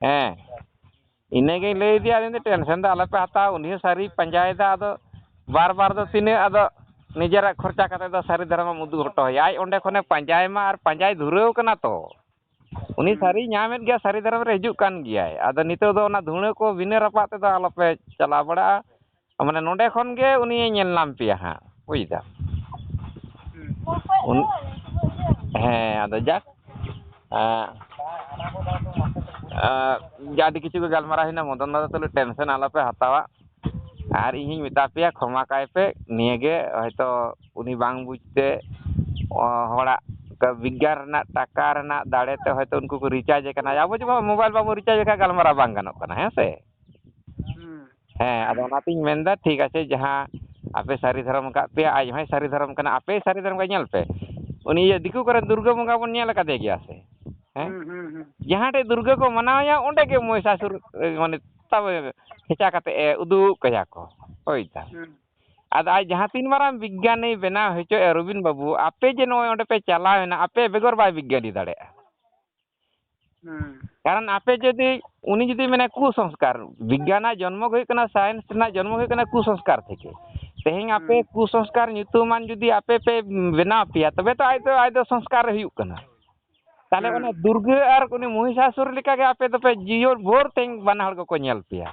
ᱦᱮᱸ, ᱤᱱᱟᱹᱜᱤᱧ ᱞᱟᱹᱭ ᱟᱫᱮᱭᱟ, ᱟᱹᱞᱤᱧ ᱫᱚ tension ᱫᱚ ᱟᱞᱚᱯᱮ ᱦᱟᱛᱟᱣᱟ, ᱩᱱᱤ ᱦᱚᱸ ᱥᱟᱹᱨᱤᱭ ᱯᱟᱸᱡᱟᱭᱮᱫᱟ᱾ ᱟᱫᱚ ᱵᱟᱨ ᱵᱟᱨ ᱫᱚ ᱛᱤᱱᱟᱹᱜ, ᱟᱫᱚ ᱱᱤᱡᱮᱨᱟᱜ ᱠᱷᱚᱨᱪᱟ ᱠᱟᱛᱮ ᱫᱚ ᱥᱟᱹᱨᱤ ᱫᱷᱚᱨᱚᱢᱮᱢ ᱩᱫᱩᱜ ᱦᱚᱴᱚ ᱟᱭᱟ᱾ ᱟᱡ ᱚᱸᱰᱮ ᱠᱷᱚᱱᱮ ᱯᱟᱸᱡᱟᱭ ᱢᱟ ᱟᱨ ᱯᱟᱸᱡᱟᱭ ᱫᱷᱩᱨᱟᱹᱣ ᱠᱟᱱᱟ ᱛᱚ᱾ ᱩᱱᱤ ᱦᱩᱸ᱾ ᱥᱟᱹᱨᱤ ᱧᱟᱢᱮᱫ ᱜᱮᱭᱟ, ᱥᱟᱹᱨᱤ ᱫᱷᱚᱨᱚᱢ ᱨᱮ ᱦᱤᱡᱩᱜ ᱠᱟᱱ ᱜᱮᱭᱟᱭ᱾ ᱟᱫᱚ ᱱᱤᱛᱚᱜ ᱫᱚ ᱚᱱᱟ ᱫᱷᱩᱬᱟᱹ ᱠᱚ ᱵᱤᱱᱟᱹ ᱨᱟᱯᱟᱜ ᱛᱮᱫᱚ ᱟᱞᱚᱯᱮ ᱪᱟᱞᱟᱣ ᱵᱟᱲᱟᱜᱼᱟ᱾ ᱢᱟᱱᱮ ᱱᱚᱸᱰᱮ ᱠᱷᱚᱱ ᱜᱮ ᱩᱱᱤᱭᱮ ᱧᱮᱞ ᱧᱟᱢ ᱯᱮᱭᱟ ᱦᱟᱸᱜ, ᱵᱩᱡᱽ ᱫᱟᱢ? ᱦᱩᱸ᱾ ᱩᱱ-, ᱦᱮᱸ, ᱟᱫᱚ ᱡᱟᱠ, ᱮᱸ, ᱮᱸ, ᱡᱟ ᱟᱹᱰᱤ ᱠᱤᱪᱷᱩ ᱜᱮ ᱜᱟᱞᱢᱟᱨᱟᱣ ᱦᱩᱭᱱᱟ, ᱢᱚᱫᱚᱱ ᱫᱟ ᱫᱚ ᱛᱟᱦᱞᱮ ᱴᱮᱱᱥᱮᱱ ᱟᱞᱚᱯᱮ ᱦᱟᱛᱟᱣᱟ᱾ ᱟᱨ ᱤᱧ ᱦᱚᱧ ᱢᱮᱛᱟ ᱯᱮᱭᱟ, ᱠᱷᱚᱢᱟ ᱠᱟᱭ ᱯᱮ, ᱱᱤᱭᱟᱹ ᱜᱮ ᱦᱚᱭᱛᱳ ᱩᱱᱤ ᱵᱟᱝ ᱵᱩᱡᱽ ᱛᱮ, ᱚ, ᱦᱚᱲᱟᱜ ᱵᱤᱜᱽᱜᱟᱱ ᱨᱮᱱᱟᱜ ᱴᱟᱠᱟ ᱨᱮᱱᱟᱜ ᱫᱟᱲᱮ ᱛᱮ ᱦᱚᱭᱛᱳ ᱩᱱᱠᱩ ᱠᱚ ᱨᱤᱪᱟᱨᱡᱽ ᱟᱠᱟᱱᱟ᱾ ᱟᱵᱚ ᱡᱮᱢᱚᱱ ᱢᱳᱵᱟᱭᱤᱞ ᱵᱟᱵᱚ ᱨᱤᱪᱟᱨᱡᱽ ᱞᱮᱠᱷᱟᱱ ᱜᱟᱞᱢᱟᱨᱟᱣ ᱵᱟᱝ ᱜᱟᱱᱚᱜ ᱠᱟᱱᱟ, ᱦᱮᱸ ᱥᱮ? ᱦᱩᱸ᱾ ᱦᱮᱸ, ᱟᱫᱚ ᱚᱱᱟᱛᱤᱧ ᱢᱮᱱᱫᱟ, ᱴᱷᱤᱠ ᱟᱪᱷᱮ, ᱡᱟᱦᱟᱸ ᱟᱯᱮ ᱥᱟᱹᱨᱤ ᱫᱷᱚᱨᱚᱢ ᱟᱠᱟᱫ ᱯᱮᱭᱟ, ᱟᱡ ᱦᱚᱸᱭ ᱥᱟᱹᱨᱤ ᱫᱷᱚᱨᱚᱢ ᱠᱟᱱᱟ, ᱟᱯᱮ ᱥᱟᱹᱨᱤ ᱫᱷᱚᱨᱚᱢ ᱠᱟᱱᱟ, ᱧᱮᱞ ᱯᱮ, ᱩᱱᱤ ᱤᱭᱟᱹ ᱫᱤᱠᱩ ᱠᱚᱨᱮᱱ ᱫᱩᱨᱜᱟᱹ ᱵᱚᱸᱜᱟ ᱵᱚᱱ ᱧᱮᱞ ᱟᱠᱟᱫᱮ ᱜᱮᱭᱟ ᱥᱮ? ᱦᱮᱸ? ᱦᱩᱸ, ᱦᱩᱸ, ᱦᱩᱸ᱾ ᱡᱟᱦᱟᱸ ᱴᱷᱮᱡ ᱫᱩᱨᱜᱟᱹ ᱠᱚ ᱢᱟᱱᱟᱣᱮᱭᱟ, ᱚᱸᱰᱮ ᱜᱮ ᱢᱚᱦᱤᱥᱟᱥᱩᱨ, ᱮ, ᱢᱟᱱᱮ, ᱛᱟᱵᱮ ᱠᱷᱮᱪᱟ ᱠᱟᱛᱮ ᱮ ᱩᱫᱩᱜ ᱠᱟᱭᱟ ᱠᱚ᱾ ᱦᱳᱭ ᱛᱚ᱾ ᱦᱩᱸ᱾ ᱟᱫᱚ ᱟᱡ ᱡᱟᱦᱟᱸ ᱛᱤᱱ ᱢᱟᱨᱟᱝ ᱵᱤᱜᱽᱜᱟᱱᱤ ᱵᱮᱱᱟᱣ ᱦᱚᱪᱚᱭᱮᱫ ᱨᱚᱵᱤᱱ ᱵᱟᱹᱵᱩ, ᱟᱯᱮ ᱡᱮ ᱱᱚᱜᱼᱚᱭ ᱚᱸᱰᱮ ᱯᱮ ᱪᱟᱞᱟᱣᱮᱱᱟ, ᱟᱯᱮ ᱵᱮᱜᱚᱨ ᱵᱟᱭ ᱵᱤᱜᱽᱜᱟᱱᱤ ᱫᱟᱲᱮᱭᱟᱜᱼᱟ᱾ ᱦᱩᱸ᱾ ᱠᱟᱨᱚᱱ ᱟᱯᱮ ᱡᱩᱫᱤ, ᱩᱱᱤ ᱡᱩᱫᱤ ᱢᱮᱱᱟ ᱠᱩᱥᱚᱝᱥᱠᱟᱨ, ᱵᱤᱜᱽᱜᱟᱱᱟᱜ ᱡᱚᱱᱢᱚ ᱜᱮ ᱦᱩᱭᱩᱜ ᱠᱟᱱᱟ, ᱥᱟᱭᱮᱱᱥ ᱨᱮᱱᱟᱜ ᱡᱚᱱᱢᱚ ᱜᱮ ᱦᱩᱭᱩᱜ ᱠᱟᱱᱟ ᱠᱩᱥᱚᱝᱥᱠᱟᱨ ᱛᱷᱮᱠᱮ᱾ ᱛᱮᱦᱮᱧ ᱟᱯᱮ ᱦᱩᱸ᱾ ᱠᱩᱥᱚᱝᱥᱠᱟᱨ ᱧᱩᱛᱩᱢᱟᱱ ᱡᱩᱫᱤ ᱟᱯᱮ ᱯᱮ ᱵᱮᱱᱟᱣ ᱯᱮᱭᱟ, ᱛᱚᱵᱮ ᱛᱚ ᱟᱡ ᱫᱚ, ᱟᱡ ᱫᱚ ᱥᱚᱝᱥᱠᱟᱨ ᱨᱮ ᱦᱩᱭᱩᱜ ᱠᱟᱱᱟ᱾ ᱛᱟᱦᱞᱮ ᱦᱩᱸ᱾ ᱚᱱᱟ ᱫᱩᱨᱜᱟᱹ ᱟᱨ ᱩᱱᱤ ᱢᱚᱦᱤᱥᱟᱥᱩᱨ ᱞᱮᱠᱟᱜᱮ ᱟᱯᱮ ᱫᱚᱯᱮ ᱡᱤᱭᱚᱱ ᱵᱷᱳᱨ ᱛᱮᱦᱮᱧ ᱵᱟᱱᱟ ᱦᱚᱲ ᱜᱮᱠᱚ ᱧᱮᱞ ᱯᱮᱭᱟ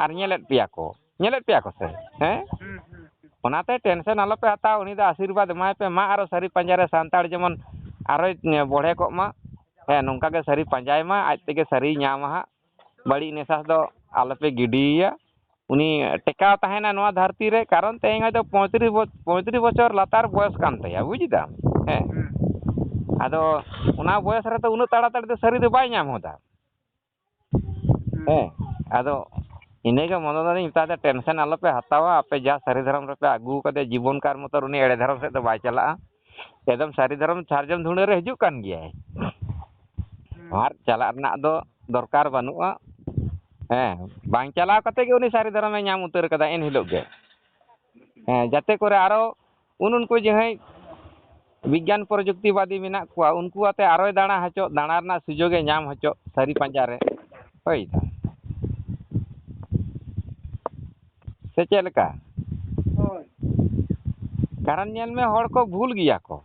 ᱟᱨ ᱧᱮᱞᱮᱫ ᱯᱮᱭᱟ ᱠᱚ, ᱧᱮᱞᱮᱫ ᱯᱮᱭᱟ ᱠᱚ ᱥᱮ, ᱦᱮᱸ? ᱦᱩᱸ, ᱦᱩᱸ, ᱦᱩᱸ᱾ ᱚᱱᱟᱛᱮ ᱴᱮᱱᱥᱮᱱ ᱟᱞᱚᱯᱮ ᱦᱟᱛᱟᱣᱟ, ᱩᱱᱤ ᱫᱚ ᱟᱥᱤᱨᱵᱟᱫᱽ ᱮᱢᱟᱭ ᱯᱮ, ᱢᱟ ᱟᱨᱚ ᱥᱟᱹᱨᱤ ᱯᱟᱸᱡᱟ ᱨᱮ ᱥᱟᱱᱛᱟᱲ ᱡᱮᱢᱚᱱ ᱟᱨᱚᱭ ᱵᱚᱲᱦᱮ ᱠᱚᱜ ᱢᱟ᱾ ᱦᱮᱸ, ᱱᱚᱝᱠᱟ ᱜᱮ ᱥᱟᱹᱨᱤ ᱯᱟᱸᱡᱟᱭ ᱢᱟ, ᱟᱡ ᱛᱮᱜᱮ ᱥᱟᱹᱨᱤᱭ ᱧᱟᱢᱟ ᱦᱟᱸᱜ᱾ ᱵᱟᱹᱲᱤᱡ ᱱᱮᱥᱟ ᱫᱚ ᱟᱞᱚᱯᱮ ᱜᱤᱰᱤᱭᱮᱭᱟ᱾ ᱩᱱᱤ ᱴᱮᱠᱟᱣ ᱛᱟᱦᱮᱱᱟ ᱱᱚᱣᱟ ᱫᱷᱟᱹᱨᱛᱤ ᱨᱮ, ᱠᱟᱨᱚᱱ ᱛᱮᱦᱮᱧ ᱦᱚᱭᱛᱳ ᱯᱚᱸᱭᱛᱨᱤᱥ ᱵᱚ-, ᱯᱚᱸᱭᱛᱨᱤᱥ ᱵᱚᱪᱷᱚᱨ ᱞᱟᱛᱟᱨ ᱵᱚᱭᱚᱥ ᱠᱟᱱ ᱛᱟᱭᱟ, ᱵᱩᱡᱽ ᱫᱟᱢ? ᱦᱮᱸ᱾ ᱦᱩᱸ᱾ ᱟᱫᱚ ᱚᱱᱟ ᱵᱚᱭᱚᱥ ᱨᱮᱫᱚ ᱩᱱᱟᱹᱜ ᱛᱟᱲᱟᱛᱟᱲᱤ ᱫᱚ ᱥᱟᱹᱨᱤ ᱫᱚ ᱵᱟᱭ ᱧᱟᱢ ᱦᱚᱫᱟ᱾ ᱦᱩᱸ᱾ ᱦᱮᱸ, ᱟᱫᱚ ᱤᱱᱟᱹᱜᱮ ᱢᱚᱱᱚ ᱫᱟᱫᱟᱧ ᱢᱮᱛᱟ ᱫᱮᱭᱟ, ᱴᱮᱱᱥᱮᱱ ᱟᱞᱚᱯᱮ ᱦᱟᱛᱟᱣᱟ, ᱟᱯᱮ ᱡᱟ ᱥᱟᱹᱨᱤ ᱫᱷᱚᱨᱚᱢ ᱨᱮᱯᱮ ᱟᱹᱜᱩ ᱠᱟᱫᱮ, ᱡᱤᱵᱚᱱ ᱠᱟᱞ ᱢᱚᱛᱚ ᱩᱱᱤ ᱮᱲᱮ ᱫᱷᱚᱨᱚᱢ ᱥᱮᱫ ᱫᱚ ᱵᱟᱭ ᱪᱟᱞᱟᱜᱼᱟ᱾ ᱮᱠᱫᱚᱢ ᱥᱟᱹᱨᱤ ᱫᱷᱚᱨᱚᱢ ᱥᱟᱨᱡᱚᱢ ᱫᱷᱩᱲᱟᱹ ᱨᱮ ᱦᱤᱡᱩᱜ ᱠᱟᱱ ᱜᱮᱭᱟᱭ᱾ ᱦᱩᱸ᱾ ᱟᱨ ᱪᱟᱞᱟᱜ ᱨᱮᱱᱟᱜ ᱫᱚ ᱫᱚᱨᱠᱟᱨ ᱵᱟᱹᱱᱩᱜᱼᱟ᱾ ᱦᱮᱸ, ᱵᱟᱝ ᱪᱟᱞᱟᱣ ᱠᱟᱛᱮ ᱜᱮ ᱩᱱᱤ ᱥᱟᱹᱨᱤ ᱫᱷᱚᱨᱚᱢᱮ ᱧᱟᱢ ᱩᱛᱟᱹᱨ ᱠᱟᱫᱟ ᱮᱱ ᱦᱤᱞᱳᱜ ᱜᱮ᱾ ᱦᱮᱸ, ᱡᱟᱛᱮ ᱠᱚᱨᱮ ᱟᱨᱚ ᱩᱱ ᱩᱱᱠᱩ ᱡᱟᱦᱟᱸᱭ ᱵᱤᱜᱽᱜᱟᱱ ᱯᱨᱚᱡᱩᱠᱛᱤᱵᱟᱫᱤ ᱢᱮᱱᱟᱜ ᱠᱚᱣᱟ, ᱩᱱᱠᱩ ᱟᱛᱮ ᱟᱨᱚᱭ ᱫᱟᱬᱟ ᱦᱚᱪᱚᱜ, ᱫᱟᱬᱟ ᱨᱮᱱᱟᱜ ᱥᱩᱡᱳᱜᱮ ᱧᱟᱢ ᱦᱚᱪᱚᱜ ᱥᱟᱹᱨᱤ ᱯᱟᱸᱡᱟ ᱨᱮ᱾ ᱦᱳᱭ᱾ ᱥᱮ ᱪᱮᱫ ᱞᱮᱠᱟ? ᱦᱳᱭ᱾ ᱠᱟᱨᱚᱱ ᱧᱮᱞ ᱢᱮ, ᱦᱚᱲ ᱠᱚ ᱵᱷᱩᱞ ᱜᱮᱭᱟ ᱠᱚ᱾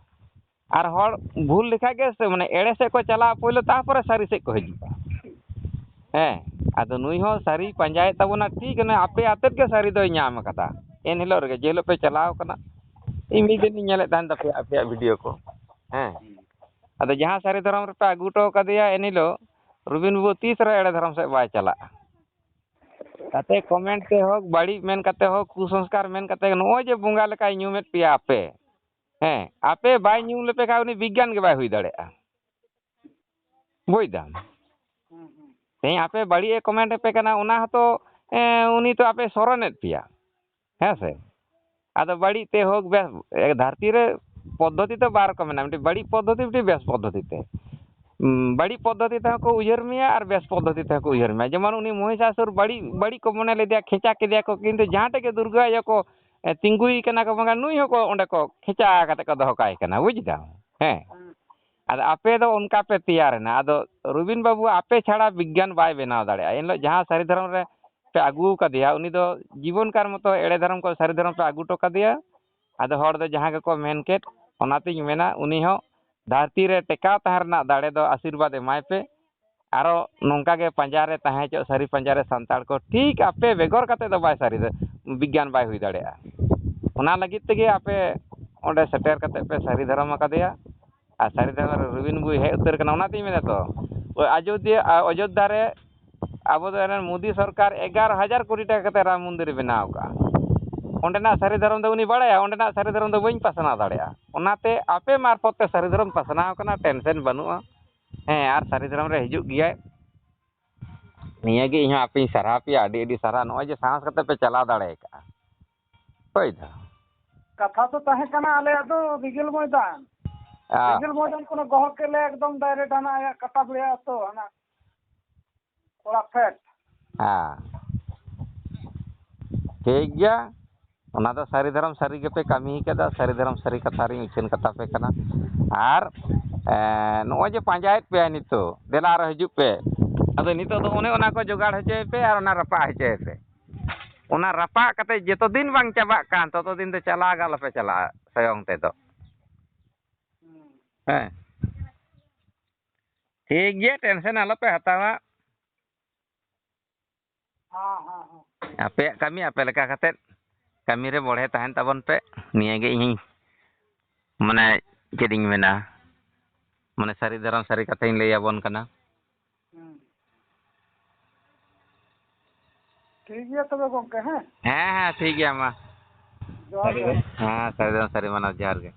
ᱟᱨ ᱦᱚᱲ ᱵᱷᱩᱞ ᱞᱮᱠᱷᱟᱡ ᱜᱮ ᱥᱮ, ᱢᱟᱱᱮ, ᱮᱲᱮ ᱥᱮᱫ ᱠᱚ ᱪᱟᱞᱟᱜᱼᱟ ᱯᱳᱭᱞᱳ, ᱛᱟᱨᱯᱚᱨᱮ ᱥᱟᱹᱨᱤ ᱥᱮᱫ ᱠᱚ ᱦᱤᱡᱩᱜᱼᱟ᱾ ᱦᱮᱸ, ᱟᱫᱚ ᱱᱩᱭ ᱦᱚᱸ ᱥᱟᱹᱨᱤ ᱯᱟᱸᱡᱟᱭᱮᱫ ᱛᱟᱵᱚᱱᱟ, ᱴᱷᱤᱠ ᱚᱱᱟ ᱟᱯᱮ ᱟᱛᱮᱫ ᱜᱮ ᱥᱟᱹᱨᱤ ᱫᱚᱭ ᱧᱟᱢ ᱟᱠᱟᱫᱟ᱾ ᱮᱱ ᱦᱤᱞᱳᱜ ᱨᱮᱜᱮ, ᱡᱮ ᱦᱤᱞᱳᱜ ᱯᱮ ᱪᱟᱞᱟᱣ ᱠᱟᱱᱟ, ᱤᱧ ᱢᱤᱫ ᱫᱤᱱ ᱤᱧ ᱧᱮᱞᱮᱫ ᱛᱟᱦᱮᱱ ᱛᱟᱯᱮᱭᱟ ᱟᱯᱮᱭᱟᱜ ᱵᱷᱤᱰᱤᱭᱳ ᱠᱚ᱾ ᱦᱮᱸ, ᱟᱫᱚ ᱡᱟᱦᱟᱸ ᱥᱟᱹᱨᱤ ᱫᱷᱚᱨᱚᱢ ᱨᱮᱯᱮ ᱟᱹᱜᱩ ᱦᱚᱴᱚ ᱠᱟᱫᱮᱭᱟ, ᱮᱱ ᱦᱤᱞᱳᱜ ᱨᱚᱵᱤᱱ ᱵᱟᱹᱵᱩ ᱛᱤᱥ ᱨᱮ ᱮᱲᱮ ᱫᱷᱚᱨᱚᱢ ᱥᱮᱫ ᱵᱟᱭ ᱪᱟᱞᱟᱜᱼᱟ᱾ ᱠᱟᱛᱮ ᱠᱚᱢᱮᱱᱴ ᱛᱮ ᱦᱳᱠ, ᱵᱟᱹᱲᱤᱡ ᱢᱮᱱ ᱠᱟᱛᱮ ᱦᱳᱠ, ᱠᱩᱥᱚᱝᱥᱠᱟᱨ ᱢᱮᱱ ᱠᱟᱛᱮ, ᱱᱚᱜᱼᱚᱭ ᱡᱮ ᱵᱚᱸᱜᱟ ᱞᱮᱠᱟᱭ ᱧᱩᱢᱮᱫ ᱯᱮᱭᱟ ᱟᱯᱮ, ᱦᱮᱸ, ᱟᱯᱮ ᱵᱟᱭ ᱧᱩᱢ ᱞᱮᱯᱮ ᱠᱷᱟᱱ ᱩᱱᱤ ᱵᱤᱜᱽᱜᱟᱱ ᱜᱮ ᱵᱟᱭ ᱦᱩᱭ ᱫᱟᱲᱮᱭᱟᱜᱼᱟ᱾ ᱵᱩᱡᱽ ᱫᱟᱢ? ᱛᱮᱦᱮᱧ ᱟᱯᱮ ᱵᱟᱹᱲᱤᱡ ᱮ ᱠᱚᱢᱮᱱᱴ ᱟᱯᱮ ᱠᱟᱱᱟ, ᱚᱱᱟ ᱦᱚᱸᱛᱚ, ᱮᱸ, ᱩᱱᱤ ᱛᱚ ᱟᱯᱮ ᱥᱚᱨᱚᱱᱮᱫ ᱯᱮᱭᱟ, ᱦᱮᱸ ᱥᱮ? ᱟᱫᱚ ᱵᱟᱹᱲᱤᱡ ᱛᱮ ᱦᱳᱠ ᱵᱮᱥ, ᱮ, ᱫᱷᱟᱹᱨᱛᱤ ᱨᱮ ᱯᱚᱫᱽᱫᱷᱚᱛᱤ ᱛᱚ ᱵᱟᱨ ᱨᱚᱠᱚᱢ ᱢᱮᱱᱟᱜᱼᱟ, ᱢᱤᱫᱴᱤᱡ ᱵᱟᱹᱲᱤᱡ ᱯᱚᱫᱽᱫᱷᱚᱛᱤ, ᱢᱤᱫᱴᱤᱡ ᱵᱮᱥ ᱯᱚᱫᱽᱫᱷᱚᱛᱤ ᱛᱮ᱾ ᱩᱸ, ᱵᱟᱹᱲᱤᱡ ᱯᱚᱫᱽᱫᱷᱚᱛᱤ ᱛᱮᱦᱚᱸ ᱠᱚ ᱩᱭᱦᱟᱹᱨ ᱢᱮᱭᱟ ᱟᱨ ᱵᱮᱥ ᱯᱚᱫᱽᱫᱷᱚᱛᱤ ᱛᱮᱦᱚᱸ ᱠᱚ ᱩᱭᱦᱟᱹᱨ ᱢᱮᱭᱟ᱾ ᱡᱮᱢᱚᱱ ᱩᱱᱤ ᱢᱚᱦᱤᱥᱟᱥᱩᱨ ᱵᱟᱹᱲᱤᱡ, ᱵᱟᱹᱲᱤᱡ ᱠᱚ ᱢᱚᱱᱮ ᱞᱮᱫᱮᱭᱟ, ᱠᱷᱮᱪᱟ ᱠᱮᱫᱮᱭᱟ ᱠᱚ, ᱠᱤᱱᱛᱩ ᱡᱟᱦᱟᱸ ᱴᱷᱮᱡ ᱜᱮ ᱫᱩᱨᱜᱟᱹ ᱟᱭᱳ ᱠᱚ, ᱮ, ᱛᱤᱸᱜᱩᱭ ᱠᱟᱱᱟ ᱠᱚ, ᱵᱟᱝᱠᱷᱟᱱ ᱱᱩᱭ ᱦᱚᱸᱠᱚ ᱚᱸᱰᱮ ᱠᱚ ᱠᱷᱮᱪᱟ ᱠᱟᱛᱮ ᱠᱚ ᱫᱚᱦᱚ ᱠᱟᱭ ᱠᱟᱱᱟ, ᱵᱩᱡᱽ ᱫᱟᱢ? ᱦᱮᱸ᱾ ᱟᱫᱚ ᱟᱯᱮ ᱫᱚ ᱚᱱᱠᱟ ᱯᱮ ᱛᱮᱭᱟᱨ ᱮᱱᱟ᱾ ᱟᱫᱚ ᱨᱚᱵᱤᱱ ᱵᱟᱹᱵᱩ, ᱟᱯᱮ ᱪᱷᱟᱲᱟ ᱵᱤᱜᱽᱜᱟᱱ ᱵᱟᱭ ᱵᱮᱱᱟᱣ ᱫᱟᱲᱮᱭᱟᱜᱼᱟ᱾ ᱮᱱᱦᱤᱞᱳᱜ ᱡᱟᱦᱟᱸ ᱥᱟᱹᱨᱤ ᱫᱷᱚᱨᱚᱢ ᱨᱮ ᱯᱮ ᱟᱹᱜᱩ ᱟᱠᱟᱫᱮᱭᱟ, ᱩᱱᱤ ᱫᱚ ᱡᱤᱵᱚᱱ ᱠᱟᱨ ᱢᱚᱛᱚ ᱮᱲᱮ ᱫᱷᱚᱨᱚᱢ ᱠᱚ ᱥᱟᱹᱨᱤ ᱫᱷᱚᱨᱚᱢ ᱯᱮ ᱟᱹᱜᱩ ᱦᱚᱴᱚ ᱠᱟᱫᱮᱭᱟ᱾ ᱟᱫᱚ ᱦᱚᱲ ᱫᱚ ᱡᱟᱦᱟᱸ ᱜᱮᱠᱚ ᱢᱮᱱ ᱠᱮᱫ, ᱚᱱᱟᱛᱤᱧ ᱢᱮᱱᱟ, ᱩᱱᱤ ᱦᱚᱸ ᱫᱷᱟᱹᱨᱛᱤ ᱨᱮ ᱴᱮᱠᱟᱣ ᱛᱟᱦᱮᱸ ᱨᱮᱱᱟᱜ ᱫᱟᱲᱮ ᱫᱚ ᱟᱥᱤᱨᱵᱟᱫᱽ ᱮᱢᱟᱭ ᱯᱮ᱾ ᱟᱨᱚ ᱱᱚᱝᱠᱟ ᱜᱮ ᱯᱟᱸᱡᱟ ᱨᱮ ᱛᱟᱦᱮᱸ ᱦᱚᱪᱚᱜ, ᱥᱟᱹᱨᱤ ᱯᱟᱸᱡᱟ ᱨᱮ ᱥᱟᱱᱛᱟᱲ ᱠᱚ, ᱴᱷᱤᱠ ᱟᱯᱮ ᱵᱮᱜᱚᱨ ᱠᱟᱛᱮ ᱫᱚ ᱵᱟᱭ ᱥᱟᱹᱨᱤ ᱫᱟ-, ᱵᱤᱜᱽᱜᱟᱱ ᱵᱟᱭ ᱦᱩᱭ ᱫᱟᱲᱮᱭᱟᱜᱼᱟ᱾ ᱚᱱᱟ ᱞᱟᱹᱜᱤᱫ ᱛᱮᱜᱮ ᱟᱯᱮ ᱚᱸᱰᱮ ᱥᱮᱴᱮᱨ ᱠᱟᱛᱮ ᱯᱮ ᱥᱟᱹᱨᱤ ᱫᱷᱚᱨᱚᱢ ᱟᱠᱟᱫᱮᱭᱟ᱾ ᱟᱨ ᱥᱟᱹᱨᱤ ᱫᱷᱚᱨᱚᱢ ᱨᱮ ᱨᱚᱵᱤᱱ ᱵᱩᱭ ᱦᱮᱡ ᱩᱛᱟᱹᱨ ᱠᱟᱱᱟ᱾ ᱚᱱᱟᱛᱤᱧ ᱢᱮᱱᱟ ᱛᱚ, ᱳᱭ ᱟᱡᱳᱫᱤᱭᱟᱹ, ᱟ-, ᱚᱡᱳᱫᱽᱫᱷᱟ ᱨᱮ ᱟᱵᱚ ᱫᱚ ᱮᱱᱟᱝ ᱢᱳᱫᱤ ᱥᱚᱨᱠᱟᱨ ᱮᱜᱟᱨᱚ ᱦᱟᱡᱟᱨ ᱠᱳᱴᱤ ᱴᱟᱠᱟ ᱠᱟᱛᱮ ᱨᱟᱢ ᱢᱚᱱᱫᱤᱨ ᱮ ᱵᱮᱱᱟᱣ ᱠᱟᱜᱼᱟ᱾ ᱚᱸᱰᱮᱱᱟᱜ ᱥᱟᱹᱨᱤ ᱫᱷᱚᱨᱚᱢ ᱫᱚ ᱩᱱᱤ ᱵᱟᱲᱟᱭᱟ, ᱚᱸᱰᱮᱱᱟᱜ ᱥᱟᱹᱨᱤ ᱫᱷᱚᱨᱚᱢ ᱫᱚ ᱵᱟᱹᱧ ᱯᱟᱥᱱᱟᱣ ᱫᱟᱲᱮᱭᱟᱜᱼᱟ᱾ ᱚᱱᱟᱛᱮ ᱟᱯᱮ ᱢᱟᱨᱯᱷᱚᱛ ᱛᱮ ᱥᱟᱹᱨᱤ ᱫᱷᱚᱨᱚᱢ ᱯᱟᱥᱱᱟᱣ ᱠᱟᱱᱟ, ᱴᱮᱱᱥᱮᱱ ᱵᱟᱹᱱᱩᱜᱼᱟ᱾ ᱦᱮᱸ, ᱟᱨ ᱥᱟᱹᱨᱤ ᱫᱷᱚᱨᱚᱢ ᱨᱮ ᱦᱤᱡᱩᱜ ᱜᱮᱭᱟᱭ᱾ ᱱᱤᱭᱟᱹᱜᱮ ᱤᱧᱦᱚᱸ ᱟᱯᱮᱧ ᱥᱟᱨᱦᱟᱣ ᱯᱮᱭᱟ, ᱟᱹᱰᱤ ᱟᱹᱰᱤ ᱥᱟᱨᱦᱟᱣ, ᱱᱚᱜᱼᱚᱭ ᱡᱮ ᱥᱟᱦᱚᱥ ᱠᱟᱛᱮ ᱯᱮ ᱪᱟᱞᱟᱣ ᱫᱟᱲᱮ ᱟᱠᱟᱫᱼᱟ᱾ ᱦᱳᱭ ᱫᱟ᱾ ᱠᱟᱛᱷᱟ ᱫᱚ ᱛᱟᱦᱮᱸ ᱠᱟᱱᱟ ᱟᱞᱮᱭᱟᱜ ᱫᱚ ᱨᱤᱜᱮᱞ ᱢᱚᱭᱫᱟᱱ᱾ ᱟᱨ ᱨᱤᱜᱮᱞ ᱢᱚᱭᱫᱟᱱ ᱠᱷᱚᱱ ᱜᱚᱦᱚᱲ ᱠᱮᱫ ᱞᱮᱭᱟ ᱮᱠᱫᱚᱢ direct ᱦᱟᱱᱟ ᱟᱭᱟᱜ ᱠᱟᱴᱟ ᱵᱮᱲᱟ ᱟᱛᱳ, ᱦᱟᱱᱟ ᱠᱚᱲᱟ ᱯᱷᱮᱰ᱾ ᱦᱮᱸ, ᱴᱷᱤᱠ ᱜᱮᱭᱟ᱾ ᱚᱱᱟ ᱫᱚ ᱥᱟᱹᱨᱤ ᱫᱷᱚᱨᱚᱢ ᱥᱟᱹᱨᱤ ᱜᱮᱯᱮ ᱠᱟᱹᱢᱤ ᱠᱟᱫᱟ, ᱥᱟᱹᱨᱤ ᱫᱷᱚᱨᱚᱢ ᱥᱟᱹᱨᱤ ᱠᱟᱛᱷᱟ ᱨᱤᱧ ᱩᱪᱷᱟᱹᱱ ᱠᱟᱛᱟ ᱯᱮ ᱠᱟᱱᱟ᱾ ᱟᱨ, ᱮᱸ, ᱱᱚᱜᱼᱚᱭ ᱡᱮ ᱯᱟᱸᱡᱟᱭᱮᱫ ᱯᱮᱭᱟ ᱱᱤᱛᱚᱜ, ᱫᱮᱞᱟ ᱟᱨᱚ ᱦᱤᱡᱩᱜ ᱯᱮ᱾ ᱟᱫᱚ ᱱᱤᱛᱚᱜ ᱫᱚ ᱚᱱᱮ ᱚᱱᱟ ᱠᱚ ᱡᱚᱜᱟᱲ ᱦᱚᱪᱚᱭ ᱯᱮ ᱟᱨ ᱚᱱᱟ ᱨᱟᱯᱟᱜ ᱦᱚᱪᱚᱭ ᱯᱮ᱾ ᱚᱱᱟ ᱨᱟᱯᱟᱜ ᱠᱟᱛᱮ ᱡᱚᱛᱚ ᱫᱤᱱ ᱵᱟᱝ ᱪᱟᱵᱟᱜ ᱠᱟᱱ, ᱛᱚᱛᱚ ᱫᱤᱱ ᱫᱚ ᱪᱟᱞᱟᱣ ᱜᱮ ᱟᱞᱚᱯᱮ ᱪᱟᱞᱟᱜᱼᱟ ᱥᱚᱭᱚᱝ ᱛᱮᱫᱚ᱾ ᱦᱮᱸ, ᱴᱷᱤᱠ ᱜᱮᱭᱟ, ᱴᱮᱱᱥᱮᱱ ᱟᱞᱚᱯᱮ ᱦᱟᱛᱟᱣᱟ᱾ ᱦᱮᱸ, ᱦᱮᱸ, ᱦᱮᱸ᱾ ᱟᱯᱮᱭᱟᱜ ᱠᱟᱹᱢᱤ ᱟᱯᱮ ᱞᱮᱠᱟ ᱠᱟᱛᱮᱫ ᱠᱟᱹᱢᱤ ᱨᱮ ᱵᱚᱲᱦᱮ ᱛᱟᱦᱮᱱ ᱛᱟᱵᱚᱱ ᱯᱮ᱾ ᱱᱤᱭᱟᱹ ᱜᱮ ᱤᱧᱤᱧ ᱢᱟᱱᱮ ᱪᱮᱫ ᱤᱧ ᱢᱮᱱᱟ, ᱢᱟᱱᱮ ᱥᱟᱹᱨᱤ ᱫᱷᱚᱨᱚᱢ ᱥᱟᱹᱨᱤ ᱠᱟᱛᱷᱟᱧ ᱞᱟᱹᱭ ᱟᱵᱚᱱ ᱠᱟᱱᱟ᱾ ᱦᱩᱸ᱾ ᱴᱷᱤᱠ ᱜᱮᱭᱟ ᱛᱚᱵᱮ ᱜᱚᱢᱠᱮ, ᱦᱮᱸ? ᱦᱮᱸ, ᱦᱮᱸ, ᱴᱷᱤᱠ ᱜᱮᱭᱟ ᱢᱟ᱾ ᱡᱚᱦᱟᱨ ᱜᱮ᱾ ᱦᱮᱸ, ᱥᱟᱹᱨᱤ ᱫᱷᱚᱨᱚᱢ ᱥᱟᱹᱨᱤ ᱢᱟᱱᱟᱣ, ᱡᱚᱦᱟᱨ ᱜᱮ᱾